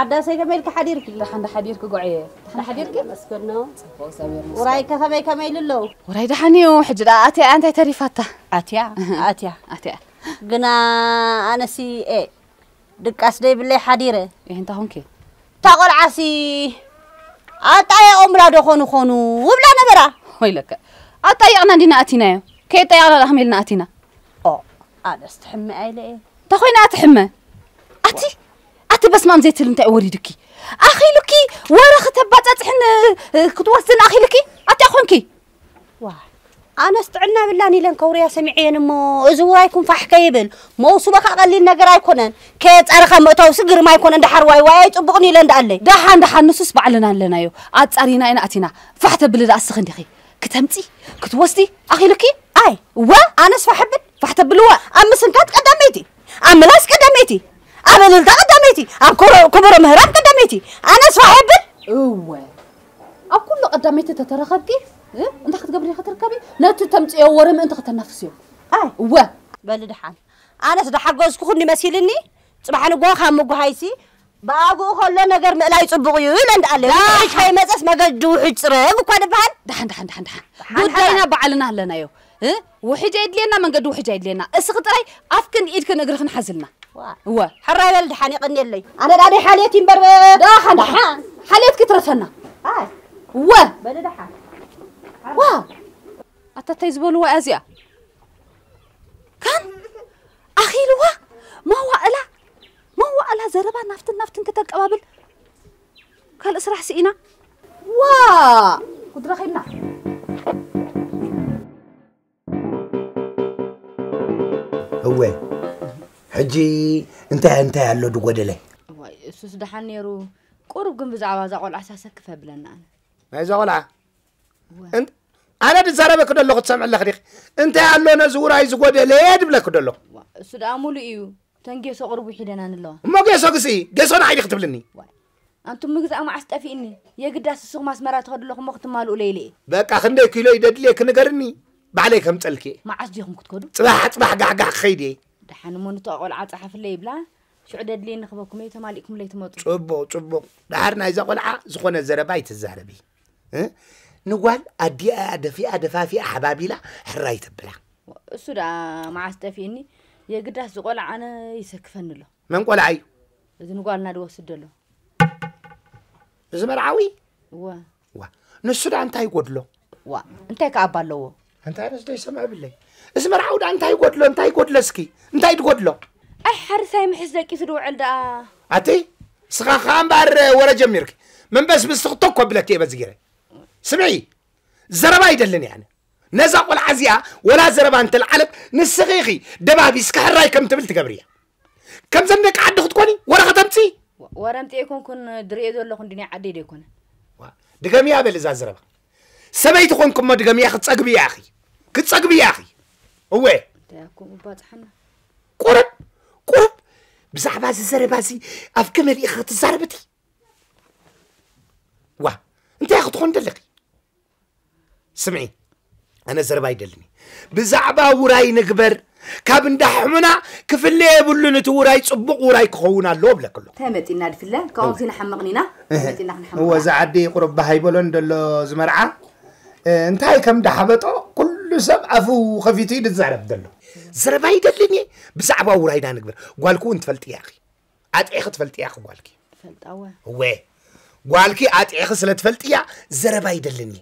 ኣዳሰይ ከመይ ኢልካ ሓዲርኪ? ደሓን ዶ ሓዲርኪ ጎዕየ? ደሓን ሓዲርኪ? መስገን ነው። ውራይ ከኸመይ ከመይ ኢሉ ኣለዉ? ውራይ ደሓን እዩ። ሕጂ ደኣ ኣትያ እንታይ ተሪፋታ? ኣትያ ኣትያ ኣትያ። ግና ኣነሲ ኤ ድቃስ ደይብለይ ሓዲረ። ይህ እንታይ ኾንኪ? እታ ቆልዓሲ ኣጣየቖምላ ዶ ኾኑ ኾኑ እብላ ነበራ። ወይለከ ኣጣየቕና እንዲና ኣቲናዮ። ከየጣየቕና ደኣ ከመይ ኢልና ኣቲና? ኦ ኣነስ ትሕመ ኣይለ እየ። እንታይ ኮይና ትሕመ? ኣቲ ኣቲ በስማም ዘይትል እንታይ ወሪድኪ? ኣኺሉኪ ወረ ክተባጻጽሕን ክትወስድን ኣኺሉኪ ኣቲ ኣኾንኪ። ዋ ኣነስ ጥዕና ብላን ኢለን ከውርያ ሰሚዐየን እሞ እዚ ውራይ ኩንፋሕ ከይብል መውስቦ ከዓ ቀሊል ነገር ኣይኮነን። ከየጻረኻ ምእታው ስግርም ኣይኮነን። ደሓር ዋይ ዋይ ኣይጽቡቕን ኢለን ደኣለይ። ደሓን ደሓን ንሱስ ባዕልና ኣለናዮ ኣጻሪና ኢና ኣቲና። ፋሕ ተብሊ ደኣ እስኺ እንዲኺ። ክተምጺ ክትወስዲ ኣኺሉኪ? ኣይ እወ ኣነስ ፋሕ ብል ፋሕ ተብልዋ። ኣብ ምስንካት ቀዳመይቲ ኣብ ምላስ ቀዳመይቲ ኣብ እልልታ ቀዳመይቲ ኣብ ከበሮ ምህራፍ ቀዳመይቲ ኣነስ ፋሕ ብል። እወ ኣብ ኩሉ ቀዳመይቲ ተተረኸብኪ እንታይ ክትገብሪ ኢኺ ትርከቢ? ነቲ ተምጽዮ ወረ ምእንቲ ከተናፍስዮ። ኣይ እወ በሊ ደሓን ኣነስ ዳሓገዝኩኽኒ መሲልኒ። ጽባሕ ንግሆ ካብ ምጉሃይሲ ብኣግኡ ከሎ ነገር ምእላይ ጽቡቕ እዩ ኢለ እንዳኣለ። ውሕጅ ከይመጸስ መገዲ ውሕጅ ጽረግ እኳ ድበሃል። ደሓን ደሓን ደሓን ደሓን ጉዳይና ባዕልና ኣለናዮ። ውሕጅ ኣይድልየና መንገዲ ውሕጅ ኣይድልየና። እስኺ ጥራይ ኣፍክን ኢድክን እግርኽን ሓዝልና። እወ ሕራይ በል ደሓን የቐንየለይ። ኣነ ዳደይ ሓልየት ይንበር። ደሓን ደሓን ሓልየትኪ ትረፈና። እወ በል ደሓን ዋ ኣታታይ ዝበልዋ እያ እዚኣ። ካን ኣኺልዋ መዋእላ መዋእላ ዘረባ ናፍትን ናፍትን ክተቀባብል ካልእ ስራሕ ስኢና። ዋ ጉድ ረኺብና። እወ ሕጂ እንታይ እንታይ ኣሎ ድጎደለ? እዋይ እሱስ ደሓን ነይሩ። ቁሩብ ግን ብዛዕባ እዛ ቆልዓ ሳሰክፍ ኣብለና ኣነ። ናይዛ ቆልዓ ኣነ ድዛረበኪ ደለኹ ትሰምዒ ኣለኺ ዲኺ? እንታይ ኣሎ ነዚ ውራይ ዝጎደለ ድብለኪ ደለኹ። እሱ ደኣ ሙሉእ እዩ። እተን ጌሶ ቅሩብ ውሒደናን ኣለዋ። እሞ ጌሶ ግስኢ፣ ጌሶ ንዓይ ዲኺ ትብልኒ? ዋይ ኣንቱም ምግዛእ መዓስ ጠፊእኒ? የግዳስ እስኹም ኣስመራ ትኸዱ ኣለኹም እሞ ክትማልኡለይ ኢለ እየ። በቃ ክንደይ ኪሎ እዩ ደድልየኪ ንገርኒ፣ ባዕለይ ከምፀልኪ እየ። መዓስ ዲኹም ክትከዱ? ፅባሕ ፅባሕ ጋሕጋሕ ክኸይድ እየ። ደሓን እሞ ንትኣ ቆልዓ ፀሓፍለይ ይብላ፣ ሽዑ ደድልየኒ ክበኩም እየ፣ ተማሊእኩምለይ ትመፁ። ፅቡቕ ፅቡቕ። ደሓር ናይዛ ቆልዓ ዝኾነ ዘረባ ኣይትዛረቢ። ንጓል ኣዲኣ እያ ደፊኣ ደፋፊኣ ሓባቢላ ሕራይ ተብላ። እሱ ደኣ መዓስ ጠፊእኒ የግዳስ ዝቆልዓ ኣነ ይሰክፈኒ ኣሎ። መን ቆልዓ እዩ? እዚ ንጓልና ድወስድ ዘሎ። እዚ መርዓዊ? እወ። ዋ ንሱ ደኣ እንታይ ይጎድሎ? ዋ እንታይ ከ ኣባ ኣለዎ? እንታይ ረስ ደይ ሰምዐ ብለይ። እዚ መርዓዊ ደኣ እንታይ ይጎድሎ እንታይ ይጎድሎ እስኪ እንታይ ትጎድሎ? ኣይ ሓርሳይ ምሕስ ደቂሱ ድውዕል ደኣ። ኣቲ ስኻ ኸኣ እምበኣር ወረ ጀሚርኪ። መንበስ ምስ ትኽተኮ ብለኪ እየ በዚ ገይረ። ስምዒ ዘረባ ኣይደልን እየ ኣነ። ነዛ ቆልዓ እዚኣ ወላ ዘረባ እንተልዓለት ንስኺ ኢኺ ደባቢስኪ ሕራይ ከም ትብል ትገብርያ። ከምዘን ደቂ ዓዲ ክትኮኒ ወረ ከተምፅኢ። ወረ ኣምፅኤ ኣይኮንኩን ድርእዮ ዘለኹ እንድኒ ዓደይ ዶ ኣይኮነን። ድገምያ በል እዛ ዘረባ። ሰበይቲ ኮንኩ እሞ ድገምያ ክትፀግብያ ኢኺ። ክትፀግብያ ኢኺ። እወ። እንታይ ኣኮ ምባፅሓና። ቁርብ ቁርብ ብዛዕባ እዚ ዘረባ እዚ ኣፍኪ መሊእኺ ክትዛረብቲ። ዋ እንታይ ክትኾን ደለኺ? ስምዒ ኣነ ዘረባ ይደልኒ ብዛዕባ ውራይ ንግበር ካብ እንዳ ሕሙና ክፍለ የብሉን እቲ ውራይ ፅቡቕ ውራይ ክኸውን ኣለዎ ብለክሎ ተመፂና ድፍለ ካብዚ ንሓምቕን ኢና ተመፂና ክንሓምቕ እወ እዛ ዓዲ ቁሩብ ባሃይ በሎን ደሎ ዝመርዓ እንታይ ከም ዳሓበጦ ኩሉ ሰብ ኣፉ ከፊቱ እዩ ዝዛረብ ዘሎ ዘረባ ይደልኒ ብዛዕባ ውራይና ንግበር ጓልኩ እውን ትፈልጥያ ኢኺ ኣጥዒኺ ትፈልጥያ ኢኺ ጓልኪ ትፈልጣ እወ እወ ጓልኪ ኣጥዒኺ ስለ ትፈልጥያ ዘረባ ይደልኒ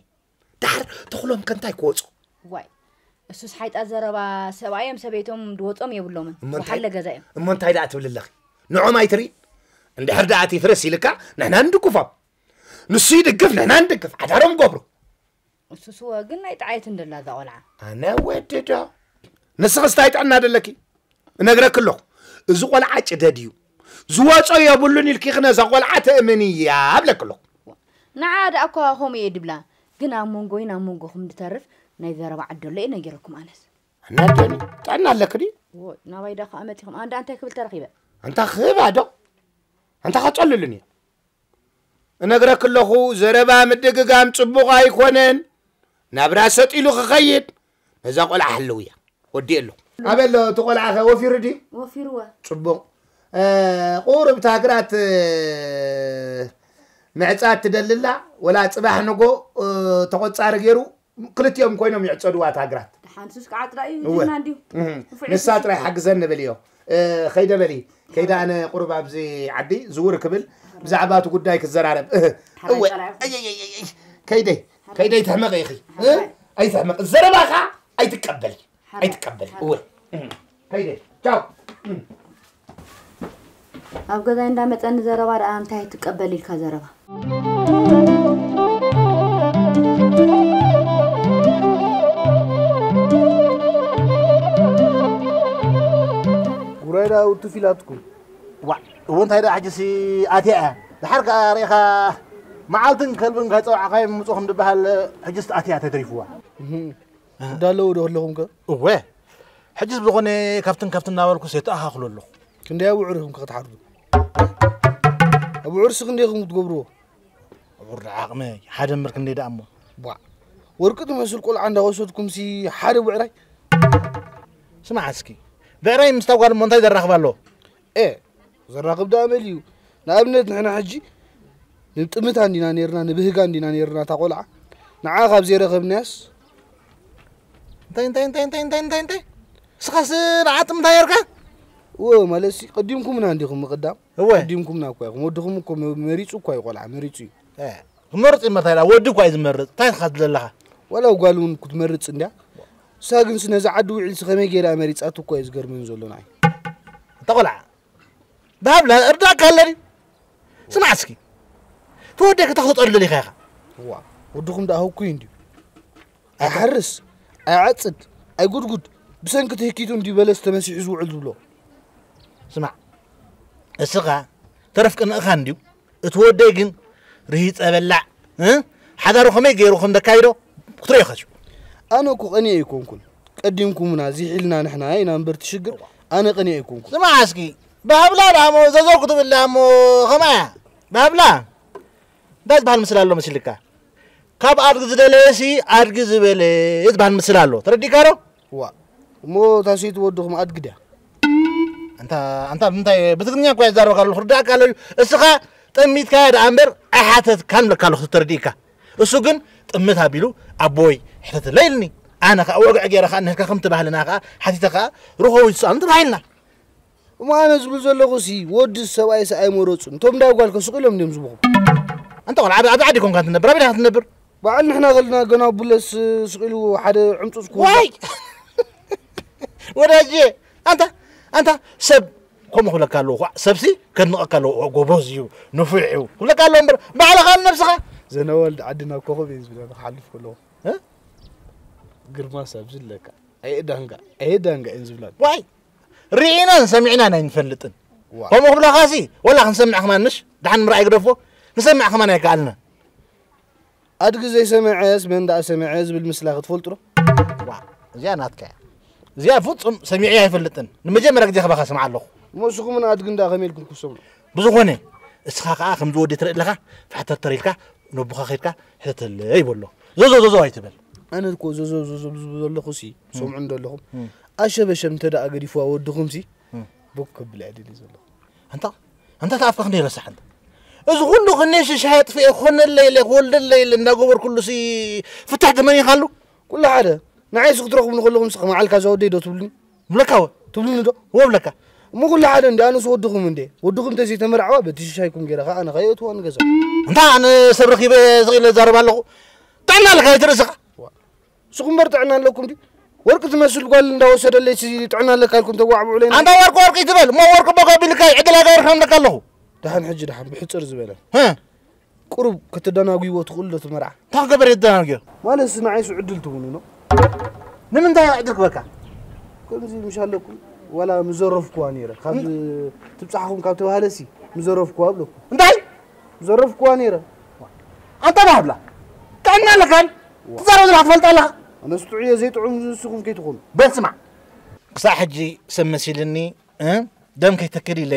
ዳሕር ተኽሎም ከ እንታይ ክወጾ ዋይ እሱስ ሓይጣ ዘረባ ሰብኣዮም ሰበይቶም ድወጾም የብሎምን እሞ እንታይ- ወሓለ ገዛ እዮም እሞ እንታይ ደኣ ትብሊ ኣለኺ ንዖም ኣይትርኢ እንድሕር ደኣ እቲ ፍረስ ኢልካ ንሕና ንድግፎም ንሱ ይድግፍ ንሕና ንድግፍ ሓዳሮም ገብሩ እሱስ እወ ግን ናይ ጥዓየት እንደላ እዛ ቆልዓ ኣነ ወዲ ዶ ንስኽስ እንታይ ጥዕና ደለኪ እነግረኪ ኣለኹ እዚ ቆልዓ ጭደድ እዩ ዝወጾ የብሉን ኢልኪ ክነዛ ቆልዓ ተእምንያ እብለኪ ኣለኹ ንዓ ደኣ እኳ ከምኡ እየ ድብላ ግን ኣብ መንጎይን ኣብ መንጎኹም ድተርፍ ናይ ዘረባ ዓዲ ኣሎ እየ ነጊረኩም ኣነስ ኣናደኒ ጥዕና ኣለኪ ድዩ ወይ ናባይ ዳ ከዓ መፂኹም ኣንዳ እንታይ ክብል ተረኺበ ኣንታ ክህባ ዶ ኣንታ ከፀልሉን እየ እነግረኪ ኣለኹ ዘረባ ምድግጋም ፅቡቕ ኣይኮነን ናብራ ሰጢሉ ክኸይድ ነዛ ቆልዓ ሕልውያ ወዲኤ ኣለኹ ኣበሎ እቲ ቆልዓ ኸ ወፊሩ ድዩ ወፊርዋ ፅቡቕ ቁሩብ ታግራት ምዕጻድ ትደልላ ወላ ጽባሕ ንጎ ተቆጻሪ ገይሩ ክልቲኦም ኮይኖም ይዕጸድዋ ታግራት። ሓንሱስ ከዓ ጥራይ እዩ እወ። ጅግና እንዲሁ። እህ፣ ንፉዕ ንሳ ጥራይ ሓግዘን ንብል እዮ። እ፣ ከይደ በሊ፣ ከይደ ኣነ ቁሩብ ኣብዚ ዓዲ ዝውር ክብል ብዛዕባ እቲ ጉዳይ ክዘራረብ። እህ፣ እወ። ኣይ፣ ኣይ፣ ኣይ፣ ኣይ፣ ከይደይ፣ ከይደይ ትሕመቂ ኢኺ። እ? ኣይትሕመቂ። ዘረባኻ ኣይትቀበል። ኣይትቀበል። እወ። እህ፣ ከይደይ። ቻው። እህ። ኣብ ገዛይ እንዳመጸኒ ዘረባ ደኣ እንታይ ትቀበል ኢልካ ዘረባ? ጉራይ ደኣ ውትፍ ኢላትኩም። ዋዕ፣ እወ እንታይ ደኣ ሕጂሲ ኣትያ እያ። ድሓር ከኣ ርኢኻ መዓልትን ከልብን ከይጸዋዕኻዮም ምጹ ከም ዝበሃል ሕጂስ ኣትያ ተትሪፍዋ። እህ። እንዳለዉ ዶ ኣለኹም ከ? እወ። ሕጂስ ብዝኾነ ካብትን ካብትን እናበልኩስ የተኣኻኽሎ ኣለኹ። ክንደይ ኣብዑር ኢኹም ከ ክትሓርዱ? ኣብዑርሲ ክንደይ ኢኹም ክትገብርዎ? ኣብዑር ደኣ ዓቕመይ ሓደ እምበር ክንደይ ደኣ እሞ። ቧዕ። ወርቂ ትመስል ቆልዓ እንዳወሰድኩምሲ ሓደ ብዕራይ? ስማዕ እስኪ። ብዕራይ ምስታ ጓል እሞ እንታይ ዘራኽብ ኣሎ? ኤ፣ ዘራኽብ ደኣ መሊኡ። ንኣብነት ንሕና ሕጂ ንጥምታ እንዲና ነይርና፣ ንብህጋ እንዲና ነይርና እታ ቆልዓ። ንዓ ካብ ዘይረኸብናያስ እንታይ፣ እንታይ፣ እንታይ፣ እንታይ፣ እንታይ፣ እንታይ፣ እንታይ? እስኻስ ንዓ ጥምታ ነይርካ? እወ፣ ማለትሲ ቀዲምኩምና እንዲኹም ምቕዳም። እወ። ቀዲምኩምና እኳ ኢኹም። ወድኹም እኮ መ-፣ መሪጹ እኳ እዩ ቆልዓ፣ መሪጹ እዩ። እ፣ ክመርጽ እዩ መታይላ፣ ወዲ እኳ እዩ ዝመርጽ። እንታይ ኢኻ ትደሊ ኣለኻ? ዋላ ጓል እውን ክትመርጽ እንድያ። ንሳ ግንሲ ነዛ ዓዲ ውዒልሲ ከመይ ገይራ መሪጻቱ እኳ እዩ ዝገርመን ዘሎ ንዓይ። እታ ቆልዓ። ብሃብላ እርዳእካ ኣለኒ። ስማዕ እስኪ። ተወደይ ከተኽልጠሉ ደሊኻ ኢኻ። እዋ፣ ወድኹም ደኣ ህኩይ እንድዩ። ኣይሓርስ፣ ኣይዓጽድ፣ ኣይጉድጉድ፣ ብሰንኪ ትህኪቱ እንድዩ በለስ ተመሲሑ ዝውዕል ዝብሎ። ስማዕ፣ እስኻ ተረፍ ቅንእኻ እንድዩ። እቲ ወደይ ግን ርሂጸ በላዕ፣ እ? ሓዳሩ ከመይ ገይሩ ከም ዘካይዶ ክትሪኦ ኢኻ ሽዑ። ኣነ እኮ ቀኒኤ ኣይኮንኩን። ቀዲምኩምና፣ ዚሒልና ንሕና ኢና እምበር እቲ ሽግር፣ ኣነ ቀኒኤ ኣይኮንኩን። ስማዕ እስኪ፣ ብሃብላ ደኣ እሞ ዘዘው ክትብል ደኣ እሞ ኸማያ? ብሃብላ እንታይ ዝበሃል ምስላ ኣሎ መሲልካ? ካብ ኣድጊ ዝደለየሲ ኣድጊ ዝበለ ዝበሃል ምስላ ኣሎ። ተረዲእካ ዶ? ዋ፣ እሞ እታ ሰይቲ ወድኹም ኣድጊ ድያ? ኣንታ፣ ኣንታ ብምንታይ ብትግርኛ እኳ ይዛረበካ ኣለኹ፣ ክርዳእካ ኣሎ እዩ። እስኻ ጠሚትካያ ደኣ እምበር ኣይሓተትካን እብለካ ኣለኹ ተረዲእካ። እሱ ግን ጥምት ኣቢሉ ኣቦይ ሕተተለይ ኢልኒ። ኣነ ኸኣ ወግዒ ገይረ ኸኣ እንሄልካ ከምቲ ባህልና ኸኣ ሓቲተ ኸኣ ርኸቡ ይትስኣኑ ተባሂልና። እሞ ኣነ ዝብል ዘለኹሲ ወዲ ሰብኣይሲ ኣይመረጹን። እቶም እንዳ ጓል ከ ስቕ ኢሎም እንድዮም ዝብኹም። ኣንታ ቆልዓ ኣብ፣ ኣብ ዓዲ ኮንካ ትነብር፣ ኣበይ ዲኻ ትነብር? በዓል ንሕና ከለና ገና ቡለስ ስቕ ኢሉ ሓደ ዕምጹጽ ክወልድ። ዋይ! ወዳጄ፣ ኣንታ፣ ኣንታ ሰብ ከምኡ ክብለካ ኣለዎ። ኳዕ፣ ሰብሲ ከድንቐካ ኣለዎ። ጎበዝ እዩ፣ ንፉዕ እዩ ክብለካ ኣለዎ እምበር፣ ባዕልኻ ንነብስኻ። ዘነወልድ ዓድና ኮኸብ እየ ዝብለኒ ክሓልፍ ከለኹ። እ? ግርማስ ኣብዚ ኣለካ። ኣየ ዳንጋ፣ ኣየ ዳንጋ እየን ዝብላኒ። ዋይ! ርኢናን ሰሚዕናን ኣይንፈልጥን። ዋ። ከምኡ ክብላኻሲ፣ ወላ ክንሰምዕ ከማን ምሽ፣ ደሓን ምርኣይ ግደፎ፣ ንሰምዕ ከማን ኣይከኣልናን። ኣድጊ ዘይሰምዐስ መን ደኣ ሰምዐ ዝብል ምስላ ክትፈልጡ ዶ? ዋ፣ እዚኣ ናትካ እያ። እዚኣ ፍጹም ሰሚዐ ኣይፈልጥን። ንመጀመርያ ግዜ ካባኻ ስምዓ ኣለኹ። እሞ ንስኹምን ኣድግን ደኣ ከመይ ኢልኩም ክትሰምዑ? ብዝኾነ፣ እስኻ ከኣ ከምዚ ወዲ ትርኢ ኣለኻ፣ ፋሕተርተር ኢልካ ነቦኻ ኸይድካ ሕተተለይ በሎ። ዞዞ፣ ዞዞ ኣይትበል። ኣነ እኮ ዞዞ፣ ዞዞ ዝብል ዘለኹሲ፣ እም። ሰምዑ እንዶ ኣለኹም። እም። ኣሸበሸብ እንተ ደኣ ገዲፍዋ ወድኹምሲ፣ እም። ቦክ ከብል እየ ደልየ ዘለኹ። ኣንታ፣ ኣንታ፣ እታ ኣፍካ ክንደይ ረሳሕ ኣንታ። እዚ ኩሉ ክንደይ ሽሻይ ኣጥፍኤ፣ ክኾነለይ ኢለ፣ ክወልደለይ ኢለ እንዳገበርኩሉሲ፣ ፍታሕ ተመኒኻሉ? ኩሉ ሓደ። ንዓይሲ ክትረኽቡኒ ከለኹምሲ፣ ከመዓልካ እዛ ወደይ ዶ ትብሉኒ? እብለካ ወ? ትብሉኒ ዶ? ወ እብለካ። እሞ ኩሉ ሓደ እንዲ፣ ኣነስ ወድኹም እንዴ? ወድኹም እንተዘይተመርዓዋ፣ በቲ ሽሻይኩም ገይረ ኸኣ ኣነ ከየእትዋ ንገዛ። ኣንታ ኣነ ሰብ ረኺበ ስቕ ኢለ እዛረብ ኣለኹ። ጥዕና ኣለካ ኣይትርእስኻ። ዋ። ንስኹም እምበር ጥዕና ኣለኩም ድዩ? ወርቂ ትመስል ጓል እንዳወሰደለይሲ ጥዕና ኣለካ ኢልኩም ተዋዕብዑለይ። ኣንታ ወርቂ ወርቂ ትበል፣ እሞ ወርቂ ቦ ከቢልካ ዕድል ኣይገበርካን እብለካ ኣለኹ። ደሓን ሕጂ ደሓን ብሕጽር ዝበለ። ህ። ቁሩብ ከተደናጉይዎ ትኽእሉ ዶ እቲ መርዓ? እንታይ ክገበር እየ ዝደናጉዮ? ማለትሲ ንዓይሱ ዕድል ትህቡኒ ዶ? ንምንታይ ዕድል ክበካ? ከምዚ ምሽ ኣለኩም ዋላ ምዘረፍኩዋ ነይረ። ካብ ትብጻሕኹም ካብ ተባህለሲ ምዘረፍኩዋ እብለኩም። እንታይ? ምዘረፍኩዋ ነይረ። ኣንታ ባህብላ፣ ጥዕና ኣለካን? ዋ። ትዛረብ ዘለኻ ትፈልጥ ኣለኻ? ኣነስ ጥዑየ ዘይጥዑም ንስኹም ከይትኾኑ። በል ስማዕ፣ ክሳዕ ሕጂ ሰብ መሲልኒ፣ እ? ደም ከይተክል ኢለ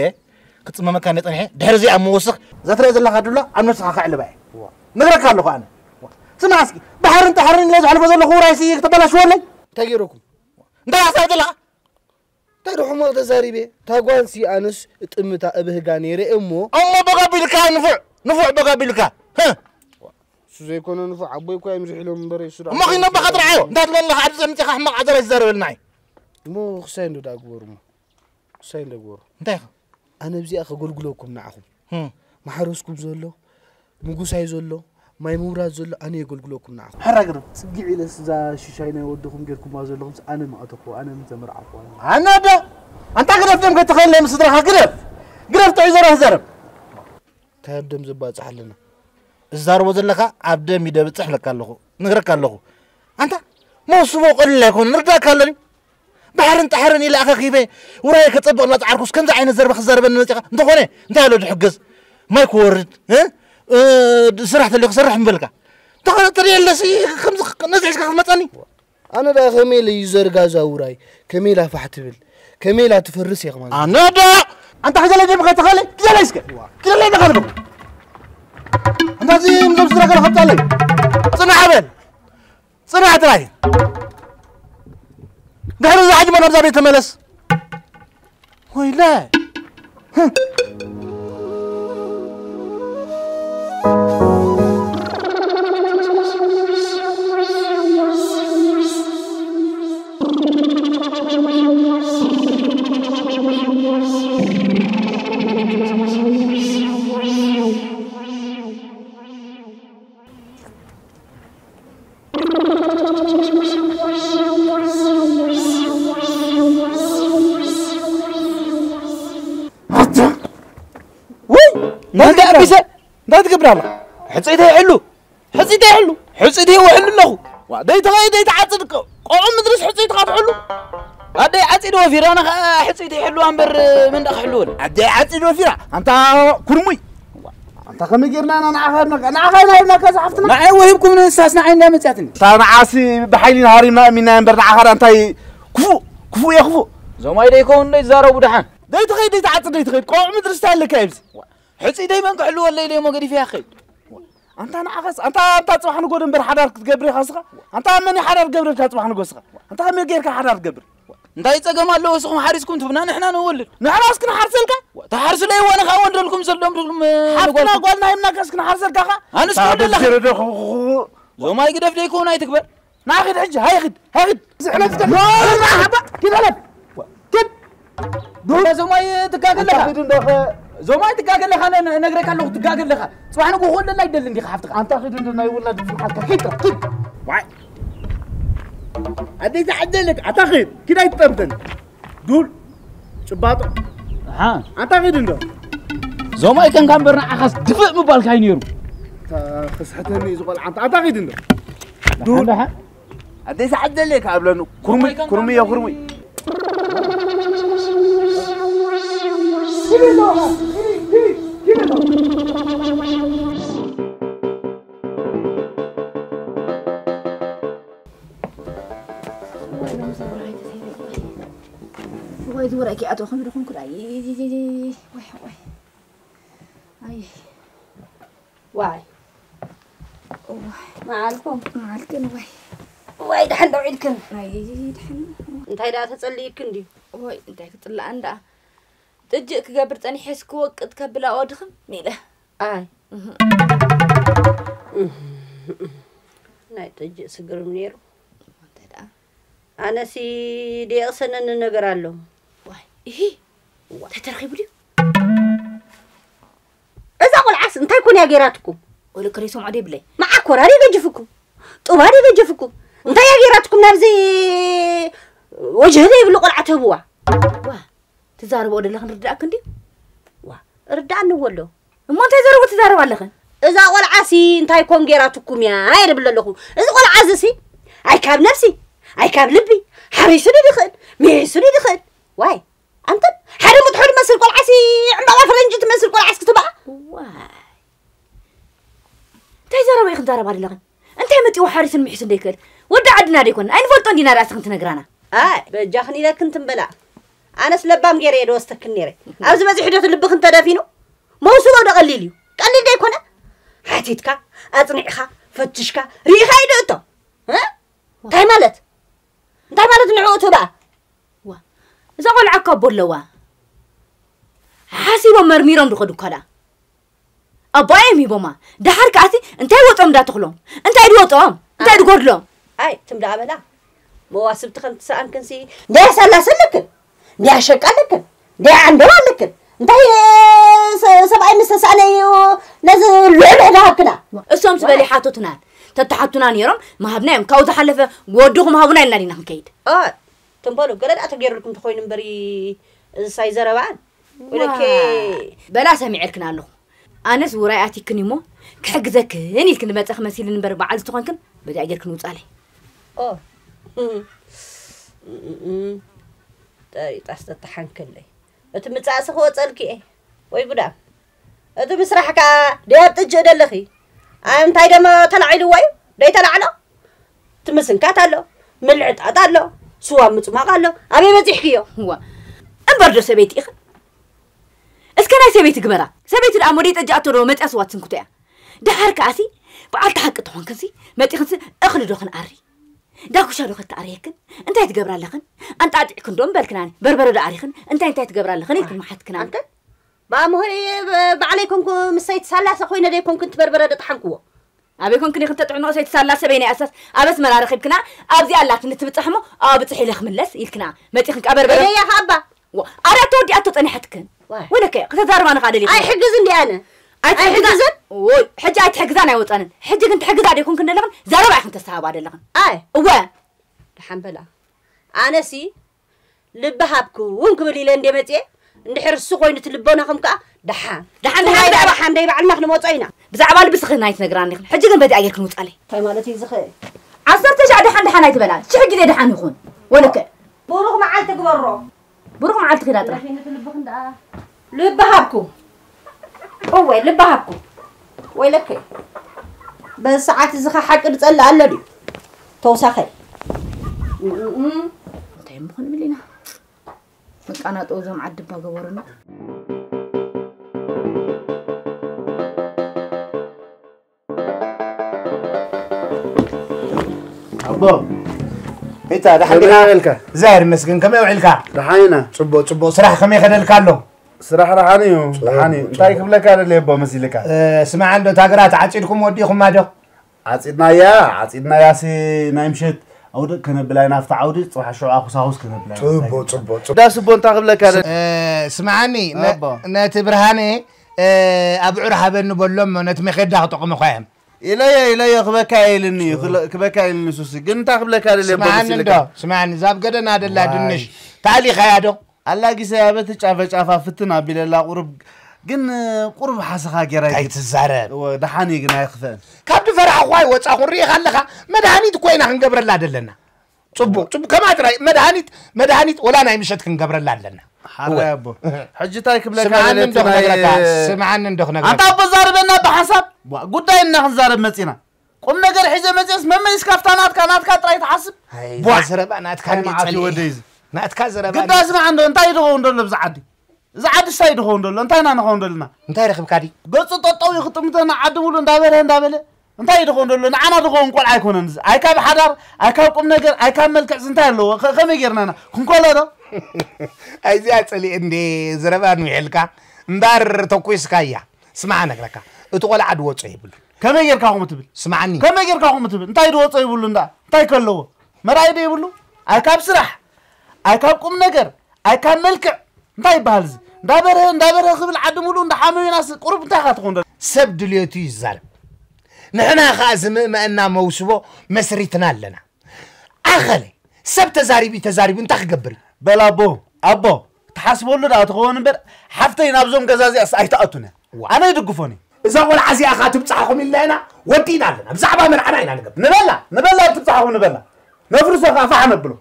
ክጽመመካ እየ ጸኒሐ። ድሕሪ እዚ ኣብ ምውስኽ እዛ ትሪኦ ዘለኻ ዱላ ኣብ ነብስኻ ከዕልባ እየ። ዋ። ነግረካ ኣለኹ ኣነ። ዋ። ስማዕ እስኪ፣ ባሕርን ጣሕርን ኢለ ዘሕልፎ ዘለኹ ውራይሲ ክተበላሽወለይ? እንታይ ገይረኩም? እንታይ ሓሳብ ዘለኻ? እንታይ ደኹም ተዛሪበ። ታጓንሲ ኣነስ እጥምታ እብህጋ ነይረ እሞ። እሞ በጋቢልካ ንፉዕ ንፉዕ በጋቢልካ። እሱ ዘይኮነ ንፉዕ ኣቦይ እኮ እዮም ዝሕሎም እምበር እሱ እሞ ኺኖ በኻ ጥርዓዮ እንታይ ትብለና ዓዲ ዘምፅኻ ሕማቕ ዓዘራ ይዛረበልና እዩ። እሞ ክሳይ እንዶ ዳግበሩ እሞ ክሳይ እንዶ ግበሩ። እንታይ ኢኻ? ኣነ ኣብዚኣ ከገልግለኩም ንዓኹም። ማሕረስኩም ዘሎ ምጉሳይ ዘሎ ማይ ምውራድ ዘሎ ኣነ የገልግለኩም ንዓኹም። ሓራ ግርም። ጽግዕ ኢለስ እዛ ሽሻይ ናይ ወድኹም ጌርኩማ ዘለኹምስ ኣነ መቐተኹ ኣነ ምን ተመርዓኹ። ኣነ ዶ ኣንታ ግደፍ ደም ከተኸለ ምስ ስድራኻ ግደፍ ግደፍ ጥዑይ ዘረፍ ዘረብ። እንታይ ኣብ ደም ዘባጽሕ ኣለና? እዛርቦ ዘለኻ ኣብ ደም ይደብጽሕ ለካ ኣለኹ ነግረካ ኣለኹ። ኣንታ መውስቦ ቀሊል ኣይኮነ ንርዳእካ ኣለኒ። ባሕርን ጣሕርን ኢለ ኣኸኺበ ውራይ ከጸብቕ እናጸዓርኩስ ከምዚ ዓይነት ዘረባ ክዛረበኒ መጺኻ እንተኾነ እንታይ ኣሎ ድሕገዝ ማይ ክወርድ እ? እ፣ ስራሕ ተልዩ ክሰርሕ ምበልካ እንተኾነ ተደየለሲ ከምዚ ነዚ ሒዝካ ክትመጸኒ ኣነ ደኣ ከመይ ኢለ እዩ ዘርጋዛ ውራይ ከመይ ኢላ ፋሕ ትብል ከመይ ኢላ ትፈርስ እየ ክማን ኣነ ዶ ኣንታ ክዘለ ደብኸ ተኸለ ክዘለ እስከ ክዘለ ደኸ ደብኸ ኣንታ እዚ ምዞም ስድራ ገለ ከብጣለይ ጽናሕ በል ጽናሕ ጥራይ ድሕሪ እዚ ሓጅማ ናብዛ ቤት ተመለስ ወይለ ወይ እንታይ ትገብር ኣለኻ? ሕፅይተይ ይሕሉ ሕፅይተይ ይሕሉ ሕፅይተይ ይውሕሉ ኣለኹ። ደይተኸይ ደይተዓፅድ ቆዑ ምድርስ ሕፅይትኻ ትሕሉ ኣደይ ዓፂድ ወፊራ ንኸዓ ሕፅይተይ ይሕሉ እምበር መንዳ ክሕልወል ኣደይ ዓፂድ ወፊራ ኣንታ ኩርሙይ ኣንታ ከመይ ጌርና ኢና ንዓኻ ሂብናካ ንዓኻ ኢና ሂብናካ እዛ ሓፍትና ንዓይ ወሂብኩም ንንሳስ ንዓይ እንዳ መፅያትኒ እታ ንዓሲ ብሓይሊ ንሃሪምና እሚና እምበር ንዓኻ ዳ እንታይ ክፉእ ክፉእ እየ ክፉእ እዞም ኣይ ደይከውን ዶ ይዛረቡ ደሓን ደይትኸይድ ደይትዓፅድ ደይትኸይድ ቆዕ ምድሪ ስታይ ኣለካ እየ ብዚ ሕፅይ ደይመን ክሕልወለይ ደይሞ ገዲፈ እያ ክኸይድ ኣንታ ንዓኻስ ኣንታ ኣንታ ፅባሕ ንጎ ደንበር ሓዳር ክትገብር ኢኻ ስኻ ኣንታ መን ሓዳር ገብረልካ ፅባሕ ንጎ ስኻ ኣንታ ከመይ ጌርካ ሓዳር ትገብር እንታይ ጸገም ኣለዎ እስኹም ሓሪስኩም ትብና ንሕና ንወልድ ንሕና እስኪ ንሓርሰልካ ተሓርሱ ለይ ወነ ኸዓ ወንደልኩም ሰዶም ድልኩም ሓፍትና ጓልና ይምናካ እስኪ ንሓርሰልካ ኸዓ ኣንስ ክወደለኻ ዞማይ ግደፍ ደይኮን ኣይትግበር ናኺድ ሕጂ ሃይኽድ ሃይኽድ ዝሕለፍ ዝተ ማሓባ ኪድ ሕለፍ ኪድ ዱረ ዞማይ ትጋገለኻ ኪድ እንደኸ ዞማይ ትጋገለኻ ነግረካ ኣለኹ ትጋገለኻ ጽባሕ ንግሆ ወለላ ይደሊ እንዲኻ ሓፍትኻ ኣንታ ኺድ እንደ ናይ ውላድ ዝሓልካ ኪድ ኪድ ዋይ ኣደይ ተዓደለት ኣታ ኺድ ኪድ ኣይትጠምተን ዱል ጭባጦ ኣንታ ኺድ እንዶ ዞማይ ከንካ እምበር ንዓኻስ ድፍእ ምባልካ እዩ ነይሩ ክስሕተኒ እዩ ዝቆልዓ ኣንታ ኣንታ ኺድ እንዶ ዱል ኣደይ ተዓደለ ካብ ብለኑ ኩርሙይ ኩርሙይ እዮ ኩርሙይ ወይ ዝወረኪ ኣቶ ከም ድኹም ክዳ ወይ ወይ ኣይ ዋይ መዓልኩም መዓልክን ወይ ወይ ድሓን ደው ኢልክን ኣይ ድሓን እንታይ ደኣ ተጸልይክን ድዩ ወይ እንታይ ክጽላኣን ደኣ ጥጅእ ክገብር ጸኒሐስ ክወቅጥ ከብላ ኦ ድኽም ኢለ ኣይ ናይ ጥጅእ ስግርም ነይሩ ኣነሲ ደየቕሰነኒ ነገር ኣሎ ዋይ እሂ እንታይ ተረኺቡ ድዩ እዛ ቆልዓስ እንታይ ኮን እያ ገይራትኩም ወልክ ሬሶም ዓደ ይብለይ መዓኮራ ደይ ገጅፍኩም ጡባ ደይ ገጀፍኩም እንታይ እያ ገይራትኩም ናብዚ ወጅህ ዘይብሉ ቆልዓ ትህብዋ ትዛረብኦ ደለኽን ርዳእክ እንድዩ ዋ ርዳእኒ እዎ ኣሎ እሞ እንታይ ዘረቡ ትዛረባ ኣለኽን እዛ ቆልዓሲ እንታይ ኮን ጌራትኩም እያ እየ ድብል ኣለኹ እዚ ቆልዓ እዚሲ ኣይ ካብ ነብሲ ኣይ ካብ ልቢ ሓሪሱ ድዩ ድኽእል ሚሒሱ ድዩ ድኽእል ዋይ ኣንተን ሓደ ምጥሑ ድመስል ቆልዓሲ ዕምባባ ፈረንጂ ትመስል ቆልዓስ ክትበኣ ዋይ እንታይ ዘረባ ኢኽን ዛረባ ኣለኽን እንታይ መጺዎ ሓሪስን ምሒስን ደይክእል ወዲ ዓድና ደይኮን ኣይንፈልጦ እንዲና ዳኣ ስኽን ትነግራና ኣይ በጃኽን ኢለክን ትንበላ ኣነስ ለባም ገይረ እየ ደወስተክን ነይረ ኣብዚ በዚሑ ዶ ትልብኽን ተደፊኑ መውስቦ ዶ ቀሊል እዩ ቀሊል ደይኮነ ሓቲትካ ኣጽኒዕኻ ፈትሽካ ርኢኻ እዩ ዶ እቶ እንታይ ማለት እንታይ ማለት ንዕኡ ትብኣ ዋ እዛ ቆልዓ እኮ ኣቦ ኣለዋ። ሓሲቦም መርሚሮም ድኸዱ እኳ ደኣ። ኣቦኣ እዮም ሂቦማ። ደሓር ከኣሲ እንታይ ወጾም እንዳተኽሎም? እንታይ ድወጾም? እንታይ ድጎድሎም? ኣይ፣ ትም ደኣ በላ። መዋስብቲ ከም ትሰኣንክንሲ እንድያ ሳላሰ ኣለክን፣ እንድያ ሸቃ ኣለክን፣ እንድያ ዓንደባ ኣለክን። እንታይ፣ እ፣ ሰ-፣ ሰብኣይ ምስ ተሳእነ እዩ ነዚ ልዕልዕ ዝሃብክና? እሶም ዝበሊ ሓቶትናን ተተሓቱና ነይሮም፣ ምሃብና እዮም። ካብኡ ዝሓለፈ ወድኹም ሃቡና ኢልና ዲና ክንከይድ? ኦ፣ ትም በሉ፣ ገለ ደኣ ተገይሩልኩም ተኾይኑ እምበሪ፣ እዚ ሳይ ዘረባን። ወለኬ። ዋ፣ በላ ሰሚዐልክን ኣለኹ። ኣነስ ውራይ ኣቲክን እሞ ክሕግዘክን ኢልክን ዝመጸ ክመሲልን እምበር በዓል ዝተኾንክን በዚኣ ጌርክን ውጻለይ። ኦ። ጠሪጣስ ተተሓንክለይ። እቲ ምጻእሲ ክወጸልኪ እየ። ወይ ጉዳም። እቲ ምስራሕ ከኣ ደይ ኣብ ጥጅእ ደለኺ። ኣይ፣ እንታይ ደሞ ተላዒልዎ እዩ? ደይ ተላዕሎ? እቲ ምስንካት ኣሎ፣ ምልዕጣጥ ኣሎ፣ ስዋ ምጽማቕ ኣሎ። ኣበይ በጺሕክዮ? እዋ፣ እምበር ዶ ሰበይቲ ኢኽን? እስከ ናይ ሰበይቲ ግበራ። ሰበይቲ ደኣ ሞደይ ጠጃ ኣቶ ዶ መጽያ ስዋ ትስንክቶ እያ። ደሓር ከኣሲ በዓልቲ ሓቂ ተኾንክንሲ መጺኽንሲ እኽሊ ዶ ክንኣሪ? ዳኩሻ ዶ ከተኣርየክን? እንታይ ትገብራ ኣለኽን? ኣንጣጢዕክን ዶ እምበልክናኒ? በርበረ ዶ ኣሪኽን? እንታይ እንታይ ትገብራ ኣለኽን? ኢልክን መሓትክናኒ። ኣንተ? ብኣምሆይ ብ-፣ ባዕለይ ኮንኩ ምስ ሰይቲ ሳላሰ ኮይነ ደይ ኮንኩ እቲ በርበረ ደጥሓንክዎ። ኣበይ ኮንክን ኢኽን ተጥዕኖ ሰይቲ ሳላሰ በይነይ ኣሳስ ኣብ ኣስመራ ረኺብክና ኣብዚኣ ኣላትኒ ትብጻሕ እሞ ኣብጽሕ ኢለ ክምለስ ኢልክና መጺኽን ከኣ በርበረ። በለያ ከኣባ። ዋ፣ ኣረ ተወዲኣ ተጸኒሐትክን። ዋይ። ወለከ ከተዛርባኒ ከኣ ደሊኹ። ኣይሕግዝ እንዲ ኣነ። ኣይትሕግዛ-፣ ኣይሕግዝን? ዎይ፣ ሕጂ ኣይትሕግዛን ኣይወጻንን። ሕጂ ግን ትሕግዛ ደይ ኮንክን ዘለኽን ዘረባ ኢኽን ተስተሃባ ዘለኽን። ኣይ። እወ። ደሓን በላ። ኣነሲ ልቢ ሃብኩም ክብል ኢለ እንደ መጽኤ፣ እንድሕር እሱ ኮይኑ እቲ ልቦናኹም ከኣ ደሓን። ደሓን፣ ደሓን፣ ናይ ደሓን። ደሓን ደይ ባዕልና ክንመጾ ኢና። ብዛዕባ ልቢ ስኽን ኣይትነግራኒ ኢኽን። ሕጂ ግን በዚኣ ጌርክን ውጻለይ። እንታይ ማለት እዩ ዝኽእል? ዓሰርተ ሻዕ ደሓን፣ ደሓን ኣይትበላ። ሽሕ ግዜ ደሓን ይኹን። ወለከ። ብሩኽ መዓልቲ ግበሮ። ብሩኽ መዓልቲ ኺዳ ጥራሕ። ረኺኑ እቲ ልብኽን ደኣ። ልቢ ሃብኩም። እወ፣ ልቢ ሃብኩም። ወይለከ። በዚ ሰዓት እዚ ኸ ሓቂ ዝጸልእ ኣሎ ድዩ? ተውሳኸ። እንታይ እሞ ክንብል ኢና? መቃናጠው እዞም ዓዲ እባ ገበሩና። ኣቦ፣ ኢታ፣ ደሓን ከመይ ዲኻ? ውዒልካ? እግዚኣብሔር ይመስገን፣ ከመይ ውዒልካ? ደሓን ኢና። ጽቡቕ፣ ጽቡቕ። ስራሕ ከመይ ከደልካ ኣሎ? ስራሕ ደሓን እዩ፣ ጽቡቕ፣ ደሓን እዩ። ጽቡቕ። እንታይ ክብለካ ደልየ ኣቦ መሲልካ? እ፣ ስማዕ እንዶ፣ እታ ግራት ዓጺድኩም ወዲእኹማ ዶ? ዓጺድናያ፣ ዓጺድናያ ሲ ናይ ምሸት ኣውድቕ ከነብላ ኢና፣ ኣብታ ዓውዲ ጽባሕ ሽዑ ኣኹሳኹስ ከነብላ ኢና። ጽቡቕ፣ ጽቡቕ፣ ጽቡቕ። ዳስ ኣቦ እንታይ ክብለካ ደልየ? እ፣ ስምዓኒ፣ ነ-፣ ኣቦ። ነቲ ብርሃነ፣ እ፣ ኣብዑር ሃበኒ በሎ እሞ ነቲ መኼዳ ክጠቕሙ ኳ እዮም። ኢለዮ፣ ኢለዮ፣ ክበካ ኢልኒ እዩ፣ ክለ-፣ ክበካ ኢልኒ ሱሲ። ግን እንታይ ክብለካ ደልየ ኣቦ ስምዓኒ መሲልካ? እንዶ፣ ስምዓኒ፣ እዛ ኣብ ገደና ደላ ዋይ። ድንሽ ታሊኻያ ዶ? ኣላጊሰያ በቲ ጫፈ ጫፋ ፍትን ኣቢለላ ቁሩብ፣ ግን ቁሩብ ሓሰኻ ጌራ እንታይ ይግብ-፣ ትዛረብ? እወ፣ ደሓን እዩ ግን ኣይኽፈእን። ካብ ድፈራሕኹ ኣይወጻኹን ርኢኻ ኣለኻ። መድሃኒት እኮ ኢና ክንገብረላ ደለና። ጽቡቕ፣ ጽቡቕ። ከማ ጥራይ መድሃኒት፣ መድሃኒት ወላ ናይ ምሸት ክንገብረላ ኣለና። ሓራይ እወ። ኣቦ። ሕጂ እንታይ ክብለካ ስምዓኒ ደልየ እንዶ እቲ ናይ ክነግረካ፣ ስምዓኒ እንዶ ክነግረካ። ኣንታ ኣቦ ዛርበና ብሓሳብ። ዋ፣ ጉዳይ እና ክንዛረብ መጺና። ቁም ነገር ሒዘ መጺአስ መመሊስካ ኣብታ ናትካ፣ ናትካ ጥራይ ትሓስብ። ኣይ፣ ቧዕ! እዛ ዘረባ ናትካ እንታይ እንዴ መዓት እዩ ጸሊኤ? ወደይ እዚ? ናትካ ዘረባ ግዳ እንዴ? ስምዓ እንዶ፣ እንታይ እዩ ድኸውን ደሎ ብዛ ዓዲ? እዚ ዓዲ እንታይ ድኸውን ደሎ? እንታይ ኢና ንኸውን ደለና? እንታይ ረኽብካ ድዩ? ገጹ ጠጠው እዩ ክጥምተና ዓዲ ሙሉ እንዳበርሀ እንዳበለ። እንታይ እዩ ድኸውን ደሎ? ንዓና ድኸውን ቆልዓ ኣይኮነን እዚ። ኣይ ካብ ሓዳር፣ ኣይ ካብ ቁም ነገር፣ ኣይ ካብ መልክዕስ እንታይ ኣለዎ? ከ-፣ ከመይ ጌርና ኢና? ክንኮሎ ዶ? ኣይ፣ እዚኣ ጸሊኤ እንዴ ዘረባ ንውዕልካ? እምበር ተኩስካያ። ስምዓ ነግረካ። እቲ ቆልዓ ድወጾ የብሉን። ከመይ ጌርካ ከምኡ ትብል? ስምዓኒ። ከመይ ጌርካ ከምኡ ትብል? እንታይ ድወጾ ይብሉ እንዳ? እንታይ ከለዎ? መርኣይ ዶ ይብሉ? ኣይ ካብ ስራሕ፣ ኣይ ካብ ቁም ነገር፣ ኣይ ካብ መልክዕ፣ እንታይ ይበሃል እዚ? እንዳበርሀ፣ እንዳበርሀ ክብል ዓዲ ሙሉእ እንዳሓመዩናስ ቁሩብ እንታይ ኢኻ ትኾን ዶ? ሰብ ድልየቱ ይዛረብ። ንሕና ኸኣ ዝምእመአና መውስቦ መስሪትና ኣለና። ኣኸለ፣ ሰብ ተዛሪቡ ተዛሪቡ እንታይ ክገብር እዩ? በል ኣቦ፣ ኣቦ፣ ትሓስበሉ ደኣ ትኸውን እምበር፣ ሓፍተይ ናብዞም ገዛ እዚኣስ ኣይትኣቱን እያ። ዋ። ኣነ ይድግፎን እዩ። እዛ ቆልዓ እዚኣ ኸኣ ትብጻሕኹም ኢልና ኢና ወዲእና ኣለና። ብዛዕባ መርዓና ኢና ንገብር። ንበላ፣ ንበላ ትብጻሕኹም ንበላ። ነፍርሶ ኸኣ ፋሕ ነብሎ።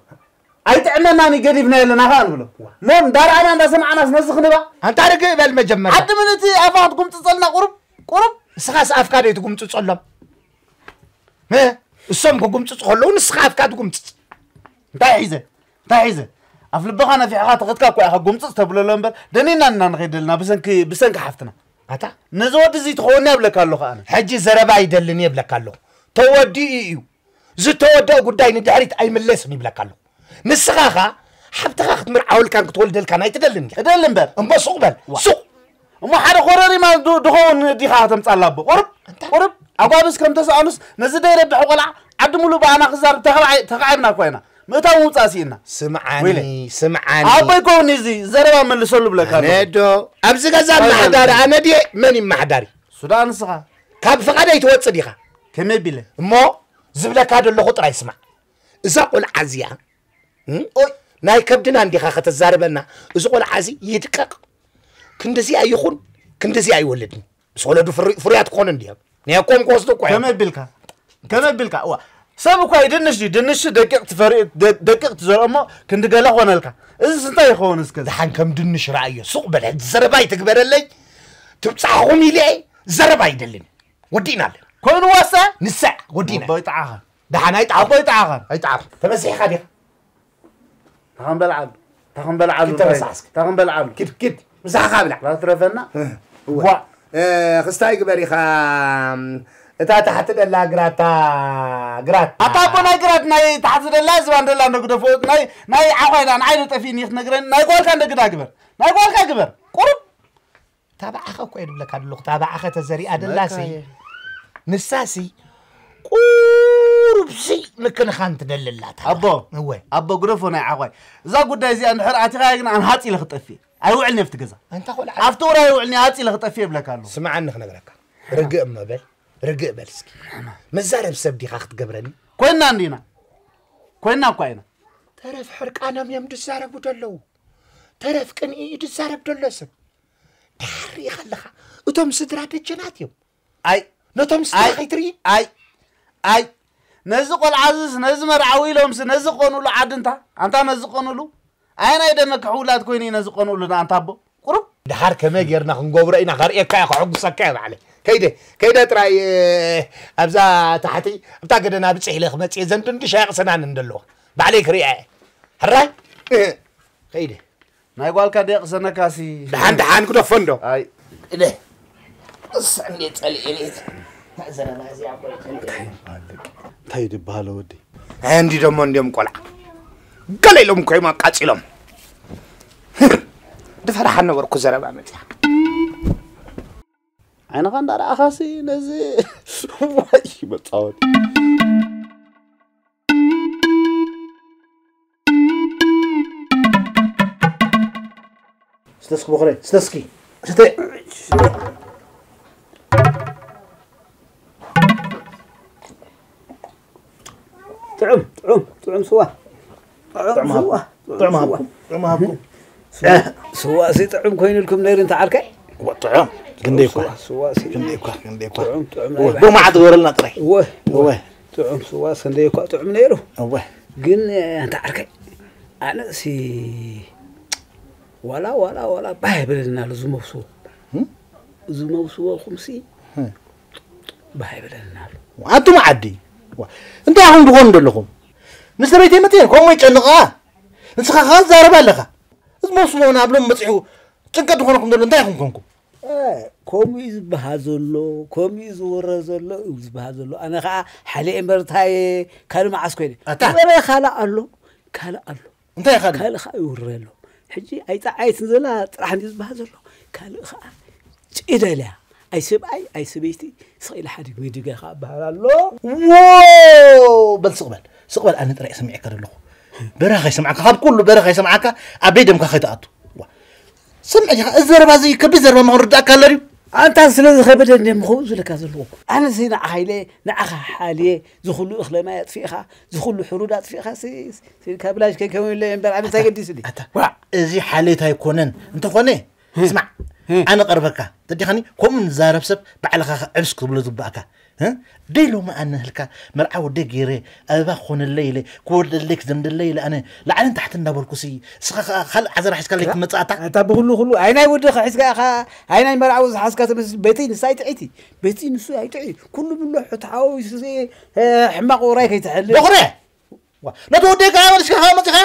ኣይጥዕመናን እዩ ገዲፍና የለና ኸኣ ንብሎ። ዋ። ሞ እንዳረኣና እንዳሰማዕናስ ነዚ ክንባ? ኣንታ ርግእ በል መጀመርያ። ዓዲ ምልእቲ ኣፋ ክትጉምጽጸልና ቁሩብ፣ ቁሩብ። ንስኻስ ኣፍካ ዶ ትጉምጽጸሎም? እ? እሶም ክጉምጽጹ ከለዉ ንስኻ ኣፍካ ትጉምጽጽ። እንታይ ሒዘ? እንታይ ሒዘ? ኣፍ ልብኻ ነፊሕኻ ተኸትካ እኮ ኢኻ ጉምጽጽ ተብለሎ እምበር፣ ደኒና እና ንኸይድ ደለና ብሰንኪ፣ ብሰንኪ ሓፍትና። ኣታ? ነዚ ወዲ እዚ ትኸወኒ እብለካ ኣለኹ ኣነ። ሕጂ ዘረባ ኣይደልን እየ እብለካ ኣለኹ። ተወዲኡ እዩ። ዝተወደአ ጉዳይ ንድሕሪት ኣይምለስን ይብለካ ኣለኹ። ንስኻ ኸኣ ሓብትኻ ክትምርዓወልካን ክትወልደልካን ኣይትደልን ዲኻ? እደሊ እምበር። እሞ ሱቕ በል። ሱቕ። እሞ ሓደ ኮረሪማ ዶ- ድኸውን ዲኻ ከተምጻላ ኣቦ? ቁርብ ቁርብ። ኣጓብስ ከም ተሰኣኑስ ነዚ ደይረብሕ ቆልዓ ዓዲ ሙሉእ ብኣና ክዛርብ ተኻዕብና እኳ ኢና። ምእታው ምውጻእ ስኢና። ስምዓኒ፣ ወይለ። ስምዓኒ። ኣቦ ይከውን እዚ ዘረባ መልሰሉ ብለካ ኣለኹ። ነዶ ኣብዚ ገዛ ኣይ፣ መሓዳሪ ማለት። ኣነ ድየ? መን እዩ መሓዳሪ? ሱዳን ንስኻ ካብ ፍቓደይ ትወጽእ ዲኻ? ከመይ ቢለ? እሞ ዝብለካ ዘለኹ ጥራይ ስማዕ። እዛ ቆልዓ እዚኣ እም? ኦይ። ናይ ከብድና እንዲኻ ከተዛርበና። እዚ ቆልዓ እዚ ይድቀቕ፣ ክንድዚኣ ይኹን፣ ክንድዚኣ ይወልድን። ምስ ወለዱ ፍሩ- ፍሩያት ክኾኑ እንዲዮም። ነኮም ክወስዱ እኮ እዮም። ከመይ ቢልካ? ከመይ ቢልካ? እዋ ሰብ እኳ እዩ ድንሽ ድዩ ድንሽ ደቂቕ ትፈሪ ደ- ደቂቕ ትዘርኦ እሞ ክንዲ ገለ ኮነልካ። እዚ ስንታይ ይኸውን እስከ? ደሓን ከም ድንሽ ረኣዮ። ሱቕ በለ፣ ዘረባ ይትግበረለይ። ትብጻሕኹም ኢለ ዘረባ ይደልን። ወዲእና ኣለና። ኮይኑ ወሰ ንሳ ወዲእና። ኣቦይ ጣዓኻ ደሓን ኣይጣዓኹ። ኣቦይ ጣዓኻ ኣይጣዓኹ። ተመሲሕኻ ዲኻ? ታኸንበልዓሉ ታኸንበልዓሉ ክተበሳስክ። ታኸንበልዓሉ ኪድ ኪድ ምሳኻ ብላ። ላትረፈና ዋ ክስታይ ግበር ኢኻ። እታ ታሕቲ ደላ ግራታ ግራት ኣታ ኣቦ ናይ ግራት ናይ ታሕቲ ደላ ዝባን ደላ እንደግደፎ ናይ ናይ ዓኾይና ንዓይ ጠፊኒ ክትነግረኒ ናይ ጓልካ እንደግዳ ግበር ናይ ጓልካ ግበር ቁሩብ ታባዕኸ እኮ እየ ድብለካ ዘለኹ። ታባዕኸ ተዘሪኣ ደላሲ ንሳሲ ቁሩብሲ ምክንኻን ትደልላታ። ኣቦ እወ ኣቦ ግደፎ ናይ ዓኾይ እዛ ጉዳይ እዚኣ እንድሕር ኣቲኻያ ግን ኣነ ሃፂ ኢለ ክጠፍእ ኣይውዕልኒ ኣብቲ ገዛ ኣንታ ቆልዓ ኣብቲ ውራይ ውዕልኒ ሃፂ ኢለ ክጠፍእ ይብለካ ኣለኹ ስምዓኒ ክነግረካ። ርግእ እሞ በል፣ ርግእ በል እስኪ። መዛረብ ሰብ ዲኻ ክትገብረኒ? ኮይንና እንዲና ኮይንና እኳ ኢና ተረፍ ሕርቃኖም እዮም ድዛረቡ ደለዉ። ተረፍ ቅንኢ እዩ ድዛረብ ደሎ ሰብ። ድሓር ርኢኻ ኣለኻ። እቶም ስድራ ደጀናት እዮም። ኣይ ነቶም ስድራ ኣይ ከይትርኢ ኣይ ኣይ ነዚ ቆልዓ እዚስ ነዚ መርዓዊ ኢሎምስ ነዚ ቆኑሉ ዓዲ እንታ ኣንታ ነዚ ቆኑሉ ኣየናይ ደመ ክሕውላት ኮይኑ እዩ ነዚ ቆኑሉ ኣንታ ኣቦ ቁሩብ ድሓር ከመይ ጌርና ክንገብሮ ኢና ከርእየካ እየ ከሐጉሰካ እየ ባዕለይ። ከይደ ከይደ ጥራይ ኣብዛ ታሕቲ ኣብታ ገደና ብፅሕ ኢለ ክመፅእ እየ። ዘን ድንድሻ የቕሰናን እንደለዋ ባዕለይ ክርእያ እየ። ሕራይ ከይደ ናይ ጓልካ ደየቕሰነካሲ ደሓን ደሓን ክደፎ እንዶ ኣይ እደ እሳ እንዴ ጸልኤ ቤት ዘረባ እዚኣ እኮ ይጸልኤ እንታይ ድበሃለ ወዲ እንዲ ደሞ እንዲዮም ቆልዓ ገለ ኢሎም እኮ እዮም ኣቃጺሎም። ድፈራሓ ነበርኩ ዘረባ መጽያ ዓይንኻ እንዳረኣኻሲ ነዚ ዋይ መጻወቲ ስተስኪ ቦኽረ ስተስኪ ስተ ጥዑም ጥዑም ጥዑም ስዋ ጥዑም ስዋ ጥዑም ሃብኩም ጥዑም ሃብኩም ስዋ ሲ ጥዑም ኮይኑልኩም ነይሩ እንተ ዓርከይ ጥዑም ክንደይ እኳ ስዋ ሲ ክንደይ እኳ ክንደይ እኳ ጥዑም ጥዑም ብመዓት ግበረልና ጥራይ ወ እወ ጥዑም ስዋ ሰንደይ እኳ ጥዑም ነይሩ እወ ግን እንተ ዓርከይ ኣነሲ ዋላ ዋላ ዋላ ባህ ይብለልና ኣሎ ዝመብስዎ ዝመብስዎ ኹምሲ ባህ ይብለልና ኣሎ ኣቱም ዓዲ እንታይ ኢኹም ትኾኑ ዘለኹም? ምስ ሰበይተይ መፅየ ከምኡ ይጨንቓ። ንስኻ ከዓ ትዛረብ ኣለኻ። እዚ መብስዎ ናብሎም መፅሑ ጭንቀት ዝኾነኩም ዘሎ እንታይ ኢኹም ኮንኩም? ከምኡ እዩ ዝበሃል ዘሎ ከምኡ እዩ ዝወረ ዘሎ እዩ ዝበሃል ዘሎ ኣነ ከዓ ሓሊኤ እምበርታየ ካልእ መዓስ ኮይነ ኣታ። ወረ ካልእ ኣሎ ካልእ ኣሎ እንታይ ኢኻ ካልእ ከዓ ይውረ ኣሎ ሕጂ ኣይፀዓየትን ዘላ ጥራሕ እንዲ ዝበሃል ዘሎ ካልእ ከዓ ጭደልያ ኣይ ሰብኣይ ኣይ ሰበይቲ ስቕ ኢለ ሓዲግ ወይ ድጋ ከዓ በሃል ኣሎ ዎ በል ስቕ በል ስቕ በል ኣነ ጥራይ ሰሚዐካ ዘለኹ በረኻ ይሰምዓካ ካብ ኩሉ በረኻ ይሰምዓካ ኣበይ ደምካ ከይትኣቱ ዋ። ስምዕ ዲኻ እዚ ዘረባ እዚ ከቢድ ዘረባ ምዃኑ ርዳእካ ኣሎ ድዩ ኣንታ ስለ ዝኸበደ እንደ ምኸውን ዝለካ ዘለኹ ኣነ ሲ ንዓኻ ኢለ ንዓኻ ሓልየ ዝኹሉ እኽለ ማይ ኣጥፊእኻ ዝኹሉ ሕሩድ ኣጥፊእኻ ካብ ብላሽ ከይከውን ኢለ እምበር ኣነ እንታይ ገዲስኒ ኣታ እዚ ሓሌት ኣይኮነን እንተኾነ ስማዕ ኣነ ቀርበካ ተዲኻኒ ከምኡ ንዛረብ ሰብ ባዕልኻ ዕብስ ክብሎ ዝባእካ ደይ ሎሚ ኣነህልካ መርዓ ወደይ ገይረ ኣበባ ክኾነለይ ኢለ ክወልደለይ ክዘምደለይ ኢለ ኣነ ላዕልን ታሕትን እንዳበልኩሲ እስኻ ከዓ ካልእ ዓዘራ ሒዝካለይ ክትመፅእ ኣታ ኣታ ብኩሉ ኩሉ ኣይ ናይ ወድኻ ሒዝካ ኢኻ ኣይ ናይ መርዓዊ ዝሓዝካ ትመስል በቲ ንሳ ኣይጥዒቲ በቲ ንሱ ኣይጥዒ ኩሉ ብሎ ሕትሓዊ ሕማቕ ውራይ ከይትሕልፍ በኹረ ነቲ ወደይ ከዓ መሊስካ ከዓ መፂኻ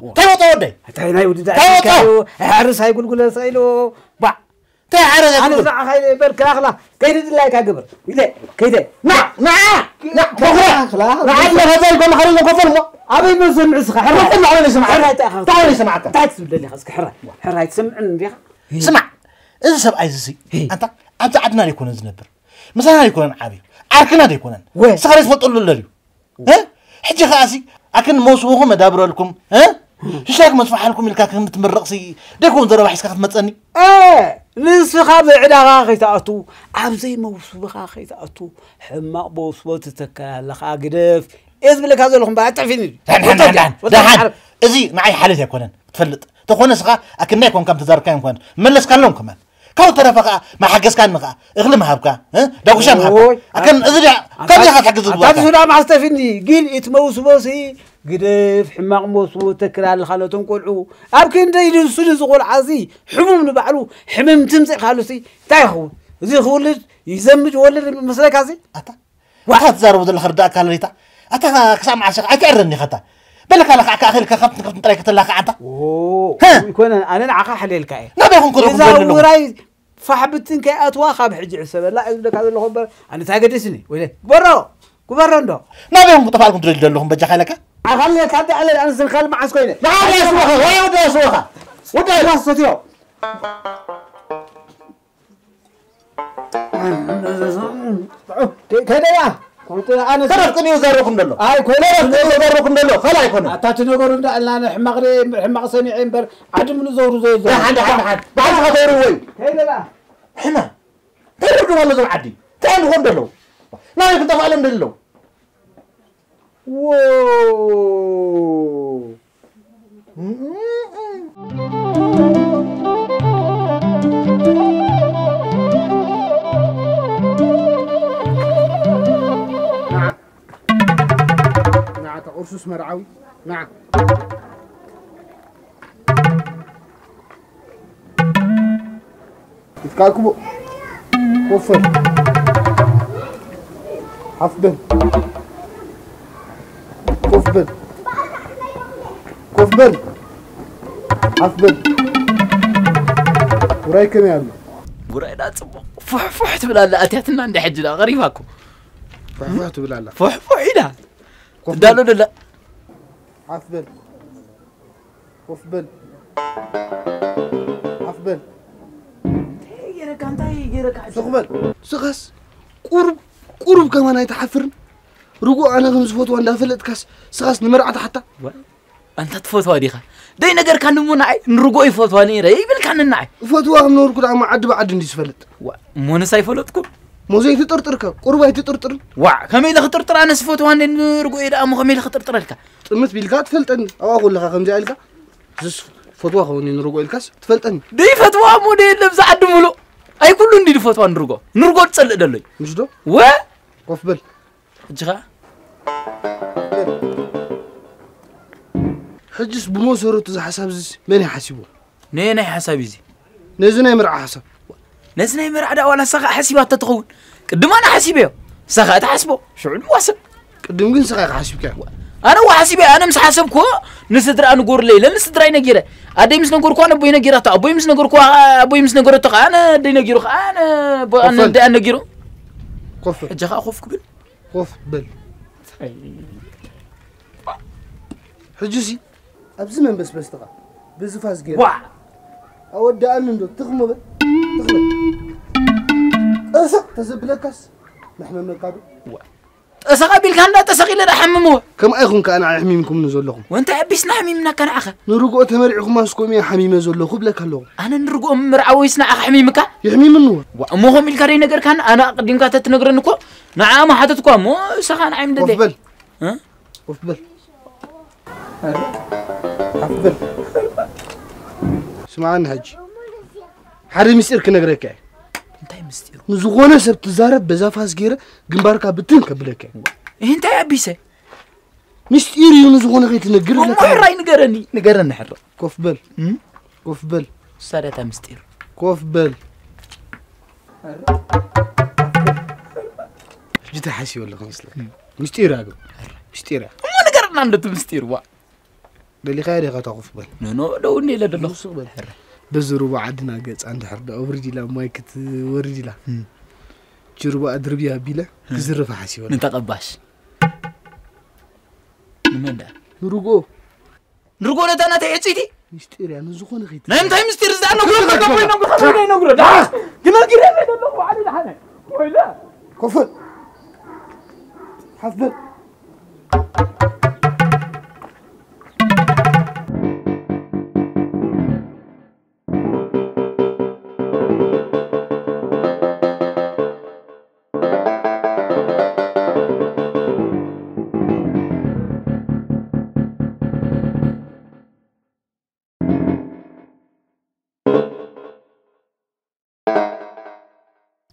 እንታይ ወጣ ወደይ እንታይ ናይ ውድዳ እንታይ ወጣ ሕርስ ኣይጉልጉለ ስኢሉ ባዕ እንታይ ሓረገ ኣነ ትብል? ንዓኻ ኢለ እምበር ክላኽላ ከይደ ድላይካ ግብር። ኢለ ከይደ። ና፣ ና፣ ና፣ በኹራ። ክላኽላ። ንዓይ ለኸዘል ኮን ኸሪ ለኮፈል ሞ። ኣበይ መሰምዕ ስኻ? ሕራ። ኮፈል ንዓይ ለሰማዕ። ሕራ እንታይ ኢኻ? እንታይ ለሰማዕካ? እንታይ ትብል ደሊኻ? እስኪ ሕራ። ሕራ ኣይትሰምዕን እንዲኻ? ስማዕ፣ እዚ ሰብኣይ እዚ ሲ፣ ሂ። ኣንታ ኣብዛ ዓድና ደይኮነን ዝነብር። ምሳና ደይኮነን ዓብዩ። ዓርክና ደይኮነን። ወ። ስኻ ደይትፈልጠሉ ኣለልዩ። እ? ሕጂ ከኣሲ ኣክን መውስቦኹም መዳብረልኩም፣ እ? ሽሻይ ክመጽፋሓልኩም ኢልካ ከም ትምረቕሲ ደይኮን ዘረባ ሒዝካ ክትመጸኒ? እ፣ ንስኻ ብዕዳኻ ከይትኣቱ፣ ኣብ ዘይመውስቦኻ ከይትኣቱ፣ ሕማቕ መውስቦ ትተክል ኣለኻ ግደፍ። እየ ዝብለካ ዘለኹ እምበር ኣትዕፊኒ። ደሓን፣ ደሓን፣ ደሓን፣ ደሓን። እዚ ንዓይ ሓልዮት ኣይኮነን፣ ትፈልጥ። ተኾነ ስኻ ኣክናይ ኮንካ ምተዛርካ ይንኳን መለስካሎም ከማን። ካብኡ ተረፈ ከኣ መሓገዝካኒ ከኣ እኽሊ ምሃብካ፣ እ? ዳጉሻ ምሃብካ። ኦይ፣ ኣከን እዚ ድያ ኣታ-፣ ከምዚ ኢኻ ትሕግዝ ኣታ ዝበልካ። ትሱዳ ማስተፊኒ፣ ግን እቲ መውስቦሲ ግደፍ፣ ሕማቕ መውስቦ ተክል ኣለኻ ነቶም ቆልዑ። ኣብ ክንደይ ድንሱ ንዚ ቆልዓ እዚ ሕሙም ንባዕሉ ሕምም ትምጽእ ካሉሲ እንታይ ይኸውን? እዚ ክውልድ ይዘምድ ይወልድ መስለካ እዚ? ኣታ ዋ። ኣታ ትዛረቦ ዘለኻ ርዳእካ ኣለሊታ። ኣታ ክሳብ መዓስ ኢኻ? ኣይትዕረኒ ኢኻ ኣታ። በለካ ለካ ኣካ ኣኺልካ ካብቲ ከብቲ ጥራይ ከተላካ ዓንታ። ኦ፣ ሀ። ይኮነ፣ ኣነ ንዓኻ ሓልየልካ እየ። ናበይ ኹም ከለኹም እዛ ዘለኹም? ውራይ ፋሕ ብትን ከይኣትዋ ካብ ሕጂ ዕሰበላ እየ ዝብለካ ዘለኹ እምበር፣ ኣነ እንታይ ገደስኒ? ወይለ፣ ግበሮ፣ ግበሮ እንዶ። ናበይ ኹም ክጠፋልኩም ትደልዩ ዘለኹም በጃኻ ኢለካ? ኣኻልየካ እንተ ኣለ፣ ኣነ ዝንካል መዓስ ኮይነ? ንዓ ወዲ ኣስወኻ፣ ወይ ወዲ ኣስወኻ። ወዲ ኣስወኻ። ከደያ። ኣነ ተረፍቅን እዩ ዘረኩም ደሎ። ኣይ፣ ኮነ ተረፍቅን እዩ ዘረኩም ደሎ። ፈላ ኣይኮነ። ኣታ ትነገሩ እንዳ ኣልና፣ ሕማቕ ርኤ እምበር፣ ሕማቕ ሰሚዐ እምበር፣ ዓዲ ምሉእ ዘውሩ ዘይ ዘውሩ። ሓደ፣ ሓደ፣ ሓደ። ብሓንሳኻ ተውሩ ወይ? ከደያ። ሕና። እንታይ ይርዱ ማለት ዞም ዓዲ? እንታይ ንኾን ደሎ? ናበይ ክጠፋሎም ደሎ? ዎ። ንዓ፣ ንዓ፣ እታ ቁርሱስ መርዓዊ፣ ንዓ። ኢትካ ክቦ። ኮፍ በል። ሓፍ በል። ኮፍ በል። ኮፍ በል። ሓፍ በል። ውራይ ከመይ ኣሎ? ውራይ ዳ ጽቡቕ ፉሕ ፉሕ ትብል ኣላ። ኣትያትና እንዳ ሕጂ ዳ ቀሪባ እኮ። ፉሕ ፉሕ ትብል ኣላ። ፉሕ ፉሕ ኢላ። ኮፍ ትዳሎ በል። ደላ። ሓፍ በል። ኮፍ በል። ሓፍ በል። እንታይ ገይረካ፣ እንታይ ገይረካ? ስኽ በል። ስኻስ ቁሩብ፣ ቁሩብ ከማን ኣይትሓፍርን? ርጉእ ኣነ ከም ዝፈትዋ እንዳፈለጥካስ ስኻስ ንመርዓ ትሓታ? ዋ፣ ኣንታ ትፈትዋ ዲኻ? ደይ ነገርካኒ እሞ ንዓይ ንርጉኦ ይፈትዋ ነይረ ይብልካኒ ንዓይ። እፈትዋ ከም ነበርኩ ደኣ እሞ ዓዲ ብዓዲ እንድዩ ዝፈልጥ። ዋ፣ እሞ ንሳ ኣይፈለጥኩን። እሞ ዘይትጥርጥርከ፣ ቁሩብ ኣይትጥርጥርን? ዋዕ፣ ከመይ ኢለ ክጥርጥር? ኣነስ ፈትዋ እንደ ንርጉኦ ደኣ እሞ ከመይ ኢለ ክጥርጥረልካ? ጥምት ቢልካ ትፈልጠኒ። ኣብኣ ከለኻ ከምዚኣ ኢልካ፣ እዝስ ፈትዋ ክኸውን እዩ ንርጎ ኢልካስ ትፈልጠኒ። ደይ ፈትዋ እሞ ደይ የለ ብዛ ዓዲ ምሉእ። ኣይ ኩሉ እንዲ ድፈትዋ ንርጎ። ንርጎ ትጸልእ ደሎይ። ምሽ ዶ? ወ? ኮፍ በል። ሕጂ ኸኣ? ሕጅስ ብመሰረቱ እዚ ሓሳብ እዚስ መን እዩ ሓሲብዎ? ነየናይ ሓሳብ እዩ እዚ? ነዚ ናይ መርዓ ሓሳብ። ነዚ ናይ መርዓ ደኣ ዋላ ንሳ ኸኣ ሓሲባቶ ትኸውን። ቅድም ኣነ ሓሲበዮ። ንሳ ኸኣ ትሓስቦ። ሽዑ ንዋሰብ። ቅድም ግን ንስኻ ኢኻ ሓሲብካዮ። ኣነ እዋ ሓሲበ፣ ኣነ ምስ ሓሰብኩዎ ንስድራ ንጎርለ ኢለ ንስድራይ ነጊረ። ኣደይ ምስ ነገርኩዋ ነቦይ ነጊራቶ። ኣቦይ ምስ ነገርኩዋ፣ ኣቦይ ምስ ነገረቶ ኸኣ ኣነ ኣደይ ነጊሩ ኸኣ ኣነ ኣቦ-፣ ኣነ ኮፈል። ኣደይ ነጊሩ። ኮፈል። ሕጂ ኸኣ ኮፍ ክብል። ኮፍ በል። ሕጂሲ ኣብዚ መንበስበስትኻ ብዝፋስ ገይረ ዋዕ! ኣወዳእኒ እንዶ ትኽ ምበል፣ ትኽ በል። ጠሰቕ ተዘብለካስ መሕመመካ ዶ? ዋዕ! ጠሰቕ ኣቢልካ እንዳ ጠሰቕ ኢለ ዳ ሓምምዎ። ከምኣ ኢኹም ከኣ ንዓይ ኣሕሚምኩምኒ ዘለኹም። ወንታይ ኣቢስና ሓሚምናካ ንዓኻ? ንርግኦ ተመሪዕኹማስ ከምኡ እየ ሓሚመ ዘለኹ እብለካ ኣለኹ። ኣነ ንርግኦ ምምርዓወይስ ንዓኻ ኣሕሚምካ? የሕሚምኒ እወ። ዋዕ! እሞ ከምኡ ኢልካ ደይነገርካኒ? ኣነ ኣቐዲምካ ተትነግረኒ እኮ ንዓ ምሓተትኳ እሞ ንስኻ ንዓይ ምደለ። ኮፍ በል። እ? ኮፍ በል። ሓፍ በል። ስምዓኒ ሕጂ። ሓደ ምስጢር ክነግረካ እየ። እንታይ ምስጢር? ንዝኾነ ሰብ ትዛረብ በዛ ፋስ ገይረ ግንባርካ ብትን ከብለካ እየ። እህ፣ እንታይ ኣቢሰ? ምስጢር እዩ፣ ንዝኾነ ከይትነግር እሞ እብለካ እየ። ሕራይ ንገረኒ፣ ንገረኒ ሕራይ። ኮፍ በል። እም? ኮፍ በል። ሳዳታ ምስጢር። ኮፍ በል። ሕጂ እንታይ ሓሲበ ኣለኹ መስለካ? እም። ምስጢር እያ ግን። ምስጢር እያ። እሞ ንገረና እንደቲ ምስጢር፣ ዋ። ደሊኻዮ ዲኻ እታ ኮፍ በል? ኖ፣ ኖ፣ ደው እንደ ኢለ ደለኹ። ስቕ በል። ሕራይ። በዚ ሩባ ዓድና ገጻ እንድሕር ደኣ ኣውርድ ኢላ፣ ማይ ክትወርድ ኢላ። እም። ጅርባኣ ድርብያ ኣቢለ እም። ክዝርፋ ሓሲበ። ንተቐባሽ። ንመን ደኣ? ንርግኦ። ንርግኦ ነታ ናተይ ዕጽይቲ? ምስጢር እያ፣ ንዝኾነ ኸይት-፣ ናይ እንታይ ምስጢር? እዛ ነግሮ፣ ነግሮ፣ ነግሮ፣ ነግሮ፣ ነግሮ፣ ነግሮ። ዳ! ግመል ግረ ዘለኹ ባዕሉ ደሓነ። ወይለ። ኮፍ በል። ሓፍ በል።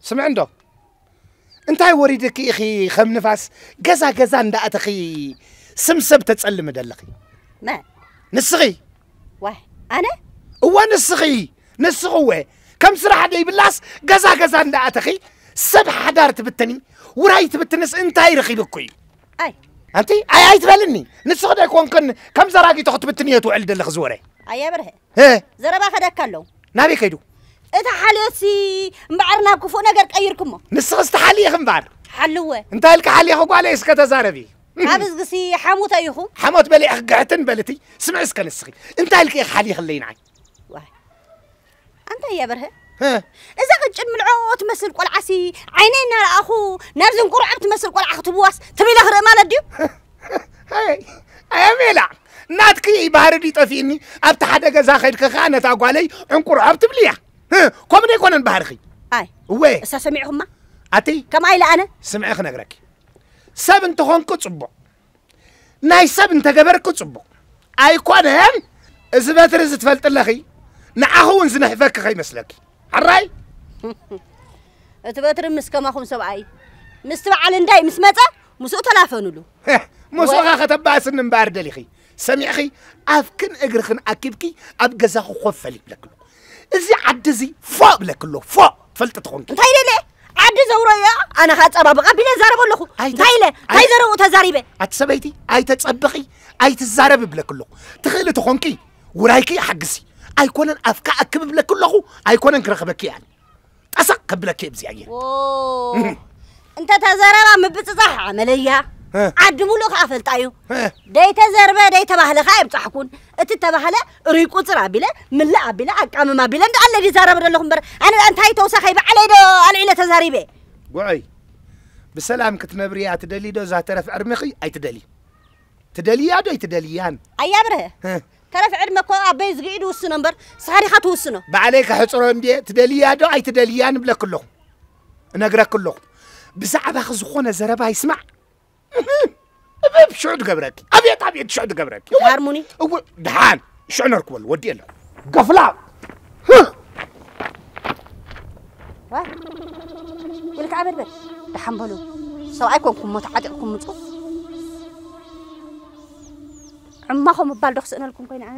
ስምዒ እንዶ፣ እንታይ ወሪድኪ ኢኺ ከም ንፋስ ገዛ ገዛ እንዳኣተኺ ስም ሰብ ተጸልሚ ደለኺ? መን? ንስኺ። ዋይ፣ ኣነ? እወ ንስኺ፣ ንስኺ እወ። ከም ስራሕ ደይብላስ ገዛ ገዛ እንዳኣተኺ ሰብ ሓዳር ትብትኒ፣ ውራይ ትብትንስ እንታይ ረኺብኩ እዩ? ኣይ። ኣንቲ፣ ኣይ ኣይትበልኒ። ንስኺ ዶ ኣይኮንክን ከም ዘራጊቶ ክትብትኒ እየ ትውዕል ደለኺ ዝወረ? ኣየ ብርሀ። እ? ዘረባ ከደካ ኣለዉ። ናበይ ከይዱ? እቲ ሓልዮትሲ እምበኣር ናብ ክፉእ ነገር ቀይርኩሞ። ንስኽስ ተሓልየኺ እምበኣር። ሓልወ። እንታይ ኢልኪ ሓልየኺ ጓለይ እስከ ተዛረቢ። ኣብ እዝግሲ ሓሙተ ኢኹም። ሓሞት በሊዕኺ ግሕትን በልቲ። ስምዒ እስከ ንስኺ። እንታይ ኢልኪ ኢኺ ሓልየኽለይ ንዓይ? ዋይ። ኣንታ እያ በርሀ። እ? እዛ ቅጭን ምልዖ ትመስል ቆልዓሲ ዓይነይ እናረኣኹ ናብዚ እንቁርዖብ ትመስል ቆልዓ ክትብዋስ ትም ኢለ ክርኢ ማለት ድዩ? ኣይ፣ ኣይ ኣሜላ፣ ናትኪ ባህሪ ድዩ ጠፊእኒ? ኣብቲ ሓደ ገዛ ከይድኪ ከኣ ነታ ጓለይ ዕንቁርዖብ ትብልያ። እ፣ ከምኡ ዶ ኣይኮነን ባህርኺ? ኣይ፣ እወ። እሳ ሰሚዕኹማ? ኣቲ? ከምኣ ኢለ ኣነ? ስምዒ ክነግረኪ። ሰብ እንተኾንኪ ጽቡቕ። ናይ ሰብ እንተገበርኪ ጽቡቕ። ኣይኮነን፣ እዚ በትሪ እዚ ትፈልጢ ኣለኺ፣ ንዓኺ እውን ዝንሕፈኪ ከይመስለኪ። ሕራይ? እቲ በትሪ ምስ ከማኹም ሰብኣይ፣ ምስቲ በዓል እንዳይ ምስ መጸ፣ ምስኡ ተላፈኑሉ። ምስኡ ኸ ከተባእስኒ እምበኣር ደሊኺ። ሰሚዕኺ፣ ኣፍክን እግርኽን ኣኪብኪ ኣብ ገዛኺ ኮፍ በሊ ይብለኪ ኣለኹ። እዚ ዓዲ እዚ ፎእ ብለኪ ኣለኹ፣ ፎእ፣ ትፈልጢ ተኾንኪ። እንታይ ኢለ? ዓዲ ዘውረዮ፣ ኣነ ኸኣ ጸባብቕ ኣቢለ እዛረብ ኣለኹ። ኣይተ-፣ እንታይ ኢለ? ኣይ-፣ እንታይ ዘረብኡ ተዛሪበ? ኣቲ ሰበይቲ፣ ኣይተጸብኺ፣ ኣይትዛረቢ ይብለኪ ኣለኹ። ትኽእሊ ተኾንኪ፣ ውራይኪ ሓግዚ። ኣይኮነን ኣፍካ ኣክብ ይብለኪ ኣለኹ፣ ኣይኮነን ክረኽበኪ እየ ኣነ። ጠሰቕ ከብለኪ እየ ብዚኣ እየ። ዎ። እህ። እንተ ተዘረባ ምብጽጻሕ ኣመለያ። እ። ዓዲ ሙሉእ ከኣ ፈልጣ እዩ። እ። ደይተዘርበ ደይተባህለ ከኣ የብጻሕኩን። እቲ ተባህለ ርይ ቁጽር ኣቢለ፣ ምልእ ኣቢለ፣ ኣቃምም ኣቢለ፣ እንዳ ኣለድ ይዛረብ ዘለኹ እምበር፣ ኣነ እንታይ ተውሳኸይ ባዕለይ ዶ ኣልዒለ ተዛሪበ? ጉዐይ፣ ብሰላም ክትነብርያ ትደሊ ዶ እዛ ተረፍ ዕድመኺ ኣይትደሊ? ትደልያ ዶ ኣይትደልያን? ኣያ ብርሀ፣ እ። ተረፍ ዕድመ እኮ ኣበይ ዝግዒ ዝውስኖ እምበር፣ ንስኻ ዲኻ ትውስኖ? ባዕለይ ከሕጽሮ እንድየ፣ ትደልያ ዶ ኣይትደልያን እብለኪ ኣለኹ። እነግረኪ ኣለኹ። ብዛዕባኺ ዝኾነ ዘረባ ይስማዕ። እብብ፣ ሽዑ ትገብረኪ። ኣብየት፣ ኣብየት፣ ሽዑ ትገብረኪ። እወ፣ ሃርሙኒ። እወ፣ ደሓን። ሽዑ ነርክበሉ፣ ወዲ የለ። ገፍላ። ዋ፣ ኢልካ ኣበድበድ። ደሓን በሉ። ሰብኣይ ኮንኩም እሞ ተዓጢቕኩም ምጹ። ዕማኾ ምባል ዶ ክስእነልኩም ኮይኑ ኣነ?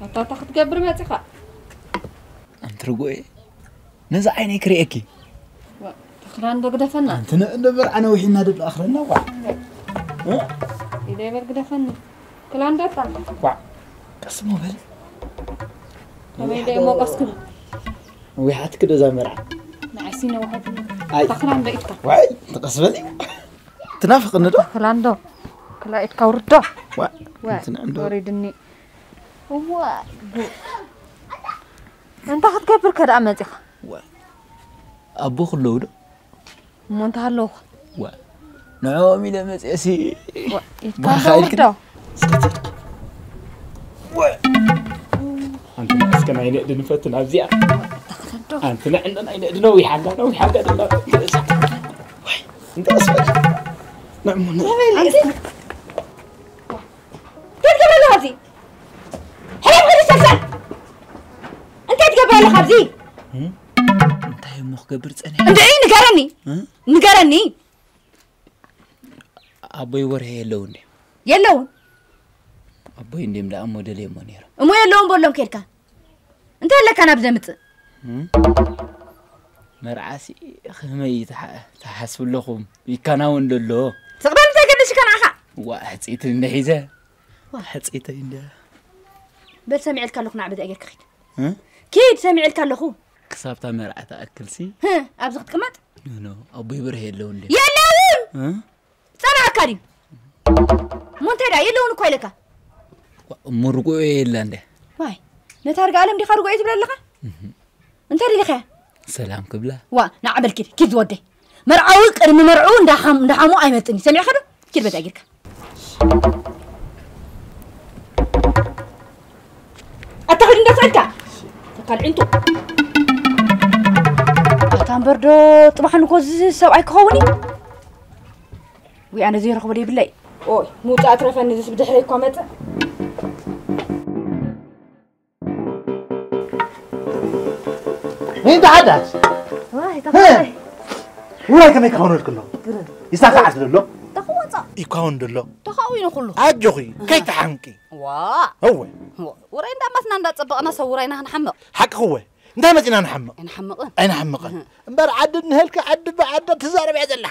ኣታ፣ ኣታ ክትገብር መጺኻ? ኣንቲ ርጉኤ፣ ነዚ ዓይነይ ክርእየኪ። ዋ፣ ተኽላን ዶ ግደፈና? ኣንቲ ንዕንዶ በርዓ ነዊሕና ድሎ ኣኽለና፣ ዋ። እ? ኢደ ይበል ግደፈኒ። ክላንዶ ኣታ። ዋ፣ ቀስ እሞ በል። ከመይ ዶ ሞቀስኩም? ነዊሓትኪ ዶ እዛ መርዓ? ንዓይሲ ነዊሓትኒ። ኣይ። ተኽላንዶ ኢድካ። ዋይ፣ ተቐስ በል። ትናፍቕኒ ዶ? ክላንዶ፣ ክላ ኢድካ ውርዶ። ዋ፣ ዋ፣ እንትን እንዶ። ወሪድኒ። እዋ፣ ጉ-፣ እንታይ ክትገብር ከ ደኣ መጺኻ? ዋ፣ ኣቦ ክለዉ ዶ? እሞ እንተ ሃለውኻ? ዋ፣ ንዕኦም ኢለ መጺኤሲ። ዋ፣ ኢድካ ማኻ እንዶ ኢልክኒ? ውርዶ። ዋ። ኣንቲ እስከ ናይ ንእዲ ንፈትን ኣብዚኣ። ተኽለዶ። ኣንቲ ንዕንዶ ናይ ንእዲ ነዊሕ ኣላ፣ ነዊሕ ኣላ ደላ። ዋይ፣ እንተ ኣስፈል። ንዕሞ ነ-፣ ኣንቲ እንታይ ትገብር ኣለኻ ኣብዚ? ሕለፍ፣ ከዲ ሰብሰብ። እንታይ ትገብር ኣለኻ ኣብዚ? እም? እንታይ እሞ ክገብር ጸኒሐ? እንድዒ ንገረኒ። እም? ንገረኒ። ኣቦይ ወርሄ የለውን ድዮም? የለውን። ኣቦይ እንድዮም ደኣ እሞ ደልየሞ ነይሮም። እሞ የለውን በሎም ከድካ። እንታይ ኣለካ ናብ ዘምጽእ? እም? መርዓሲ ከመይ ትሓ- ትሓስቡ ኣለኹም? ይከናወን ደሎ። ስቕ በል፣ እንታይ ገደሽካ ንዓኻ? ዋ፣ ሕጽይቲ እንደ ሒዘ። ዋ። ሕጽይቲ እንደ በል፣ ሰሚዐልካ ኣለኹ፣ ንዓ በዚ ኣገርካ ኺድ። እ? ኪድ፣ ሰሚዐልካ ኣለኹ። ክሳብታ መርዓ ትኣክልሲ? ህ፣ ኣብዚ ክትቅመጥ? ኖ፣ ኖ፣ ኣቦይ ብርህ የለውን ድዩ? የለውን! እ? ጸናዕካ ድዩ? እሞ እንታይ ደኣ የለውን እኮ ኢለካ? ዋ፣ እሞ ርጉኦ የላ እንደ። ዋይ፣ ነታ ርግኣለም ዲኻ ርጉኦ ትብላ ኣለኻ? እህ። እንታይ ደሊኻ? ሰላም ክብላ። ዋ፣ ንዓ በል ኪድ፣ ኪድ ዝወደይ። መርዓዊ ቅድሚ መርዕኡ እንዳሓም-፣ እንዳሓሙ ኣይመጽእን እዩ። ሰሚዕካ ዶ? ኪድ በዛ ጌርካ። ኣታ ኸድ እንዳስኣልካ። ተካል ዕንቱ። ኣታ እምበር ዶ ጽባሕ ንኮ እዚ ሰብኣይ ክኸውን እዩ? ወይ ኣነ ዘይረኽቦ ዘይብለይ። ኦይ፣ ምውጻእ ትረፈኒ፣ ዝስ ብድሕረይ እኳ መጽእ። እንተ ሓዳስ ዋይ ተኸታይ። ውራይ ከመይ ክኸውን ልክሎ? ይሳካ ዓስ ደሎ? ተኸወጻ። ይካውን ደሎ? ተኻዊኑ ኩሉ። ኣጆኺ ከይተሓምቂ። ዋ። እወ። ውራይ እንዳማትና እንዳጸበቕና ሰብ ውራይና ክንሓምቕ። ሓቂ ክወ እንታይ መጺና ንሓምቕ? ኣይንሓምቕን። ኣይንሓምቕን። እምበር ዓዲ ንህልኪ ዓዲ ብዓዳ ትዛረብ እያ ዘላ።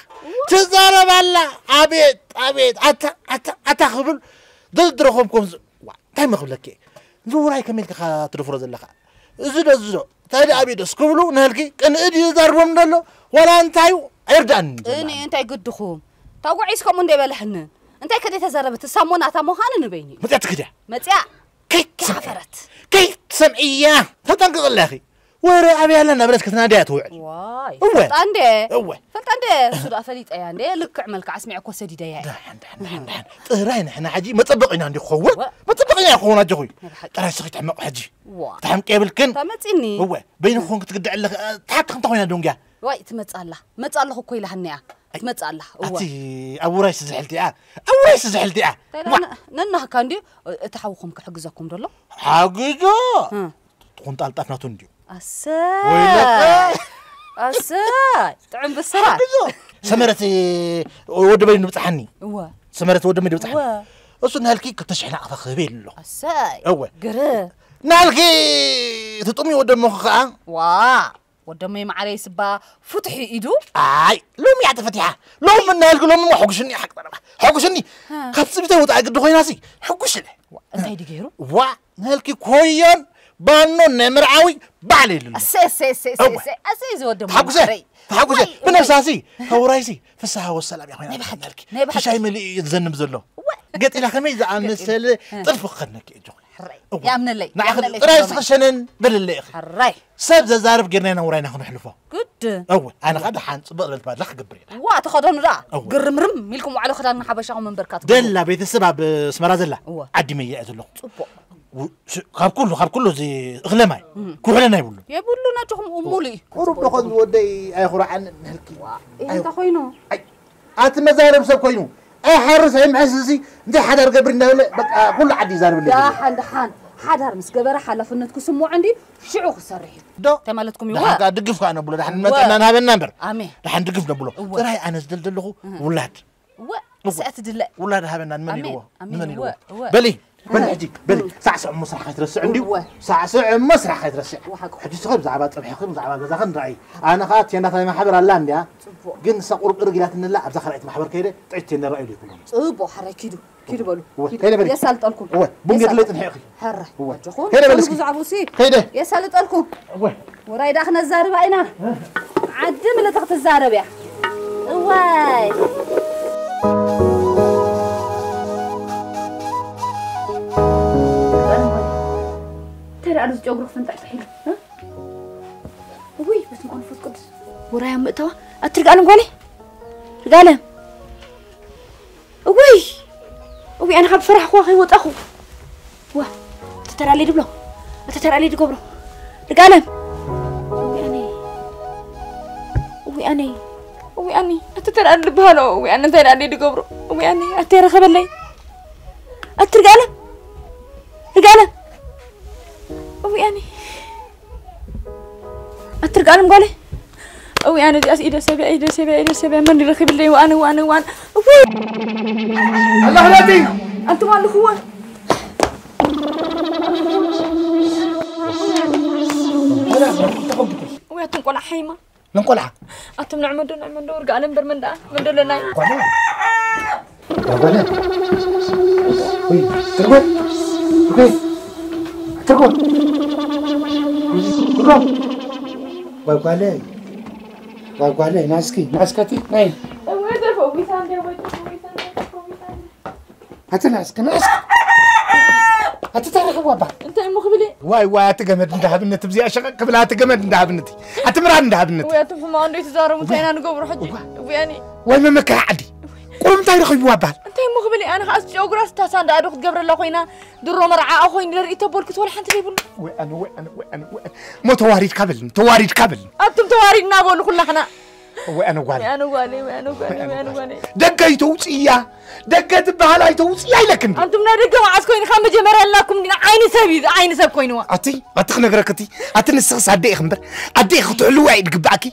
ትዛረብ ኣላ። ኣቤት ኣቤት ኣታ ኣታ ኣታ ክብል ደድረኹም ኮም ዋ እንታይ መኽብለኪ? እዚ ውራይ ከመይ ኢልካ ትደፍሮ ዘለኻ? እዚ ዶ እዚ ዶ እንታይ ደኣ ኣበይ ዶስ ክብሉ ንህልኪ ቅንኢ ድዩ ዘርቦም ደሎ ዋላ እንታይ እዩ ኣይርዳእን። ቅንኢ እንታይ ግድኹም? ታጓዒስ ከምኡ እንደ በለሕንን እንታይ ከደ ተዘረበት ሳሞና እታ ምዃኑ ንበይኒ እዩ። መጽያ ትክድያ። መጽያ ከይትሰምዕያ ከይትሰምዕያ ተጠንቅቕ ኣለኺ። ወረ ኣበይ ኣለና ብለስ ክትናድያ ትውዕል። ዋይ እወ። ፈልጣ እንደ እወ። ፈልጣ እንደ እሱ ደኣ ፈሊጠያ እንደ ልክዕ መልክዓ ኣስሚዐ እኮ ሰዲደያ እየ። ደሓን ደሓን ደሓን ደሓን ጥራይ ንሕና ሕጂ መጸበቒና እንዲ ክኸውን ወ- መጸበቒና ይኸውን ኣጆኹ። ናይ ብሓቂ። ጥራይ ስኺ ትሕመቑ ሕጂ ዋ ተሓምቂ የብልክን። ተመጺኒ እወ በይንኹን ክትግድዕ ኣለኺ። ትሓቂ እንተኾይና ዶንግያ ዋይ ትመጽእ ኣላ መጽእ ኣለኹ እኮ ኢላህኒ እያ ትመጽእ ኣላ እወ ኣቲ ኣብ ውራይ ስዝሕልቲ እያ ኣብ ውራይ ስዝሕልቲ እያ ዋ ነናህካ እንድዩ እቲ ሓውኹም ክሕግዘኩም ደሎ ሓግዞ ቁንጣል ጣፍ ናቱ እንድዩ ኣሰይ ኣሰይ ጥዑም ብስራት ሰመረት ወዲ በይኑ ንብፅሓኒ እወ ሰመረት ወዲ በይኑ ንብፅሓኒ እወ እሱ ናልኪ ክልተ ሽሕ ናቕፋ ክህበ ኣሎ ኣሰይ እወ ግር ናልኪ ትጥሚ ወደሞ ከዓ ዋ ወደሞ ማዓረይ ስባ ፍትሒ ኢዱ ኣይ ሎሚ እያ ተፈቲሓ ሎሚ እናልኪ ሎሚ ሞ ሕጉሽኒ ሓቂ ጠረባ ሕጉሽኒ ካብ ፅቢተ ወፃኢ ግዲ ኮይናሲ ሕጉሽ ኢለ እንታይ ድገይሩ ዋ ንህልኪ ኮዮን ባኖን ናይ መርዓዊ ባዕለ ይልሉ እሰይ እሰይ እሰይ እሰይ እሰይ እሰይ ዝወደ ተሓጉሰ ማዕረይ። ተሓጉሰ ወይ፣ ብነብሳሲ ከውራይሲ ፍስሃ ወሰላም እያ ኮይና ናይ ብሓቂ፣ ትመልኪ ናይ ብሓቂ። ሽሻይ መሊኡ እዩ ዝዘንብ ዘሎ ገጢላ ከመይ ዝኣመሰለ ጥልፊ ክኸድነኪ እጆ ሕራይ እወ። ያምነለይ ንዓኺ ያምነለይ ጥራይ ስሎመይ። ስኽሸነን በልለ ኢኺ ሕራይ ሰብ ዘዛርብ ጌርና ኢና ውራይና ክንሕልፎ ግድ እወ ኣነ ኸዓ ደሓን ፅብቕ ዝበለት ባድላ ክገብር እየ ዋ ተኸደኑ ደኣ እወ። ግርምርም ኢልኩም ዋዕሎ ክዳን ሓበሻኹም መንበርካ ትገብሩ። ደላ ቤተሰብ ኣብ ኣስመራ ዘላ እወ። ዓዲ መያ እያ ዘለኹ ፅቡቕ ካብ ኩሉ ካብ ኩሉ እዚ እኽለ ማይ ኩሕለ ናይ ብሉ የብሉ ናቸኹም ሙሉ እዩ ቁሩብ ዶ ኾን ወደይ ኣይኹርዓን ንህልኪ እንታይ ኮይኑ ኣቲ መዛረብ ሰብ ኮይኑ ኣይሓርስ ኣይምሕስ እዚ እንታይ ሓዳር ገብር እንዳበለ በቃ ኩሉ ዓዲ ይዛረብ እንደ ደሓን ደሓን ሓዳር ምስ ገበረ ሓላፍነት ክስምዖ እንዲ ሽዑ ክሰርሕ እዩ ዶ እንታይ ማለትኩም እዩ ድሓን ከዓ ድግፍ ከዓ ነብሎ ድሓን መጠና ንሃበና እምበር ኣሜን ድሓን ድግፍ ነብሎ እወ። ጥራይ ኣነ ዝደል ዘለኹ ውላድ እወ ንስኣ ትድለ ውላድ ሃበና ንመን ኣሜን ኢልዎ ኣሜን ንመን እወ ኢልዎ እወ በሊ በሊ ሕጂ በሊ ሳዕ ስዑ ምስራሕ ከይትረስዕ እንድዩ እወ ሳዕ ስዑ እሞ ስራሕ ከይትረስዕ ወሓቁ ሕጂ ስኸ ብዛዕባ ፀብሕኽን ብዛዕባ ገዛኽን ንረኣይ ኣነ ከዓ ቴንዳታይ ማሕበር ኣላ እንድያ ጽቡቕ ግን ንሳ ቁሩብ እርግ ኢላትኒ ኣላ ኣብዛ ካልኣይቲ ማሕበር ከይደ ጥዕቲ ቴንዳ ረኣዩ ኢሉ ይብሎ ጽቡቕ ሓራይ ኪዱ ኪዱ በሉ እወ፣ ኪዱ። ከይደ በሊ። የሳልጠልኩም እወ፣ ቡን ጌትለይ የሳልጠልኩም። ጽንሐ ኢኺ። ሕራይ እወ። ኣጆኹም ከይደ በሊ ኩሉ እስኪ። ብዛዕባኡ ሲ ከይደ የሳልጠልኩም እወ። ወራይ ደኣ ክነዛርባ ኢና ዓዲ ምልእቲ ክትዛረብ እያ እዋይ እንታይ ደኣ ዝጨጉሩ ክፍንጥሕጥሕ ኢሉ እ? ውይ በስመ ኣብ መንፈስ ቅዱስ ወራይ ኣብ ምእተዋ ኣትርጋለም ጓለይ ርጋለም እውይ እውይ ኣነ ካብ ፈራሕኩዋ ከይወጣኹ ዋ እቲ ተራለይ ድብሎ እቲ ተራለይ ድገብሮ ድጋለም እውይ ኣነ እውይ ኣነ እውይ ኣነ እቲ ተራለ ድበሃሎ እውይ ኣነ እንታይ ደኣለይ ድገብሮ እውይ ኣነ ኣተ ረኸበለይ ኣቲ ርጋለም ርጋለም እውይ ኣነ ኣትርጋለም ጓለይ እውይ ኣነ እዚኣስ ኢደ ሰብያ ኢደ ሰብያ ኢደ ሰብያ መን ይረኪብለይ ዋኣነ ዋኣነ ዋኣነ እውይ ኣላህ ረቢ ኣንቱም ኣለኽዎ እውይ ኣቱም ቆልዓ ሓይማ ምን ቆልዓ? ኣቱም ንዕመዶ፣ ንዕመዶ፣ ወርጋ ኣለም በር መን ደኣ? መን ደለናይ? ጓለ? ጓለ? ወይ፣ ትርጎ? ትርጎ? ትርጎ? ትርጎ? ወይ ጓለ? ወይ ጓለ? ናስኪ፣ ናስከቲ፣ ናይ። ወይ ተፈዊሳ እንደ፣ ወይ ተፈዊሳ እንደ፣ ተፈዊሳ እንደ። ኣቲ ናስኪ፣ ናስኪ። ኣቲ ታሪኽ ዋባ። እንታይ እሞ ክብል እየ? ዋይ፣ ዋይ፣ ኣቲ ገመድ እንዳሃብነት፣ እብዚኣ ሸቐቕ ክብል፣ ኣቲ ገመድ እንዳሃብነት። ኣቲ ምራን እንዳሃብነት። ወይ ኣቱም ሕማቕ እንዶ ይትዛረቡ፣ እንታይ ኢና ንገብሮ ሕጂ? እዋ። እውያኒ። ወይ መመከራ ዓዲ። ቁሩብ እንታይ ረኺብዋ በሃል? እንታይ እሞ ክብል እየ? ኣነ ኸኣ ጨጉራ ስታሳ እንዳኣዶ ክትገብረላ ኮይና፣ ድሮ መርዓኣ ኮይኑ ደርኢ ተበልኩ ትበል ሓንቲ ዘይብሉ። ወይ ኣነ፣ ወይ ኣነ፣ ወይ ኣነ፣ ወይ ኣነ። እሞ ተዋሪድካ በልኒ፣ ተዋሪድካ በልኒ። ኣቱም ተዋሪድና በሉ ኩላኽና። ወይ ኣነ ጓል። ወይ ኣነ ጓለይ፣ ወይ ኣነ ጓለይ፣ ወይ ኣነ ጓለይ። ደገ ኣይተውፅእያ፣ ደገ ትበሃል ኣይተውፅእያ ኢለክን ድየ? ኣንቱም ናይ ደገ መዓስ ኮይኑ ካብ መጀመርያ ኣላኩም ዲና? ዓይኒ ሰብ እዩ፣ ዓይኒ ሰብ ኮይንዋ። ኣቲ፣ ኣቲ ክነግረክ እቲ፣ ኣቲ ንስኽስ ኣደ ኢኽ እምበር፣ ኣደ ኢኽ ክትሕልዋ እዩ ዝግብኣኪ።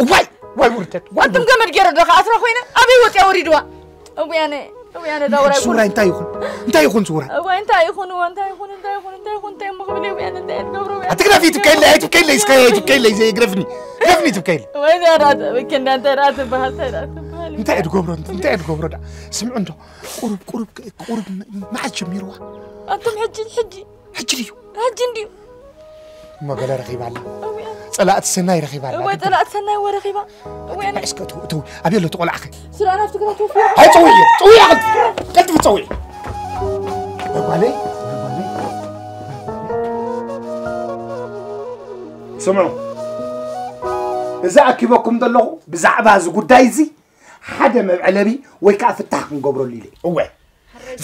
እዋይ፣ ዋይ ውርደት፣ ዋይ ኣንቱም ውርደት። ገመድ ገይረ ዶ ከኣስራ ኮይነ ኣበይ ወፅያ ወሪድዋ? እውያነ፣ እውያነ ዳውራይ ስውራይ እንታይ ይኹን? እንታይ ይኹን ስውራይ? እዋይ እንታይ ይኹን፣ እዋ እንታይ ይኹን፣ እንታይ ይኹን፣ እንታይ ይኹን፣ እንታይ እሞ ክብል እውያነ፣ እንታይ እየ ዝገብሮ እውያነ? ኣትግረፊ ትብከይለይ፣ ኣይትብከይለይ፣ እስከ ኣይትብከይለይ፣ ዘይግረፍኒ። ግረፍኒ ትብከይለ። ወይ ዳራ ብከንዳ እንታይ ደኣ ትበሃል፣ እንታይ ደኣ ትበሃል? እንታይ እየ ዝገብሮ? እንታይ እየ ዝገብሮ ደኣ? ስምዑ እንዶ፣ ቁሩብ፣ ቁሩብ፣ ቁሩብ መዓስ ጀሚርዋ? ኣንቱም ሕጂ፣ ሕጂ። ሕጂ ድዩ? ሕጂ እንድዩ። እሞ ገለ ረኺባ ኣላ። እውያ። ጸላእቲ ሰናይ ረኺባ ኣላ። እወ፣ ግዲ። ጸላእቲ ሰናይ እወ ረኺባ። እወ፣ ኣነ እስከ እትው፣ እትው። ኣበይ ኣሎ እቲ ቆልዓኸ? ስራን ኣብቲ ግራት ወፊሩ። ኣይ፣ ጽውዒ፣ ጽውዒ፣ ቀልጢፉ፣ ቀልጢፉ ጽውዒ። በጓለይ፣ በጓለይ። ስምዑ፣ እዚ ኣኪበኩም ዘለኹ ብዛዕባ እዚ ጉዳይ እዚ ሓደ መብዕለቢ ወይ ከኣ ፍታሕ ክንገብረሉ ኢለ። እወ።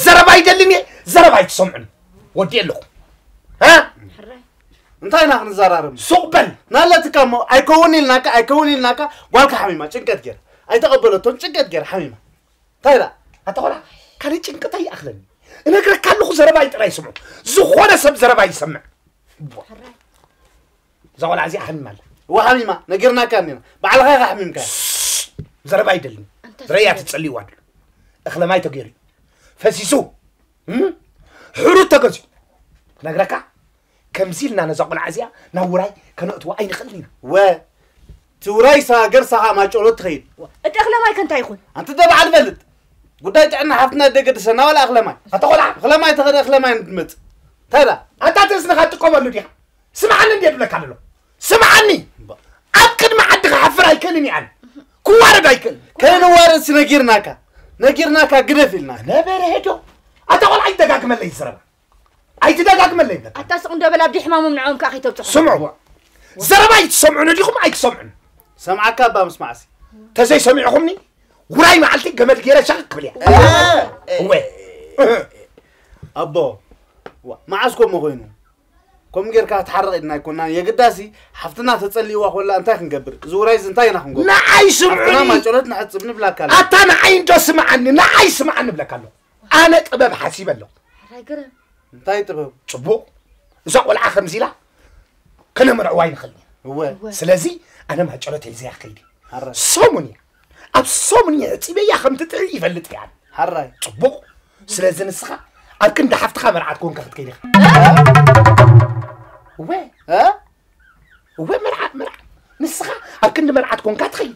ዘረባ ይደልን እየ፣ ዘረባ ኣይትሰምዑን። ወዲ ኣለኹ። ሃ? እንታይ ኢና ክንዘራረብ? ሱቕ በል። ናለትካ እሞ ኣይከውን ኢልናካ፣ ኣይከውን ኢልናካ፣ ጓልካ ሓሚማ፣ ጭንቀት ገይራ። ኣይተቐበለቶን፣ ጭንቀት ገይራ ሓሚማ። እንታይ ኢላ? ኣታ ቆልዓ፣ ካልእ ጭንቀት ኣይኣኽለኒ። እነግረካ ኣለኹ፣ ዘረባይ ጥራይ ስምዑ። ዝኾነ ሰብ ዘረባይ ይሰምዕ። እዛ ቆልዓ እዚኣ ሓሚማ ኣላ። እዋ ሓሚማ፣ ነጊርናካ እኒና። ባዕልኻ ኢኻ ሓሚምካ። ዘረባ ኣይደልን። ኣንታ ረያ ዘረባ። ትጸልይዋ ድሉ። እኽለ ማይ ተገይሩ። ፈሲሱ። እም? ሕሩት ተገዚኡ። ክነግረካ፣ ከምዚ ኢልና ነዛ ቆልዓ እዚኣ ናብ ውራይ ከነእትዋ ኣይንኽእልን ኢና። ወ፣ እቲ ውራይ ሰሃገር ሰሃ ማጨሎ ትኸይድ። እቲ እኽለ ማይ ከ እንታይ ይኹን? ኣንቲ እተ በዓል ፈልጥ። ጉዳይ ጥዕና ሓፍትና ደገድሰና ዋላ እኽለ ማይ። ኣታ ቆልዓ። እኽለ ማይ ተኸደ እኽለ ማይ ንድመጽ። እንታይ ደኣ? ኣንታ እቲ እዝንኻ ትጥቀመሉ ዲኻ? ስምዓኒ እንድየ ዝብለካ ዘሎ። ስምዓኒ። እባ። ኣብ ቅድሚ ዓዲ ክሓፍር ኣይክእልን እየ ኣነ። ክዋረድ ኣይክእልን። ከይንዋረድ ሲ ነጊርናካ። ነጊርናካ ግደፍ ኢልና። ነበረ ሄዶ። ኣታ ቆልዓ ኣይትደጋግመለይ ዘረባ። ኣይትደጋግመለይ ይብለካ። ኣታ ስቕ እንዶ በል ኣብዲ ሕማሞም ንዕኦም ከኣ ከይተብጽሖም። ስምዑ። ዘረባ ኣይትሰምዑኒ ዲኹም ኣይትሰምዑኒ? ሰምዓካ እባ ምስማዕሲ። ተዘይሰሚዕኹምኒ ውራይ መዓልቲ ገመድ ገይረ ሸቕቅ ክብል እየ። እ፣ እ፣ እወ። ኣቦ፣ ዋ፣ መዓስ ከምኡ ኮይኑ? ከምኡ ጌርካ ክትሓርቕ ኢድና ኣይኮናን። የግዳሲ ሓፍትና ተጸሊእዋ ኮላ እንታይ ክንገብር? እዚ ውራይዚ እንታይ ኢና ክንገብር? ንዓይ ስምዑኒ። ሓፍትና ማጨሎት ንዕጽብ ንብላካ ኣለና። ኣታ ንዓይ እንዶ ስምዓኒ፣ ንዓይ ስምዓኒ እብለካ ኣለኹ። ኣነ ጥበብ ሓሲበ ኣለኹ። ሓራይ ግርም። እንታይ ጥበብ? ጽቡቕ። እዛ ቆልዓ ከምዚ ኢላ ከነምርዕዋ ኣይንኽእልን ኢና። እወ። እወ። ስለዚ ኣነ ማጨሎት ሒዘያ ክኸይድ እየ። ሓራይ። ሰሙን እያ። ኣብ ሰሙን እየ ሕጺበያ ከም ትጥዕም ይፈልጥ እየ ኣነ። ሓራይ። ጽቡቕ። ስለዚ ንስኻ ኣብ ክንዲ ሓፍትኻ መርዓት ኮንካ ክትከይድ ኢኻ። እወ። እ? እወ፣ መርዓት፣ መርዓት። ንስኻ ኣብ ክንዲ መርዓት ኮንካ ትኸይድ።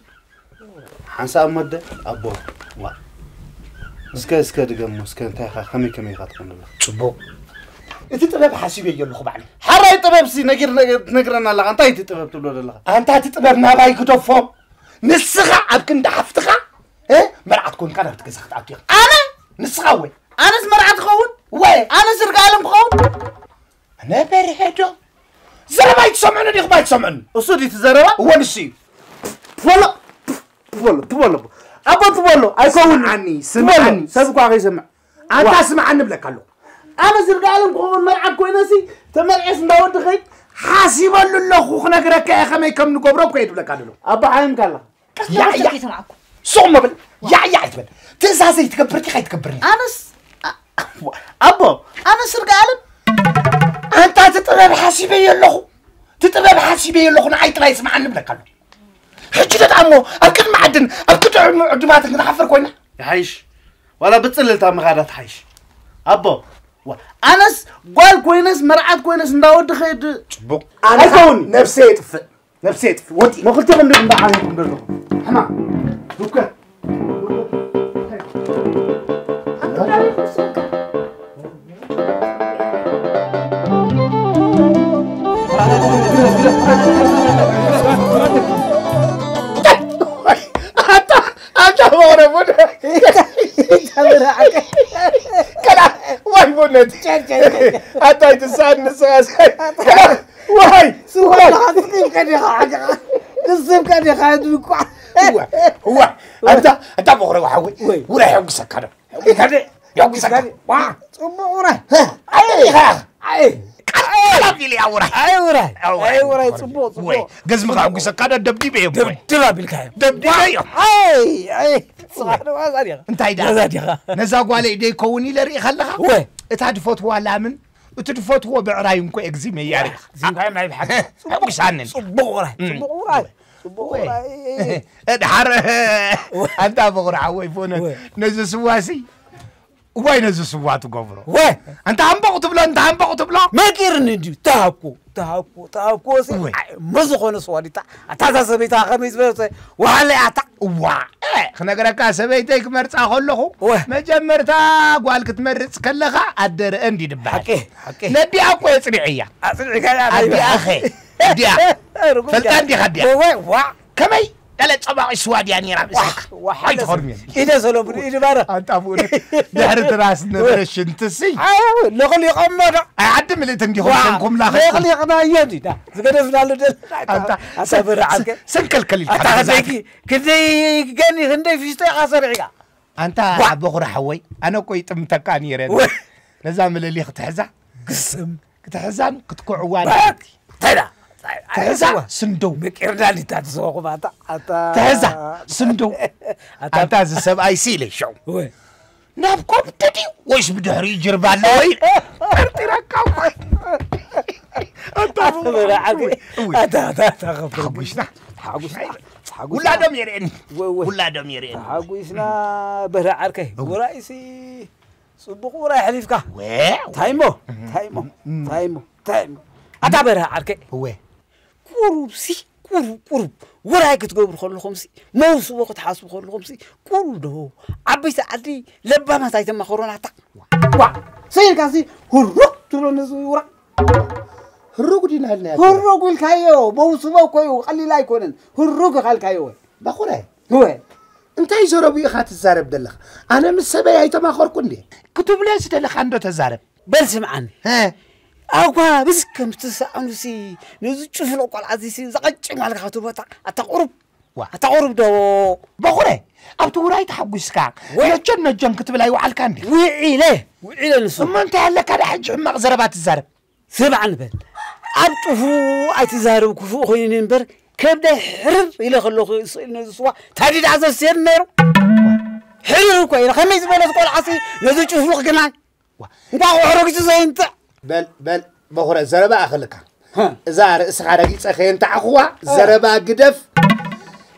ሓንሳእ እሞ ኣደ፣ ኣቦ፣ ዋ። እስከ፣ እስከ ድገሞ፣ እስከ እንታይ ኢኻ፣ ከመይ፣ ከመይ ኢኻ ትኾን ዘለኻ? ጽቡቕ። እቲ ጥበብ ሓሲበዮ ኣለኹ ባዕለይ። ሓራይ ጥበብሲ ነጊር-፣ ነጊር-፣ ትነግረና ኣለኻ። እንታይ እቲ ጥበብ ትብሎ ዘለኻ? ኣንታ እቲ ጥበብ ናባይ ግደፎ። ንስኻ ኣብ ክንዲ ሓፍትኻ፣ እ፣ መርዓት ኮንካ ናብቲ ገዛ ክትኣቱ ኢኻ። ኣነ? ንስኻ ወይ? ኣነስ መርዓት ክኸውን? ወይ? ኣነስ ይርጋለም ክኸውን? ነበር ሄዶ። ዘረባ ኣይትሰምዑኒ ዲኹም ኣይትሰምዑኒ? እሱ ድዩ እቲ ዘረባ? እወ፣ ንሱ እዩ። ትበሎ፣ ትበሎ፣ ትበሎ። ኣቦ ትበሎ፣ ኣይከውን። ስምዓኒ፣ ትበሎ፣ ስምዓኒ። ሰብ እኳ ከይሰምዕ። ኣንታ ዋ። ስምዓኒ እብለካ ኣለኹ። ኣነ ዝርጋለም ክኸውን መርዓት ኮይነሲ፣ ተመርዔስ እንዳወዲ ኸይድ። ሓሲበሉ ኣለኹ፣ ክነግረካ እየ ከመይ ከም ንገብሮ እኮ እየ ዝብለካ ዘለኹ። ኣቦ ሓሚምካ ኣለኻ። ቀስ ያ፣ በል ያ። ከይሰማዕኩ። ሱቕ መብል። ያ፣ ያ ኣይትበል። ትእዛዘይ ትገብር ዲኻ ኣይትገብርን? ኣነስ፣ ኣ-፣ ኣቦ፣ ኣነ ስርጋ ኣለም። ኣንታ እቲ ጥበብ ሓሲበዮ ኣለኹ። እቲ ጥበብ ሓሲበዮ ኣለኹ፣ ንዓይ ጥራይ ስምዓኒ እብለካ ኣለኹ። ሕጂ ደኣ እሞ ኣብ ቅድሚ ዓድን ኣብ ቅድሚ ዕዱማትን ክንሓፍር ኮይና? ይሓይሽ። ዋላ ብጽልልታ ምኻዳ ትሓይሽ። ኣቦ፣ ዋ፣ ኣነስ ጓል ኮይነስ መርዓት ኮይነስ እንዳወዲ ኸይድ ጽቡቕ። ኣነ ኣይከውን። ነብሰይ የጥፍእ። ነብሰይ የጥፍእ ወዲ። ሞ ክልቴኹም ዲኹም ደሓንኩም ዘለኹም? ሕማም። ዱከ። ኣታ፣ ኣታ መቕረቡ ደ-፣ ከላ፣ ዋይ፣ ቦነት። ኣታ፣ ኣይትሳን ንስኻ፣ ከላ፣ ዋይ፣ ስዋ ዋይ። ንስኻ ዲኻ፣ ዓጋ? ንስኻ ዲኻ፣ ድኳ? እዋ፣ እዋ። ኣታ፣ ኣታ መቕረቡ ሓወይ፣ ወይ። ውራይ የሐጉሰካ ዶ? የሐጉሰካ ዶ? የሐጉሰካ። ዋ። ጽቡቕ ውራይ። ኣይ፣ ኣይ። ቃል ኣቢሉ እያ ውራይ። ኣይ፣ ውራይ። ኣይ፣ ውራይ። ኣይ፣ ውራይ፣ ጽቡቕ፣ ጽቡቕ። ወይ፣ ገዝሚ ከሐጉሰካ ዶ ደብዲበ እየ፣ ወይ። ደብድብ ኣቢልካዮ። ደብዲበ እየ። ኣይ፣ ኣይ። ስኻ ዶ ዋዛ ዲኻ? እንታይ ደኣ? ዋዛ ዲኻ? ነዛ ጓለይ ደይከውን ኢለ ርኢ ከለኻ? ወይ። እታ ድፈትዋ ላምን እቲ ድፈትዎ ብዕራይ እንኮ ኤግዚም እያ ሪኢኻ። ዚምካዮ ናይ ብሓቂ። ኣጉሳንን። ጽቡቕ ውራይ፣ እም። ጽቡቕ ውራይ፣ ጽቡቕ ወይ። ውራይ። እ፣ ድሓር፣ ኣንታ ፍቕሪ ሓወይ፣ ፎነ፣ ወይ። ነዚ ስዋሲ፣ እዋይ፣ ነዚ ስዋ ትገብሮ። ወይ። ኣንታ ኣምበቑ ትብሎ፣ ኣንታ ኣምበቑ ትብሎ። መቂርኒ እንድዩ። ተሃኩ፣ ተሃኩ፣ ተሃኩ፣ ሲ፣ ወይ። ኣይ፣ መዝኾነ ስዋ ዲታ። ኣታ እዛ ሰበይታ ከመይ ዝበለጸ፣ ወሃለ ኣታ። እዋ፣ እ፣ ክነግረካ፣ ሰበይተይ ክመርጻ ከለኹ፣ ወይ። መጀመርታ ጓል ክትመርጽ ከለኻ፣ ኣደረአ እንዲ ድበሃል። ሓቂ፣ ሓቂ። ነዲኣ እኮ የጽኒዐያ። ኣጽኒዕካያ፣ ኣዲኣ ኸ፣ ኣዲኣ። ርጉም ፈልጣ እያ። እንዲኻ ኣዲኣ። ወይ፣ ዋ። ከመይ? ገለ ጸባቒ ስዋ ድያ ነይራ ምስልካ? ዋ፣ ሓለስ። ኣይትኸርምየን። ኢደ ሰሎሙን፣ ኢደ ባረ። ኣንታ ብኡነት ድሕሪ ትራስ ነበረ ሽንትሲ። ኣይ፣ ለኽሊቖሞ ዶ? ኣይ፣ ዓዲ ምልእቲ እንዲኹም ዋ፣ ሰንኩም ላኸ። ለኽሊቕናዮ እንዲ፣ ዳ፣ ዝገደፍናሉ ደል። ኣንታ ኣታ ሰ-፣ በረ ዓርከ። ሰ-፣ ሰንከልከል ኢልካ ኣታ ገዛ። ክንደይ፣ ክንደይ ገኒ፣ ክንደይ ፊስቶ ኢኻ ሰሪዕካ? ኣንታ ዋ። ኣቦ ኹራ ሓወይ፣ ኣነ እኮ ይጥምተካ ነይረ። ወ-፣ ነዛ ምልሊ ክትሕዛ፣ ግስም። ክትሕዛን ክትኩዕዋን ባክ! ተዳ! ትሕዛ፣ ኣይዋ። ስንደው። መቂርና ሊታ ትስበኹም ኣታ፣ ኣታ። ትሕዛ፣ ስንደው። ኣታ። ኣንታ እዚ ሰብኣይ ሲ ኢለ ሸው። ወ። ናብ ኮብደ ድዩ ወይስ ብድሕሪኡ ጅርባ ኣሎ ወይ? ጠርጢረካ እኮ። ኣታ ኣታ በላ ዓርከይ። እወ። ኣታ፣ ኣታ፣ ኣታ፣ ከብዶ። ተሓጒስና። ተሓጒስና። ተሓጒስና። ውላዶም የርእየኒ። ወ-፣ ወ-፣ ውላዶም የርእየኒ። ተሓጒስና በላ ዓርከይ። እወ። ውራይሲ ጽቡቕ ውራይ ኣሕሊፍካ። ወ-፣ እንታይ እሞ? እም። እንታይ እሞ? እም። እንታይ እሞ? እንታይ እሞ? ኣታ በርሀ ዓርከይ። እወ። ቁሩብሲ፣ ቁሩብ፣ ቁሩብ። ውራይ ክትገብሩ ከለኹምሲ፣ መውስቦ ክትሓስቡ ከለኹምሲ፣ ቁሩብ ዶ። ዓበይቲ ዓዲ ለባማት ኣይተማኸሩን ኣታ። ዋ፣ ስኢልካሲ፣ ህሩግ ትብሎ ነዚ ውራይ። ህሩግ ዲና ኢልናዮ? ህሩግ ኢልካዮ፣ መውስቦ እኮ እዩ፣ ቀሊል ኣይኮነን። ህሩግ ኢኻ ኢልካዮ። ባኹረ። እወ። እንታይ ዘረቡ ኢኻ ትዛረብ ዘለኻ? ኣነ ምስ ሰበይ ኣይተማኸርኩ እንዴ? ክትብሎ ዝደለኻ እንዶ ተዛረብ። በል ስምዓኒ። ሀ። ኣጓ ብስ ከም ትሰኣኑሲ ነዚ ጭፍሎ ቆልዓ እዚሲ ዘቐጭን ዋልካ ክትቦታ ኣታ ቁሩብ። ዋ። ኣታ ቁሩብ ዶ? በኹረ፣ ኣብቲ ውራይ ተሓጒስካ ወ- ነጀን ነጀን ክትብል ኣይወዓልካ እንዴ? ውዒለ፣ ውዒለ ንሱ። እሞ እንታይ ኣለካ ዳ ሕጂ ሕማቕ ዘረባ ትዛረብ? ስማዕ ንበል። ኣብ ጥፉእ ኣይትዛረብ፣ ክፉእ ኮይኑ እምበር፣ ከብደይ ሕርር ኢለ ከለኹ ስእሊ ነዚ ስዋ ታዲድ ኣዘዝትየኒ ነይሩ። ሕርር እኮ ኢለ፣ ከመይ ዝበለት ቆልዓሲ ነዚ ጭፍሉቕ ግናይ? ዋ። እንኳ ኣሕረጊቱ ዘይንጥዕ። በል፣ በል፣ በኹረ፣ ዘረባ ኣኽልካ። ሃ። እዛ ርእስኻ ረጊጸ ከየንታዕኽዋ፣ ሃ። ዘረባ ግደፍ።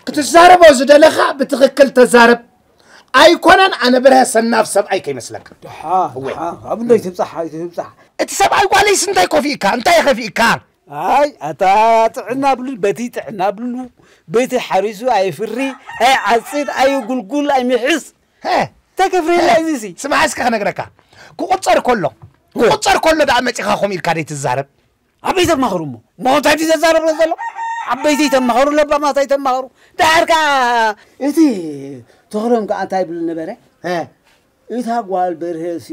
ክትዛረቦ ዝደለኻ ብትኽክል ተዛረብ። ኣይኮነን፣ ኣነ ብርሀ ሰናፍ ሰብኣይ ከይመስለካ። ደሓ፣ እወ። ደሓ፣ ኣብ እንዶ ይትብጻሕ፣ ይትብጻሕ። እቲ ሰብኣይ ጓለይስ እንታይ ኮፊእካ? እንታይ ከፊእካ? ኣይ፣ ኣታ ጥዕና ብሉ፣ በቲ ጥዕና ብሉ፣ በቲ ሓሪሱ ኣይፍሪ፣ ኣይዓጽድ፣ ኣይጉልጉል፣ ኣይምሕስ። ሀ። ተከፍረላ ሀ። እዚሲ። ስማዕ እስከ ክነግረካ። ክቁጸር ከሎ፣ እወ። ክቁጸር ከሎ ደኣ መጺኻ ከምኡ ኢልካ ደይትዛረብ። ዓበይቲ ተማኽሩ እሞ። እሞ እንታይ ድዩ ዘዛረብ ዘሎ? ዓበይቲ ተማኸሩ፣ ለባማት ኣይተማኸሩ። ደሓር ከኣ እቲ ተኽሎም ከኣ እንታይ ይብል ነበረ? እ። እታ ጓል በርሀሲ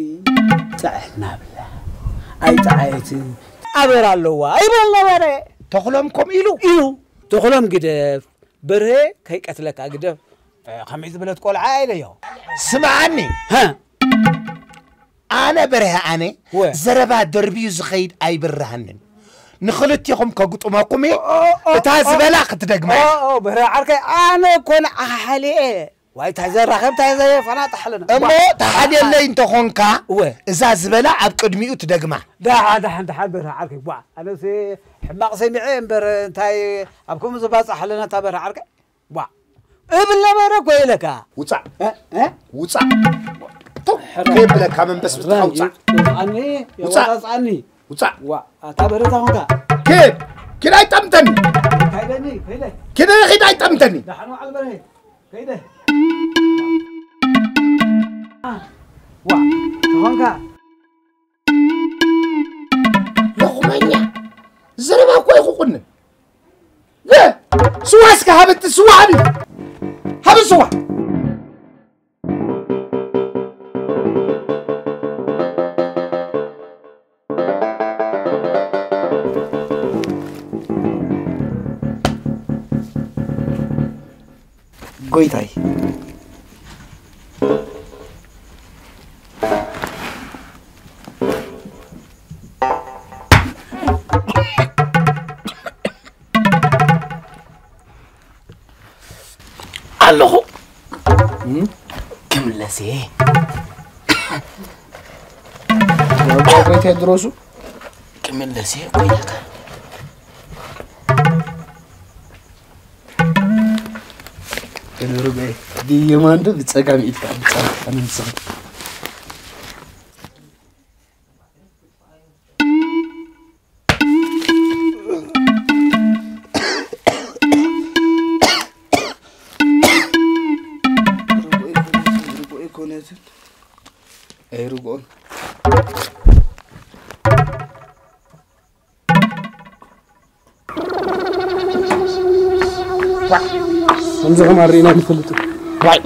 ጥዕና ብላ። ኣይጠዓየትን። ኣበር ኣለዋ ይብል ነበረ። ተኽሎም ከምኡ ኢሉ? ኢሉ። ተኽሎም ግደፍ። በርሀ ከይቀትለካ ግደፍ። እ፣ ከመይ ዝበለት ቆልዓ ኢለዮ። ስምዓኒ። ሀ። ኣነ በርሀ ኣነ ወ። ዘረባ ደርብዩ ዝኸይድ ኣይብርሃንን። ንኽልቲኹም ከግጥመኩም እየ። ኦ፣ ኦ፣ እታ ኦ። ዝበላ ክትደግማ ኦ፣ እያ። ኦ፣ በርሀ ዓርከይ፣ ኣነ እኮ ንዓኻ ሓልየ። ዋይ፣ እንታይ ዘራኸብ፣ እንታይ ዘየፈናጥሕ ኣለና። እሞ ዋ። ተሓልየለይ እንተኾንካ፣ ወ። እዛ ዝበላ ኣብ ቅድሚኡ ትደግማ። ደሓን፣ ደሓን፣ ደሓን፣ በርሀ ዓርከይ፣ ዋ። ኣነስ ሕማቕ ሰሚዐ እምበር፣ እንታይ ኣብ ከምኡ ዝባጽሕ ኣለና፣ እታ በርሀ ዓርከይ። ዋ። እብል ነበረ እኮ ኢለካ። ውጻእ። እ? እ? ውጻእ። ተው። ሕራይ። ከየብለካ መንበስ ብትኻ ውጻእ። የውጻእኒ፣ ውጻእ። የወጻጽኣኒ። ውጻእ። ዋ፣ ኣታ በረታ ኾንካ። ኬድ። ኪድ ኣይጠምተኒ። ከይደኒ፣ ከይደ። ኪድ ኺድ ኣይጠምተኒ። ደሓን ዋዕል በለ። ከይደ። ዋ፣ ተኾንካ። ሎኽመኛ። ዘረባ እኮ ይኹቁን። ለ፣ ስዋ እስከ ሃበቲ ስዋ ሃቢ። ሃቢ ስዋ። ጎይታይ። ኣለኹ። እም? ክምለስ እየ። ዋጋ ጎይታይ ድረሱ። ክምለስ እየ፣ ኮይናካ። ርበይ፣ ብየማን ዶ ብጸጋም ኢድካ፣ ብጸጋም ኣነ ንስኻ። ርጉእ ኣይኮነትን። ኣይርጉእን። ከምዚ ከም ኣርእና ንፈልጥ። ዋይ።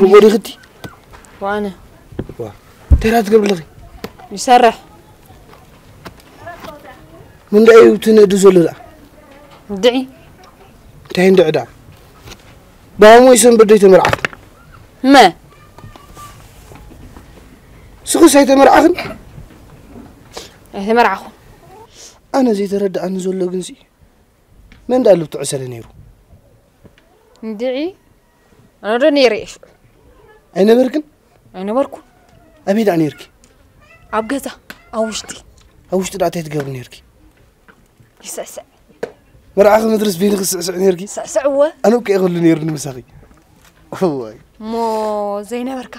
ርጎ ዲኽቲ? ዋነ። ዋ። እንታይ ደኣ ትገብሪ ኣለኺ? ይሰርሕ። ምንዳይ እዩ እቲ ንእዱ ዘሎ ደኣ? ድዒ። እንታይ እንድዒ ደኣ? ብሃሞይ ሰንበት ዶ ኣይተመርዓኽን? መ? ስኽስ ኣይተመርዓኽን? ኣይተመርዓኹን። ኣነ ዘይተረድኣኒ ዘሎ ግንሲ፣ መን ደኣ ልብትዑ ሰለ ነይሩ? እንድዒ፣ ኣነ ዶ ነይረ እየ ሽዑ? ኣይነበርክን? ኣይነበርኩን። ኣበይ ደኣ ነይርኪ? ኣብ ገዛ፣ ኣብ ውሽጢ። ኣብ ውሽጢ ደኣ እንታይ ትገብሪ ነይርኪ? ይስዕስዕ። መርዓኺ ምድርስ በይንኺ ትስዕስዕ ነይርኪ? ስዕስዕ እወ። ኣነ እኮ እየ ክህሉ ነይሩኒ ምሳኺ። እዋይ። እሞ ዘይነበርካ?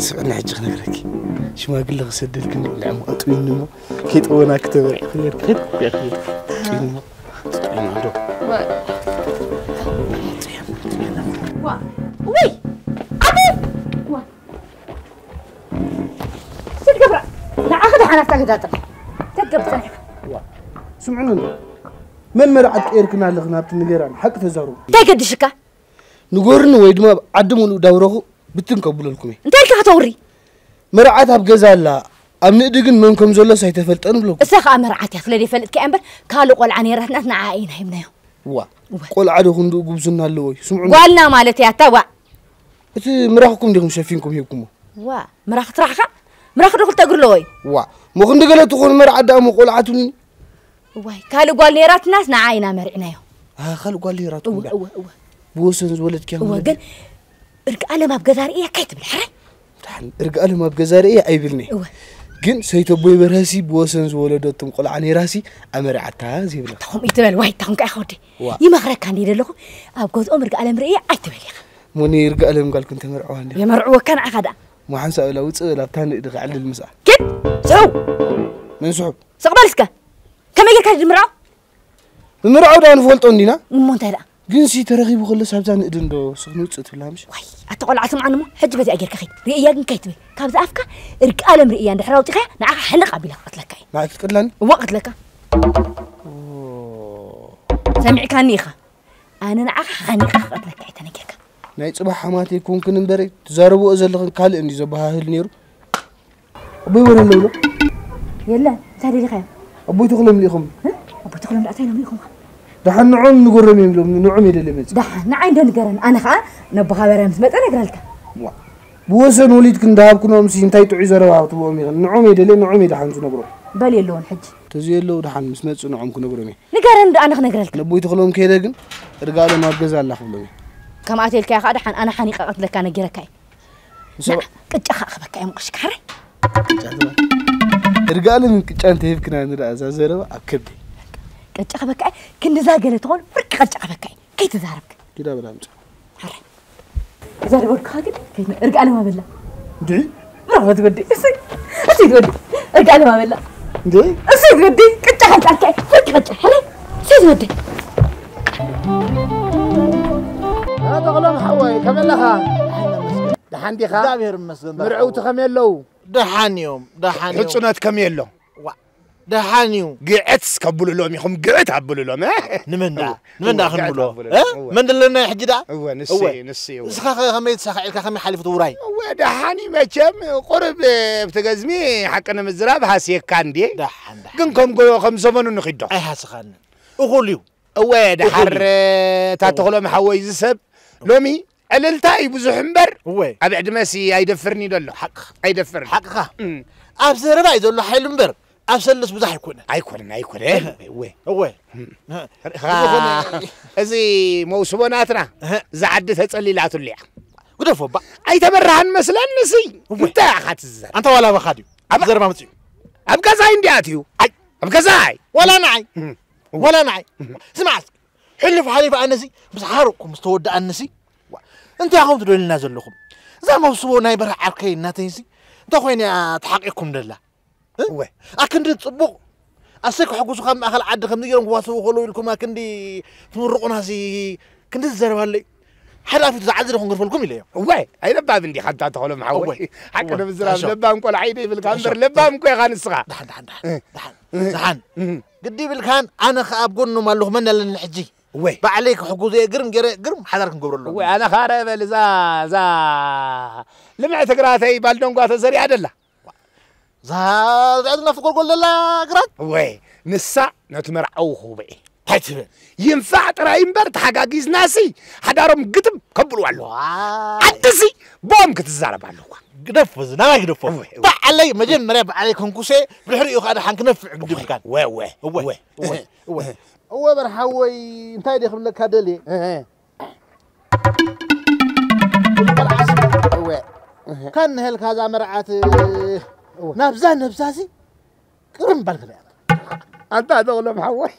ስምዕኒ ሕጂ ክነግረኪ። ሽማግለ ክሰደልክን ልዕሞ ኣጥውይኒ እሞ ከይጠወና ክተበርዒ ክነግረኪ። ከይድ፣ ከይድ፣ ከይድ። ኣጥውይኒ እሞ። ኣጥውይኒ ኣሎ። ዋ። ዋ። ውይ! ኣቡ! ዋ። እንታይ ትገብራ? ንዓኺ ደሓን ኣብታ ገዛ ጥራሕ። እንታይ ትገብር ጸኒሕካ? ዋ። ስምዕኒ እንዶ። መን መርዓት ቀይርክና ኣለኽን ኣብቲ ንገራን። ሓቂ ተዛረቡ። እንታይ ገድሽካ? ንገሩኒ ወይ ድማ ኣብ ዓዲ ሙሉእ ዳውረኹ ብትን ከብለልኩም እየ። እንታይ ኢልካ ከተውሪ? መርዓት ኣብ ገዛ ኣላ፣ ኣብ ንእዲ ግን መን ከም ዘሎስ ኣይተፈልጠን ብለኩም። እሳ ኸኣ መርዓት እያ ስለ ዘይፈለጥካ እያ እምበር፣ ካልእ ቆልዓ ነይራትናስ ንዓኣ ኢና ሂብናዮ። ዋ፣ እወ። ቆልዓ ዶ ክንድኡ ጉብዝና ኣለዎ እዩ? ስምዑ። ጓልና ማለት እያ እታ፣ ዋ። እቲ ምራኽኩም ዲኹም ሸፊንኩም ሂብኩሞ? ዋ፣ ምራኽ ትራሕኻ? ምራኽ ዶ ክልተ እግሪ ኣለዎ እዩ? ዋ፣ እሞ ክንዲ ገለ ትኾኑ መርዓት ደኣ እሞ ቆልዓ ትብሉኒ? እዋይ፣ ካልእ ጓል ነይራትናስ ንዓ ኢና መሪዕናዮ። ኣሃ፣ ካልእ ጓል ነይራትኩም እወ፣ ደኣ? እወ፣ እወ። ብወሰን ዝወለድክያ እወ፣ ማለት ግን እዩ? እርግኣለም ኣብ ገዛ ርእያ ካይትብል፣ ሕራይ? ደሓን፣ እርግኣለም ኣብ ገዛ ርእያ ኣይብልኒ። እወ። ግን ሰይተቦይ በርሀሲ ብወሰን ዝወለደቶም ቆልዓ ነይራሲ ኣመሪዓታ ዘይብላ። ኣታ ከምኡ ይትበል፣ ዋይ፣ ኣታ ኹንካ ኢኻ ወደይ። ዋ። ይመኽረካ እንድየ ዘለኹ፣ ኣብ ገዝኦም እርግኣለም ርእያ ኣይትበል ኢኻ። እሞ ንእርግኣለም ጓልኩም ተመርዕዋ እንድያ? የመርዕወካ ንዓኻ ደኣ። እሞ ሓንሳእ በላ ውፅእ በላ፣ ኣብታ ንእዲ ክዕልል ምስኣ። ኪድ፣ ስሕው! መን ስሑብ? ስቕ በል እስከ። ከመይ ጌርካ ድምርዖ? ምምርዓው ደኣ ንፈልጦ እንዲና? እሞ እንታይ ደኣ? ግን ሲ ተረኺቡ ከሎ ሳብዛ ንእድን ዶ ስኽ ንውፅእ ትብላ ምሽ? ዋይ፣ ኣታ ቆልዓ ስምዓኒ እሞ፣ ሕጂ በዚኣ ጌርካ ኸይድ። ርእያ ግን ከይትብል። ካብዛ ኣፍካ እርቂ ኣለም ርእያ እንድሕር ኣውፂኻያ፣ ንዓኻ ሕንቕ ኣቢላ ክቐትለካ እየ። ንዓይ ክትቀትላኒ? እወ፣ ቀትለካ። ኦ። ሰሚዕካኒ ኢኻ። ኣነ ንዓኻ ሓኒቐ ክቐትለካ እየ ተነጊርካ። ናይ ጽባሕ ሓማተይ ኮንክን እምበረይ፣ ትዛረብኦ ዘለኽን ካልእ እንድዩ ዘበሃህል ነይሩ። ኣቦይ ወረ ኣለውሎ? የለን፣ እንታይ ደሊኻዮ? ኣቦይ ተኽሎም ልኢኹም? እ? ኣቦይ ተኽሎም ደኣ እንታይ ኢሎም ልኢኹምካ? ደሓን ንዕኦም ንጎረም እዮም ኢሎም፣ ንዕኦም እየ ደልየ መጽእ። ደሓን፣ ንዓይ እንዶ ንገረን፣ ኣነ ኸኣ ነቦኻ በረ ምስ መጸ ነግረልካ። ዋ፣ ብወሰን ወሊድክን እንዳሃብክንኦም ሲ እንታይ ጥዑይ ዘረባ ትብኦም ኢኽን? ንዕኦም እየ ደልየ፣ ንዕኦም እየ ደሓን ዝነግሮም። በል የለውን ሕጂ። ተዘየለዉ ደሓን ምስ መጹ ንዕኦም ክነግሮም እየ። ንገረን ዶ ኣነ ክነግረልካ? ነቦይ ተኽሎም ከይደ ግን እርጋለም ኣብ ገዛ ኣላ ክብሎም እየ። ከምኣ ተልካዮ ከኣ ደሓን ኣነ ሓኒቐ ቀትለካ ነጊረካ እየ። ንሶ- ንዓ ቅጫ ኸዓ ክበካ እዮም፣ ቅሽ ካሕረ። ቅጫ ትበል። እርጋለ ምን ቅጫ እንተ ሂብክና ንደኣ እዛ ዘረባ ኣብ ከብዲ። ቅጫ ክበካ፣ ክንድዛ ገለ ትኾን ፍርቂ ቅጫ ክበካ እዩ። ከይትዛረብክ። ኪዳ በላ ምጻ። ሐረ። እዛ ደወልካ ግን ከይት-፣ እርጋለ ማበላ። እንዴ? ብራቮ ትወዲ። እሰይ። እሰይ ትወዲ። እርጋለ ማበላ። እንዴ? እሰይ ትወዲ። ቅጫ ሓንጻልካ። ፍርቂ ቅጫ። ሐረ። እሰይ ትወዲ። ተኽሎም ሓወይ፣ ከመይ ኣለኻ? ደሓን ዲኻ? እግዚኣብሔር ይመስገን። ምርዕውቲ ከመይ ኣለዉ? ደሓን እዮም፣ ደሓን እዮም። ሕጹነት ከመይ ኣሎ? ዋ፣ ደሓን እዩ። ግዕት ከብሉ ሎም ኢኹም፣ ግዕት ኣብሉ ሎም፣ እ? ንመን ደኣ? እወ፣ ንመን ደኣ እወ፣ ክንብሎ? ግዕት ኣብሉ እ? ሎም፣ እወ። መን ደለና ሕጂ ደኣ? እወ፣ ንሱ እወ። እዩ፣ ንሱ እዩ፣ እወ። ንስኻ ኸ ከመይ ተሳኺዕልካ፣ ከመይ ሓሊፉ እቲ ውራይ? እወ፣ ደሓን እዩ መቸም፣ ቁሩብ ኣብቲ ገዝሚ ሓቂ ንምዝራብ ሃስየካ እንድየ። ደሓን፣ ደሓን። ግን ከም ጎ-፣ ከም ዘመኑ ንኺድ ዶ? ኣይሃስኻንን። እኹል እዩ። እወ፣ ደሓር፣ እኹል እዩ። እታ እወ። ተኽሎም ሓወይ፣ እዚ ሰብ እወ። ሎሚ ዕልልታ እዩ ብዙሕ እምበር፣ እወ። ኣብ ዕድመሲ ኣይደፍርን እዩ ዘሎ። ሓቅኻ። ኣይደፍርን። ሓቅኻ። እም። ኣብ ዘረባ እዩ ዘሎ ሓይሉ እምበር፣ ኣብ ሰልስ ብዙሕ ኣይኮነን። ኣይኮነን፣ ኣይኮነን። እህ። እወ። እወ። እም። እህ። ኻ-፣ ብዝኾነ እዚ መውስቦ ናትና፣ እህ። እዛ ዓዲ ተጸሊላትሉ እያ። ግደፎ እባ። ኣይተበራሃን መስለኒ ሲ። እወ። እንታይ ኢኻ ትዛረብ? ኣንታ ዋላ ኣባኻ ድዩ? ኣብ ዘረባ መጽዩ። ኣብ ገዛይ እንድያ ኣትዩ። ኣይ። ኣብ ገዛይ። ዋላ ንዓይ። እም። እወ። ዋላ ንዓይ። እም። ስማዕ እስኪ። ሕሉፍ ሓሊፉ ኣነሲ ምስ ሓረቕኩ ምስ ተወድኣንሲ፣ ዋ፣ እንታይ ኢኹም ትደልዩና ዘለኹም? እዛ መውስቦ ናይ በረኻ ዓርከይ እናተይሲ፣ እንታይ ኮይና እያ ተሓቂቕኩም ደላ? እ? እወ። ኣክንዲ ጽቡቕ፣ ኣሰይ ከሕጉሱኻ ኣብ ማእከል ዓዲ ከምዚ ገይሮም ክዋሰቡ ከለዉ ኢልኩም ኣክንዲ ትምርቑናሲ፣ ክንዲ ዝዘረባለይ፣ ሓደ ኣፊቱ ዝዓዚ ዶ ክንገርፈልኩም ኢለዮ። እወ፣ ኣይለባም እንዲኻ ኣንታ ተኽሎም ሓወይ። እወ። ሓቂ እወ። ንምዝራብ ሓሾ። ለባም ቆልዓ ኢደ ይብልካ እምበር፣ ሓሾ። ለባም እኮ ኢኻ ንስኻ። ደሓን፣ ደሓን፣ ደሓን፣ እ። ደሓን፣ እ። ደሓን። እ። ግዲ ይብልካን፣ ኣነ ኸኣ ኣብ ጎኖም ኣለኹ፣ መን ኣለኒ ሕጂ? እወ። ባዕለይ ክሕግዞ እየ፣ ግርም ገይረ፣ ግርም ሓዳር ክንገብረሉ። እወ፣ ኣነ ኸኣ ርአ በል፣ እዛ፣ እዛ ልምዕቲ ግራተይ ባልደንጓ ተዘሪኣ ደላ። እዛ፣ እዛ ናፍቲ ጎልጎል ደላ ግራት? እወ፣ ንሳ ነቲ መርዓዊ ክህቦ እየ። እንታይ ትብል? ይንፋዕ ጥራይ እምበር፣ ተሓጋጊዝናሲ ሓዳሮም ግጥም ከብልዋ ኣለዉ። ዋይ። ዓድሲ ብኦም ክትዛረብ ኣለዋ። ግደፎ፣ እዚ ናባይ ግደፎ። እወ፣ እወ። ባዕለይ፣ መጀመርያ ባዕለይ ከንኩሴ፣ ብድሕሪኡ ኸኣ ደሓን ክነፍዕ ግዲ እወ፣ ይብልካን። እወ፣ እወ፣ እወ፣ እወ። እወ፣ እወ። እወ፣ በርሓወይ፣ እንታይ ድየ ክብለካ ደልየ? እህ። እወ። እህ። ካን ንሄልካ እዛ መርዓት እወ። ናብዛ ነብሳሲ ቅርም ባል ክልያ። ኣንታ ተኽሎም ሓወይ።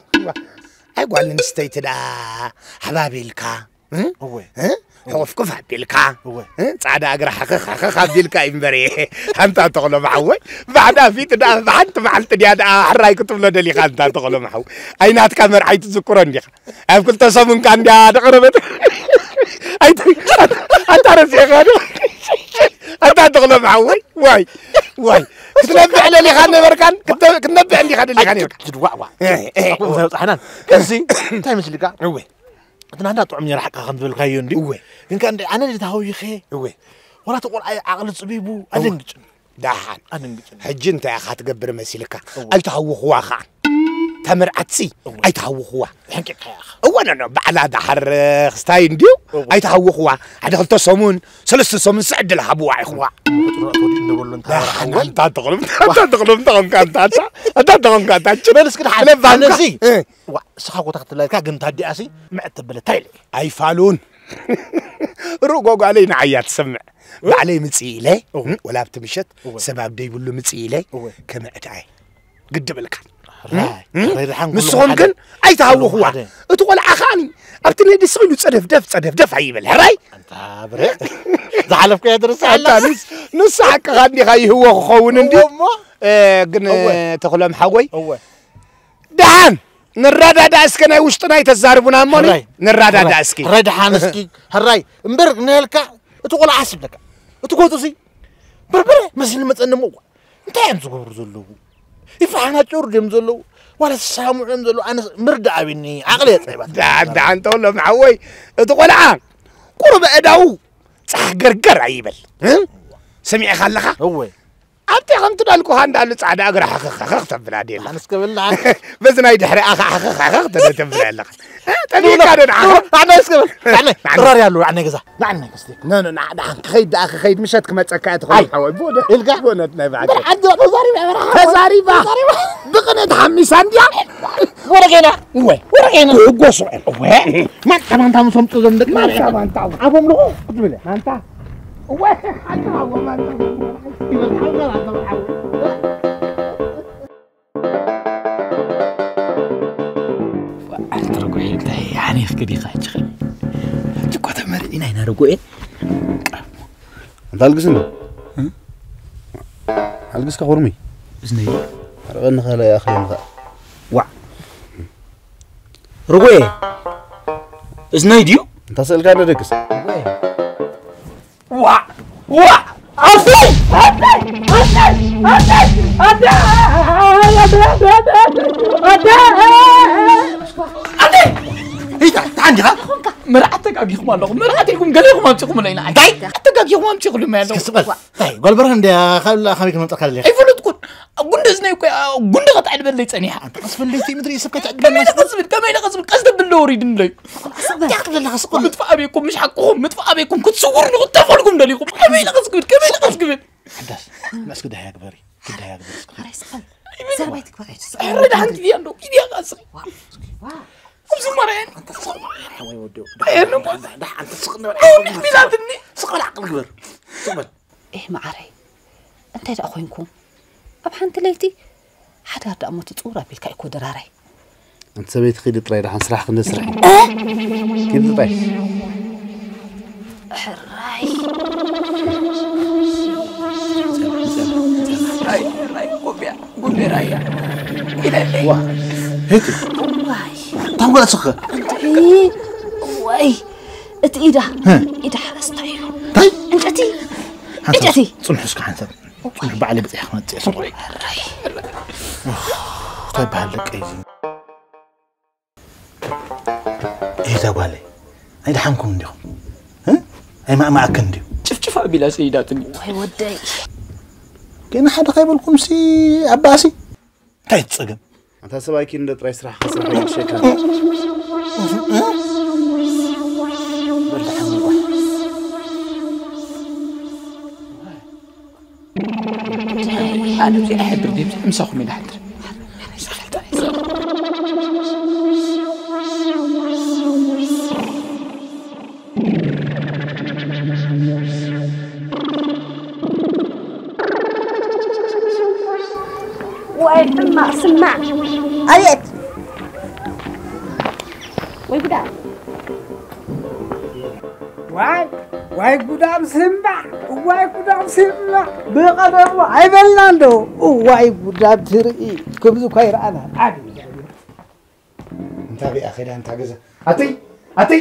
ኣይ ጓል ኣንስተይቲ ደኣ ሓባቢልካ፣ እ? እወ። እ? ሕቑፍቁፍ ኣቢልካ፣ እወ። እ? ጻዕዳ እግራ ሓኽኽ ሓኽኽ ኣቢልካ እዩ እምበር። ኣንታ ተኽሎም ሓወይ። ባዕዳ ፊት ደኣ ብሓንቲ መዓልቲ ድያ ደኣ ሕራይ ክትብሎ ደሊኻ ኣንታ ተኽሎም ሓወይ። ኣይ ናትካ መርዓይ ትዝክሮ እንዲኻ። ኣብ ክልተ ሰሙን ከኣ እንድያ ደቐረበት። ኣይተ-፣ ኣታ ረሲዕኻ ዶ? ኣታ ተኽሎም ሓወይ፣ ዋይ፣ ዋይ። ክትነብዕ ደሊኻ ነበርካን፣ ክተ-፣ ክትነብዕ እንዲኻ ደሊኻ ነብርካ። ኣይትድዋዕ፣ ዋ። እ፣ እ፣ ኣቦ ምሳይ በጻሕናን። እዚ እንታይ መስልካ? እወ። እቲ ናንዳ ጥዑም ነይሩ ሓቅኻ ከም ዝበልካዮ እንድዩ። እወ። ግን ከኣ እንደ ኣነ እንደ ተሃዊኸ፣ እወ። ወላ እቲ ቆልዓ ዓቕሊ ጽቢቡ፣ እወ። ኣደንግጭ። ደሓን። ኣደንግጭ። ሕጂ እንታይ ኢኻ ትገብር መሲልካ? እወ። ኣይትሃውኽዋ ኸዓ። እታ መርዓትሲ እወ። ኣይትሃውኽዋ። ሕንቂቕካ ኢኻ። እወ፣ ኖ፣ ኖ፣ ባዕላ ደሓር ክስታይ እንድዩ። እወ። ኣይትሃውኽዋ። ሓደ ክልተ ሰሙን፣ ሰለስተ ሰሙን ስዕ ዕድል ሃብዋ ኢኹም። ዋዕ፣ እሞ ክጥርዖ ተወዲኡ እንደበሎ እንታ ደሓን፣ ሓወይ። ኣንታ ተቕልም፣ ኣንታ ተቕልም፣ ተቐምካ፣ ኣንታ፣ ኣንታ፣ ኣንታ ተቐምካ፣ ኣንታ፣ ጭ-፣ በል እስኪ ደሓን። ለባምካ። ኣነሲ፣ እ። ዋዕ፣ ንስኻ ጎታ ክትብላ ኢልካ፣ ግን ታዲኣሲ፣ ምዕት ተበለ፣ እንታይ ኢለ? ኣይፋሉን። ርእ ጓጓለይ ንዓያ ትሰምዕ። እወ። ባዕለይ ምጽእ ኢለ፣ እወ። እም፣ ወላ ኣብቲ ምሸት እወ። ሰብ ኣብ ደይብሉ ምጽእ ኢለ፣ እወ። ከምዕድ ኣየ። ግዲ ብልካ። ሕራይ፣ እም? ሕራይ ደሓን ኩሉ ንስኹም ሓደ። ግን ኣይትሃውኽዋ። ኩሉ ሓደ። እቲ ቆልዓ ከዓኒ ኣብቲ ነዲ ስቕ ኢሉ ጸደፍደፍ፣ ጸደፍደፍ ኣይበል። ሕራይ? ኣንታ ብረ-፣ ዝሓለፍኩ እያ ትርስዕ ኣላ። ኣንታ ንስ-፣ ንሱ ሓቅኻ እንዲኻ ይህዎ ክኸውን እንዲ። እወ እሞ። እ፣ ግን፣ እወ። ተኽሎም ሓጎይ፣ እወ። ደሓን ንረዳዳእ እስከ፣ ናይ ውሽጥና ኣይተዛርቡና እሞኒ። ሕራይ፣ ንረዳዳእ ሕራይ፣ እስኪ። ሕራይ ደሓን እስኪ፣ ሕራይ እምበር ነልካ እቲ ቆልዓ ኣስብለካ። እቲ ጎጡሲ በርበረ መሲሉ መጸኒ እሞ፣ እዋ፣ እንታይ እዮም ዝገብሩ ዘለዉ? ይፈሓናጨሩ ድዮም ዘለዉ? ዋላ ዝሰማምዑ እዮም ዘለዉ? ኣነስ ምርዳእ ኣብኒ፣ ዓቕሊ የጸይባት። ደሓን፣ ደሓን ተውሎም ሓወይ፣ እቲ ቆልዓ ቁሩብ ኣእዳዉ ጻሕ ገርገር ኣይበል። እ? ሰሚዕኻ ኣለኻ? እወ። ኣብቲ ከምቲ ዳልኩኻ እንዳሉ ጻዕዳ እግራ ሕኽኽ ሕኽኽ ተብላ ድየ ኣለኻ? ኣነስ ከበላ። በዚ ናይ ድሕሪ ኣኻ ሕኽኽ ሕኽኽ ተደ ተብላ ኣለኻ? እ? ጠሚእካ ዶ ንዓኻ? ኣነ እስከ በል። ኣነ ንዓነ። ጥራር ያለው ኣነ ገዛ። ንዓነ ከስቴ። ኖ፣ ኖ፣ ንዓ-፣ ንዓ-፣ ክኸይድ ደኣ ክኸይድ ምሸት ክመጸካ እየ ትኸውን ኣይ። ሓወይ። ብእውነት፣ ኢልካ? ብእውነት ናይ ብሓቂ። ብሓቂ ተዛሪባ በረኻ። ተዛሪባ። ተዛሪባ። ብቕንኢ ተሓሚሳ እንድያ። ወረጌና። እወ። ወረጌና። ክህጎሱ እዮም። እወ። ማንታ፣ ማንታ፣ ምስ ኣምጡ እዞም ደቂ ማንታ፣ ማርያም። ማንታ። ዓቦም ልኹ ክትብል እያ። ማንታ። ኣንተ ርጉኤ እንታይ ሓኒኽኪ ዲኻ ሕጂ ኸ? ሕጂ እኮ ተመርዒና ኢና ርጉኤ። ኣንተ ኣልግስ እንዶ? እ? ኣልግስካ ኩርሚ። እዝነይ። ኣርቐኒ ካልእ ይኣኽለኒ ኸኣ። ዋዕ። ርጉኤ። እዝነይ ድዩ? እንታ ስእልካ እንዶ ደቅስ? ርጉኤ። ዋዕ! ዋዕ! ኣደይ! ኣደይ! ኣደይ! ኣደይ! ኣደይ! ኣደይ! ኣደይ! ኣደይ! ኣደይ! ኣደይ! ሂታ፣ ታንዲኻ? መርዓት ተጋጊኹም ኣለኹም። መርዓት ኢልኩም ገለ ኢኹም ኣምጺኹም ኣለና። እንታይ? ኣተጋጊኹም ኣምጺኹም ኣለኹም። እስኪ ስቕ በል። እንታይ? ጓል በርሀ እንድያ ካብ ከመይ ክመጣ ካለ? ኣይፈለጥኩን። ጉንዲ እዝነይ እኮ፣ ጉንዲ ከትዕድበለይ ጸኒሓ። ኣንተ ቀስ በል ለይቲ ምድሪ ሰብካ ከመይ ኢለ ትዕድበለይ። ቀስ ዝብል፣ ከመይ ኢለ ቀስ ዝብል፣ ቀስ ዘብል ዶ ወሪድንለይ። ስቕ በል። እንታይ ክትብለና ስቕ በል። ምጥፋእ ኣበይኩም፣ ምሽ ሓቅኹም፣ ምጥፋእ ኣበይኩም፣ ክትስውሩኒ፣ ክትጠፍኡልኩም ደሊኹም። ከመይ ኢለ ቀስ ክብል፣ ከመይ ኢለ ቀስ ክብል። ሓዳስ፣ ንእስኪ ደሃያ ግበሪ፣ ክደሃያ ግበሪ እስኪ። ኣረ ስቕ በል። ዘረባይ ትግበር፣ ኣይትስቕ በል። ኣረ ደሓን ኪድያ እንዶ፣ ኪድያ ቀስ። ዋ፣ ዋ። ኣብዚ ማርያም። ሓወይ ወዲ። ኣየለ እሞ። ደሓን፣ ደሓን፣ ስቕ እንበል። ኣሁን ቢላትኒ። ስቕ በል፣ ዓቕሊ ግበር። ስቕ በል። ኤህ መዓረይ፣ እንታይ ደኣ ኮይንኩም? ኣብ ሓንቲ ለይቲ ሓዳር ደኣ እሞ ትጽውር ኣቢልካ እኮ ድራራይ። ኣንቲ ሰበይቲ ኪዲ ጥራይ ደሓን ስራሕ ክንዲ ስራሕ እዩ። እ? ኪዲ ጥራይ። ሕራይ። ሕራይ፣ ሕራይ፣ ጎቢያ፣ ጎቢያ ራያ። ኪደለይ። ዋ፣ ሄቲ። ዋይ። ታንጓ ጽኸ። ኣንቲ፣ ዋይ። እቲ ኢዳ፣ ህ። ኢዳ ሓረስታይ እዩ። እንታይ? ዕንጨቲ፣ ሓንሳብ ዕንጨቲ። ጽንሑ እስከ ሓንሳብ። ጽንሑ ባዕለይ በጺሐ ክመጽእ እየ፣ ስቕ በል። እንታይ በሃል ደቀይ እዚ? እዛ ጓለይ፣ ኣይደሓንኩም እንዲኹም? እ? ኣይማእማኣክን እንድዩ? ጭፍጭፍ ኣቢላ ሰይዳትኒ። ወይ ወደይ። ገና ሓደ ከይበልኩምሲ ኣባሲ። እንታይ እቲ ጸገም? ኣንታ ሰብኣይ ኪን እንዶ ጥራይ ስራሕ ክስራሕ ይሸካ። ኣነ እዚኣ ሕድር እዚኣ ምሳኹም ኢለ ሕድር። ወይ ሕማቕ ስማዕ። ኣቤት። ወይ ጉዳ። ዋይ፣ ዋይ ጉዳም ስማዕ፣ ዋይ ጉዳም ስማዕ። ብቐደሙ ኣይበልና እንዶ። ዋይ ጉዳም ትርኢ። ከምዚ እኳ ይረኣና። ዓቢ። እንታ ቢኣ ኸይዳ እንታ ገዛ። ኣቲ፣ ኣቲ፣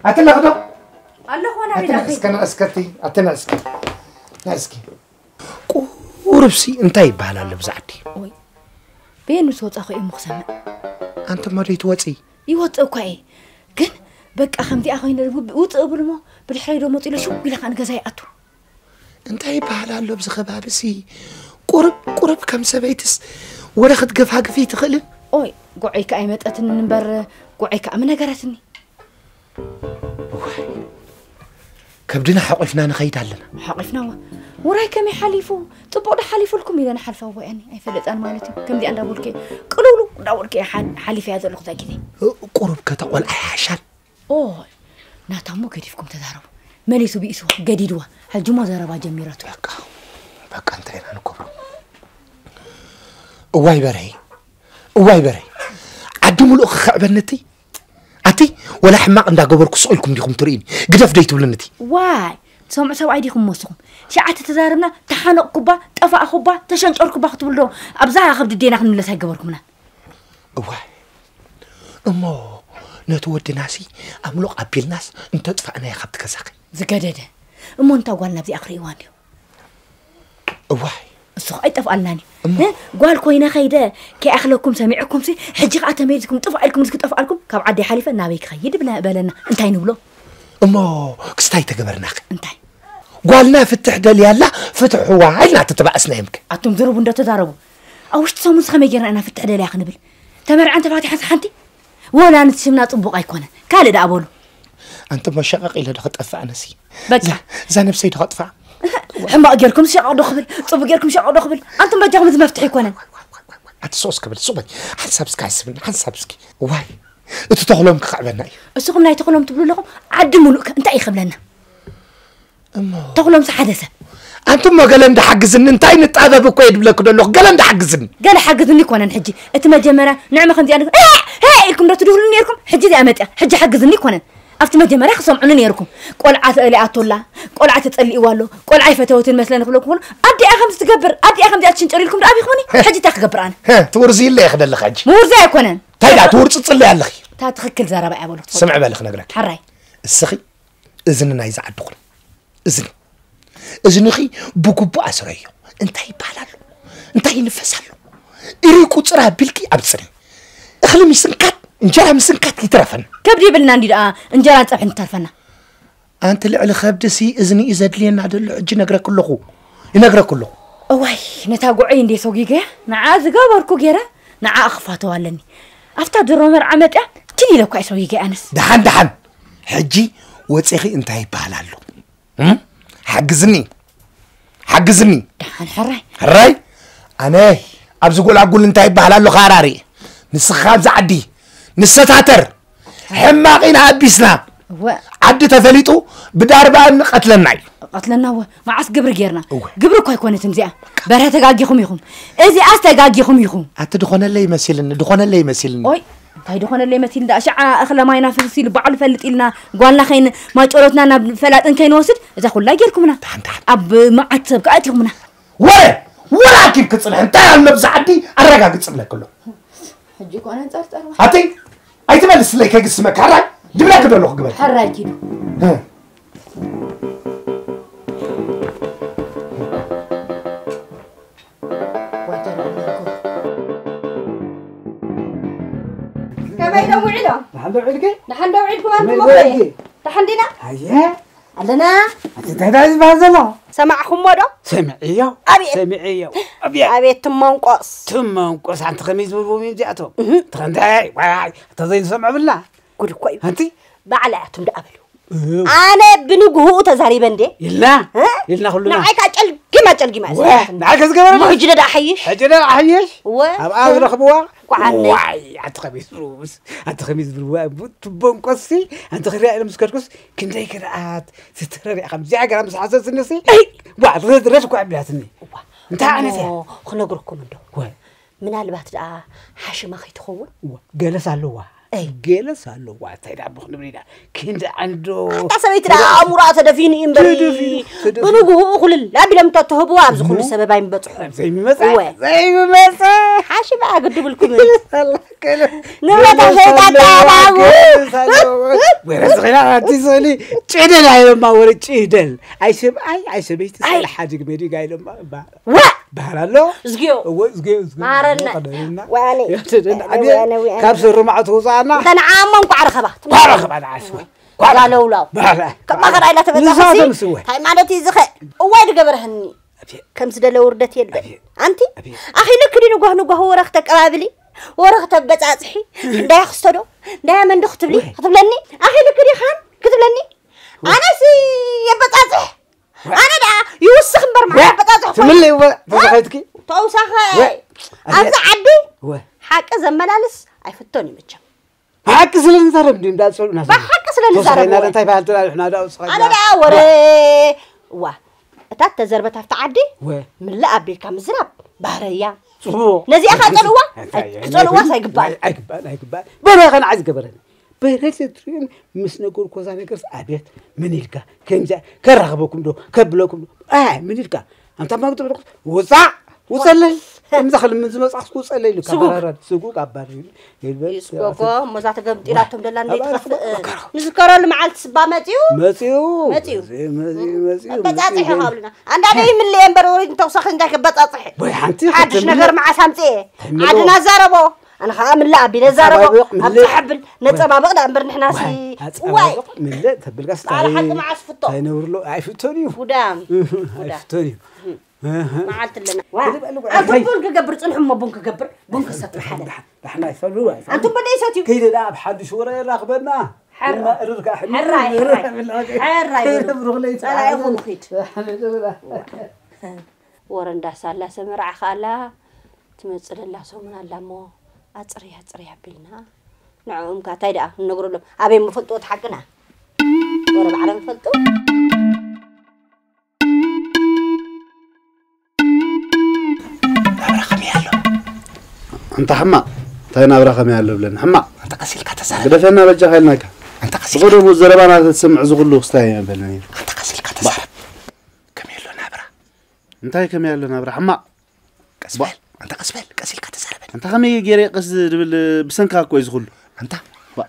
ኣቲ ለኽዶ። ኣለኹ ወላ ኣቲ ቢላ ንዕስከ፣ ንዕስከ ኣቲ፣ ኣቲ ንዕስከ። ንዕስኪ። ቁሩብሲ እንታይ ይበሃል ኣሎ ብዛ ዓዲ? ኦይ፣ በየኑ ዝወጻኹ እየ እሞ ክሰምዕ። ኣንቲ እሞ ደይ ትወጺ? ይወጽእ እኳ እየ። ግን በቃ ከምዚኣ ኮይነ ውብ-፣ ውጽእ እብል እሞ ብድሕረይ ዶ መጺኡ ኢለ ሽው ኢለ ከኣ ንገዛ ይኣቱ። እንታይ ይበሃል ኣሎ ኣብዚ ከባቢሲ? ቁሩብ፣ ቁሩብ ከም ሰበይትስ ወረ ክትገፋግፊ ትኽእልን? ኦይ፣ ጉዐይ ከኣ ኣይመጠትንን እምበር ጉዐይ ከኣ ምነገረትኒ። እዋይ፣ ከብድና ሓቑፍና ንኸይድ ኣለና። ሓቑፍናዋ። ውራይ ከመይ ሓሊፉ? ጽቡቕ ዶ ሓሊፉልኩም ኢለ ንሓልፋ ወያኒ ኣይፈለጣን ማለት እዩ። ከምዚኣ እንዳበልኩ እየ፣ ቅልውልው እንዳበልኩ እየ ሓል-፣ ሓሊፈያ ዘለኹ እዛ ግዜ። እ-፣ ቁሩብ ከ ተቖልዓ ይሓሻል። ኦ፣ ናታ እሞ ገዲፍኩም ተዛረቡ። መሊሱ ብኢሱ ገዲድዋ። ሕጂ እሞ ዘረባ ጀሚራቶ። በቃ፣ በቃ እንታይ ኢና ንገብሮ? እዋይ በርሀይ፣ እዋይ በርሀይ። ዓዲ ሙሉእ ክኽዕበኒ እቲ ኣቲ ወላ ሕማቕ እንዳገበርኩ ስቕ ኢልኩም ዲኹም ትርእዩኒ? ግደፍ ደይ ትብሉኒ እቲ? ዋይ፣ ትሰምዑ ሰብኣይ ዲኹም መስኹም? ሸዓተ ተዛረብና፣ ተሓነቕኩባ፣ ጠፋእኹባ፣ ተሸንጨርኩባ ክትብሉ ዶ ኣብዛ ከብዲ ዴና ክንምለስ ኣይገበርኩምና? እዋይ፣ እሞ ነቲ ወድናሲ ኣምሎቕ ኣቢልናስ እንተጥፋእናዮ ካብቲ ገዛኺ? ዝገደደ። እሞ እንታ ጓልና ኣብዚኣ ክርእይዋ እንድዩ? እዋይ። እሱ ኸኣ ኣይጠፍኣልናን እዩ። እሞ እ? ጓል ኮይነ ኸይደ ከይኣኽለኩም ሰሚዕኩምሲ፣ ሕጂ ኸኣ ተመሊስኩም ጥፋእ ኢልኩም ምስ ክጠፍኣልኩም፣ ካብ ዓደይ ሓሊፈ ናበይ ክኸይድ ብለ-፣ በለና። እንታይ ንብሎ? እሞ ክስታይ ተገበርናኸ? እንታይ? ጓልና ፍትሕ ደልያ ኣላ፣ ፍትሕዋ ኢልና ተተባእስና እዮምከ? ኣቱም ዝርቡ እንዶ ተዛረቡ። ኣብ ውሽጢ ሰሙንስ ኸመይ ጌርና ኢና ፍትሕ ደልያ ክንብል? ተመርዐን ተፋቲሐንስ ሓንቲ? ወላ ነቲ ሽምና ጽቡቕ ኣይኮነን። ካልእ ደኣ በሉ። ኣንቱም ሸቐቕ ኢለ ዶ ክጠፍእ ኣነሲ? በቃ። እዛ፣ እዛ ነብሰይ ዶ ከጥፍኣ? ሕማቕ ጌርኩም ሸቐቕ ዶ ክብል፣ ጽቡቕ ጌርኩም ሸቐቕ ዶ ክብል? ኣንቱም በጃኹም እዚ መፍትሒ ኣይኮነን። ኣቲ ሶስ ክብል፣ ሱቕ በል። ሓንሳብ እስኪ ኣይስብና፣ ሓንሳብ እስኪ። ዋይ፣ እቲ ተኽሎም ክኽዕበና እዩ። እስኹም ናይ ተኽሎም ትብሉ ኣለኹም፣ ዓዲ ሙሉእ ከ እንታይ እዩ ክብለና? እሞ ተኽሎም ሓደ ሰብ ኣንቱሞ ገለ እንዳሓግዝኒ እንታይ ንጣበብ እኮ እየ ድብለክ ደለኹ። ገለ እንዳሓግዝኒ። ገለ ሓግዝኒ ይኮነን። ሕጂ እቲ መጀመርያ ንዕመ ከምዚኣ ንግ- እ፣ እ ኢልኩም ዶ ትድህሉ ነርኩም? ሕጂ እዚኣ መፅያ። ሕጂ ሓግዝኒ ይኮነን። ኣብቲ መጀመርያ ክሰምዑኒ ነርኩም። ቆልዓ ተእሊኣቶላ፣ ቆልዓ ተፀሊእዋ ኣሎ፣ ቆልዓ ይፈተወትን መስለኒ ክብለኩም ከሎ፣ ኣዲኣ ከምዚ ትገብር፣ ኣዲኣ ከምዚኣ ትሽንጨር ኢልኩም ዶ ኣቢኹምኒ? ሕጂ እንታይ ክገብር ኣነ? ትውርዚ ኢለ እየ ክደልኻ ሕጂ። ምውርዚ ኣይኮነን። እንታይ ደኣ ትውርፅፅለ ኣለኺ? እታ ትኽክል ዘረባ እያ በሉ። ስምዒ በሊ ክነግረኪ። ሕራይ። እስኺ እዝኒ ናይዚ ዓዲ ኩኒ። እዝኒ እዝንኺ ብግቡእ ኣስረዮ። እንታይ ይበሃል ኣሎ? እንታይ ይንፈስ ኣሎ? እሪ ቁፅር ኣቢልኪ ኣብፅሪ። እኽሊ ምስንካት፣ እንጀራ ምስንካት ይትረፈን። ከብዲ ይብልና እንዲ ደኣ እንጀራን ፀብሕን ትተርፈና። ኣንቲ ልዕሊ ከብድሲ እዝኒ እዩ ዘድልየና ዘሎ። ሕጂ ነግረክ ኣለኹ፣ ይነግረክ ኣለኹ። እዋይ፣ ነታ ጉዐይ እንዴ ሰጒገያ ንዓ ዝገበርኩ ገይረ ንዓ ክፋተው ኣለኒ። ኣብታ ድሮ መርዓ መጥያ ኪድ ኢለኳ እዩ ሰጒገ ኣነስ። ደሓን ደሓን፣ ሕጂ ወፂኺ እንታይ ይበሃል ኣሎ? እም? ሓግዝኒ፣ ሓግዝኒ። ደሓን ሕራይ። ሕራይ? ኣነ ኣብዚ ጎላጉል እንታይ ይበሃል ኣሎ ካራሪ? ንስኻ ኣብዚ ዓዲ ንሰታተር። ሕማቕ ኢና ኣቢስና። እወ። ዓዲ ተፈሊጡ ብዳርባ ንቐትለና እዩ። ቀትለና እወ። መዓስ ግብሪ ጌርና? እወ። ግብሪ እኮ ኣይኮነትን እዚኣ። በረ ተጋጊኹም ኢኹም። እዚኣስ ተጋጊኹም ኢኹም። ኣቲ ድኾነለይ መሲልኒ፣ ድኾነለይ መሲልኒ። ኦይ፣ እንታይ ድኾነለይ መሲል እንዳ ሽዓ እኽለ ማይና ፍስስ ኢሉ ባዕሉ ፈልጥ ኢልና ጓልና ከይን ማጨሎትና ናብ ፈላጥን ከይንወስድ እዛ ኩላ ጌርኩምና። ደሓን፣ ደሓን። ኣብ መዓት ሰብ ከኣ ኣእቲኹምና። ወረ፣ ወረ ኣኪብ ክጽንሕ እንታይ ኣሎ ብዛ ዓዲ ኣረጋግጽ ብለክ ኣሎ። ሕጂ ኮነ ጸርጸር ዋ። ኣቲ ኣይትመልስለይ ከግስመካ ሕራይ ድብለክ ደለኹ ግበር። ሕራይ ኪዱ። እ። ከመይ ኢሎም ውዒሎም? ደሓን ዶ ውዒልኪ? ደሓን ዶ ውዒልኩም ከመይ ኣንቱም ዶ ውዒልኪ? ደሓን ዲና? ኣየ። ኣለና። ኣቲ እንታይ ዳኣ ዝበሃል ዘሎ? ሰማዕኹሞ ዶ? ሰሚዐዮ። ኣቤት። ሰሚዐዮ። ኣቤት። ኣቤት ትመንቆስ። ትመንቆስ ኣንቲ ከመይ ዝበልዎም እዮም እዚኣቶም? እህ። ትኸንታይ ዋይ፣ እታ ዘይንሰምዖ ብላ። ጉድ እኮ እዩ። ኣንቲ? ባዕላ እያ ትም ደኣ በሉ። እህ። ኣነ ብንግህኡ ተዛሪበ እንዴ? ኢልና? እ? ኢልና ኩልና። ንዓይ ከኣ ጨልጊማ ጨልጊማ እያ ወ፣ ዘሪባትኒ። ንዓይ ከዝገበረኒ? እሞ ሕጂ ዶ ደኣ ሓይሽ? ሕጂ ዶ ደኣ ሓይሽ? ወ፣ ኣብኣ ወ። ዝረኽብዋ? ኳዓነይ። ዋይ፣ ኣንቲ ከመይ ዝብልዎ፣ ኣንቲ ከመይ ዝብልዎ፣ ቡ-፣ ትቦንቆስሲ፣ ኣንቲ ክሪኣ ኢለ ምስ ከድኩስ፣ ክንደይ ክርኣት፣ ዝተረሪኣ ከምዚኣ ገራ ምስ ሓሰስንሲ፣ ኣይ! ዋ፣ ረድ፣ ረድ እኮ ኣቢላትኒ። እዋ። እንታይ ዓይነት እያ? እሞ ክነግረኩም እንዶ። ወ። ምናልባት ደኣ ሓሽማ ከይትኸውን? እዋ፣ ገለስ ኣለዋ። ኣይ። ገለስ ኣለዋ። እንታይ ደኣ ብኽንብል ኢና? ክንዲ ዓንዶ። ኣታ ሰበይቲ ደኣ ኣእምሮኣ ተደፊኑ እዩ እምበር። ተደፊኑ፣ ተደፊኑ። ብንግህኡ ኩልል ኣቢሎም እንተትህብዋ ኣብዚ ኩሉ እሞ? ሰበብ ኣይምበጽሑን። ዘይምመጻ፣ እወ። ዘይምመጻ። ሓሽማ ግድብልኩምን። ገለ-፣ ንብረታ ገለስ ሸይጣ ኣለዋ፣ ተኣላቡ። ገለስ ኣለዋ። ወረ ዝኽላ ኣቲ ዝኽሊ ጭደል ኣይበማ ወረ ጭደል። ኣይ ሰብኣይ፣ ኣይ ሰበይቲ ኣይ። ስለ ሓዲግ መዲግ ኣይለማ እባ። ዋ! ባህል ኣሎ። እዝግዮ። እወ፣ እዝግዮ፣ እዝግዮ። ማረና። ቀደምና። ወያነ። ያተደን ወያነ፣ ዓብየ ወያነ፣ ወያነ። ካብ ስሩ ማዕቱ ውፃና። እንተ ንዓሞ እንኳዕ ረኸባ። ኳ ረኸባ ንዓስ ወይ። ኳ እዛ ለውላው። ባህላ። ከማኸራ ኢላ ተበጻኸሲ። ንሳቶም ስወ። እንታይ ማለት እዩ ዝኸ? እዋይ ድገበረህኒ። ኣቤት። ከም ዝደለ ውርደት የለን። ኣቤት። ኣንቲ? ኣቤት። ኣኺ ልክዲ ንጓህ ንጓህ ወረ ክተቀባብሊ፣ ወረ ክተበጻጽሒ፣ እንዳያ ክስቶ ዶ? እንዳያ መንዶ ክትብሊ? ወይ። ክትብለኒ? ኣኺ ልክዲ ኻን ክትብለኒ? ወይ። ኣነስ የበጻጽሕ። ኣነ ደኣ ይውስኽ እምበር ወ-፣ ማለት በጣጥሕ ትምለይ ወ-፣ ተዘኸይትኪ? ተውሳኸ ወ-፣ ኣብዚ ኣየ-፣ ዓዲ ወ-፣ ሓቂ ዘመላልስ ኣይፍቶን እዩ መቸም። ሓቂ ስለ ንዛረብ እንዲ እንዳጸሉ ናሰ-፣ ብሓቂ ስለ ንዛረብ ተወሳኺ ወ-፣ እንታይ ባህል ትላለሕ ናዳ ውስኻ ኣነ ደኣ ወረ-፣ ዋ፣ እታ ተዘርበት ኣብቲ ዓዲ ወ-፣ ምልእ ኣቢልካ ምዝራብ ባህረያ። ጽቡቕ። ነዚኣ ከኣ ጸልዋ? እንታይ ኣይ-፣ ክጸልዋስ ኣይግባእን። ኣይ-፣ ኣይግባእን፣ ኣይግባእን። በረኸ ንዓይ ዝገበረኒ። በረድ ትሪኡን ምስ ነገርኩ እዛ ነገርስ ኣቤት ምን ኢልካ ከምዚ ከራኽበኩም ዶ ከብለኩም ዶ? ኣይ ምን ኢልካ ኣንታ ማግዶ ውፃዕ ውፀለይ ከምዛ ክልምን ዝመፃኽስ ውፀለይ ኢልካ ስጉግ። ባራራድ ስጉግ ኣባር ይበል ይስጎጎ እሞ እዛ ተገምጢላቶም ደላ እንዴት ኣባር ትኸፍእ? መከራ። ንዝከረሉ መዓልቲ ስባ መፅዩ? መፅዩ። መፅዩ። መፅዩ፣ መፅዩ፣ መፅዩ፣ ኣበፃፅሒ መፅዩ። ካብልና። ኣንዳለ ይምልየ እምበር ወሪድ እንተውሳኺ እንታይ ከበፃፅሒ? ወይ ሓንቲ ሓድሽ ክትምልእ። ነገር መዓስ ኣምፅኤ? ኣይምልእዎ። ዓድና ዛረቦ። ኣነ ኸዓ ምልእ ኣቢለ ዛረቦ። ኣፀባብቕ፣ ኣብ ምልእ። ፀሓብል ነፀባብቕ ደኣ እምበር ንሕናሲ። ዋይ፣ ኣፀባብቕ፣ ዋይ። ምልእ ተብልካ ባዕላ ስታይ-፣ ሓቂ መዓስ ፍቶ? እንታይ ነብርሎ? ኣይፍቶን እዩ። ጉዳም። ጉዳም። ኣይፍቶን እዩ። መዓልቲ ኣለና። ዋ፣ ክልብ ኣለዎ። ኣንቱም ቡን ክገብር ጽንሑ እሞ ቡን ክገብር፣ ቡን ክሰቲ ሓደ። ዳሕና ይሰሉ፣ ኣይሰሉ። ኣንቱም ቡን ይሰትዩ። ከይደ ደኣ ኣብ ሓድሽ ወረ የራኽበና። ሕራ። እና እርርካ ሕምም ሕራይ፣ ሕራይ። እርርካ ብለዋቂ። ሕራይ በሉ። ብሩኽ ለይቲ ጸላኢኹም ዓለም። ኺድ። ሕምም። ወረ እንዳሳላ ሰመርዓ ኻላ ትመጽእ ደላ ሰሙን ኣላ እሞ ኣጽርያ፣ ኣጽርያ ኣቢልና ንዕኦም ከኣ እንታይ ደኣ ንነግረሎም? ኣበይ ምፈልጥዎ እቲ ሓቅና? ወረ ባዕሎም ይፈልጡ። እንታ ሕማቕ እንታይ ናብራ ከመይ ኣሎ ብለኒ ሕማቕ። ኣንታ ቀስ ኢልካ ተዛረብ። ግደፈና በጃኻ ኢልናካ። ኣንታ ቀስ ኢልካ ብቐደሙ ዘረባና ተትሰምዕ ዝኽሉ ክስታይ እየ በለኒ። ኣንታ ቀስ ኢልካ ተዛረብ። ከመይ ኣሎ ናብራ? እንታይ ከመይ ኣሎ ናብራ ሕማቕ። ቀስ በል ኣንታ ቀስ በል ቀስ ኢልካ ተዛረበ። እንታ ከመይ ገይረ ቀስ ድብል ብሰንካ እኮ እዩ ዝኽሉ። ኣንታ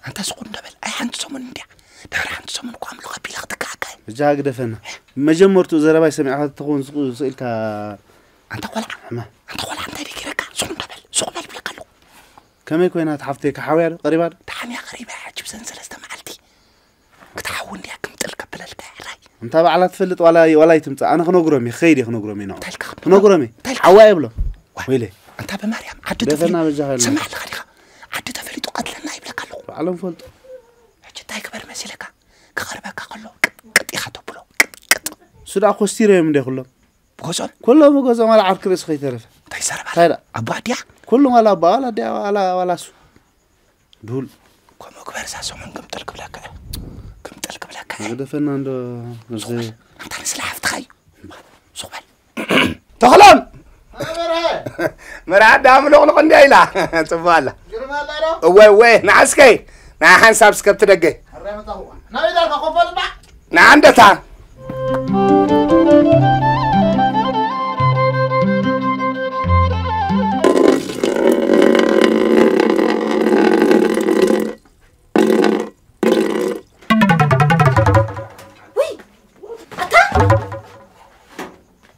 ኣንታ ስቑ እንዶ በል። ኣይ ሓንቲ ሰሙን እንድያ ድሕሪ ሓንቲ ሰሙን እኮ ኣምልኾ ኣቢለ ክትከኣካ እየ። በጃኻ ግደፈና። መጀመርትኡ ዘረባይ ሰሚዕካ ተትኸውን ስቕ ኢልካ ኣንታ ቆልዓ ሕማ ኣንታ ቆልዓ እንታይ ደይ ገይረካ? ስቑ እንዶ በል ስቑ በል ብለካ ኣለኹ። ከመይ ኮይና ትሓፍተይ ክሓውያ ዶ ቀሪባ ዶ? ተሓምያ ቀሪባ እያ ሕጂ ብዘን ሰለስተ መዓልቲ ክትሓዊ እንድያ ክምጥል ከብለልካ እያ ሕራይ። እንታ ባዕላ ትፈልጥ ዋላ ዋላ ይትምጻእ ኣነ ክነግሮም እየ ክኸይድ እየ ክነግሮም እየ ንዖም እንታይ ኢልካ ክነግሮም እየ እንታይ ኢልካ? ሓዋይ እብሎ ወይለ ኣንታ ብማርያም ዓዲ ደፈና ተፈሊ- በጃኻ ኢልና። ስማዕ ኣለኻ ዲኻ? ዓዲ ተፈሊጡ ቀትለና ይብለካ ኣለኹ። ባዕሎም ፈልጡ ሕጂ እንታይ ክበር መሲለካ? ክቐርበካ ከሎ ቅጥቅጥ ኢኻ ተብሎ ቅጥቅጥ። እሱ ደኣ ኮስቲሮ እዮም እንደ ኩሎም ብገዝኦም ኩሎም ገዞም ዋላ ዓርኪ ርእሲ ከይተረፈ እንታይ ይዛረብ ኣሎ? እንታይ ደኣ ኣቦ ኣዲያ ኩሎም ዋላ ኣባ ዋላ ኣዲያ ዋላ ዋላ እሱ ድሁል ከምኡ ግበር እዛ ሰሙን ግምጥል ክብለካ እየ። ግምጥል ክብለካ እየ። ግደፈና እንዶ ነዚ ኣንታ ንስለ ሓፍትኻ እዩ። ሱቕ በል። ተኽሎም መርዓ ዳምሎቕሎቕ እንዲያ ኢላ ጽቡቕ ኣላ። እወ እወ ንዓስከይ ንዓ ሓንሳብ ስከብቲ ደገ ንዓ እንደታ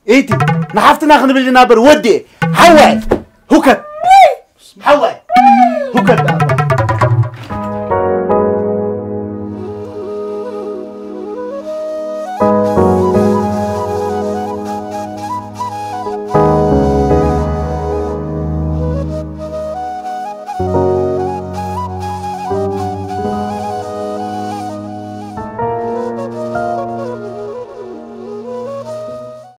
ኢቲ ንሓፍትና ክንብል ኢና በር ወዲ ሓዋይ ሁከት ሓዋይ ሁከት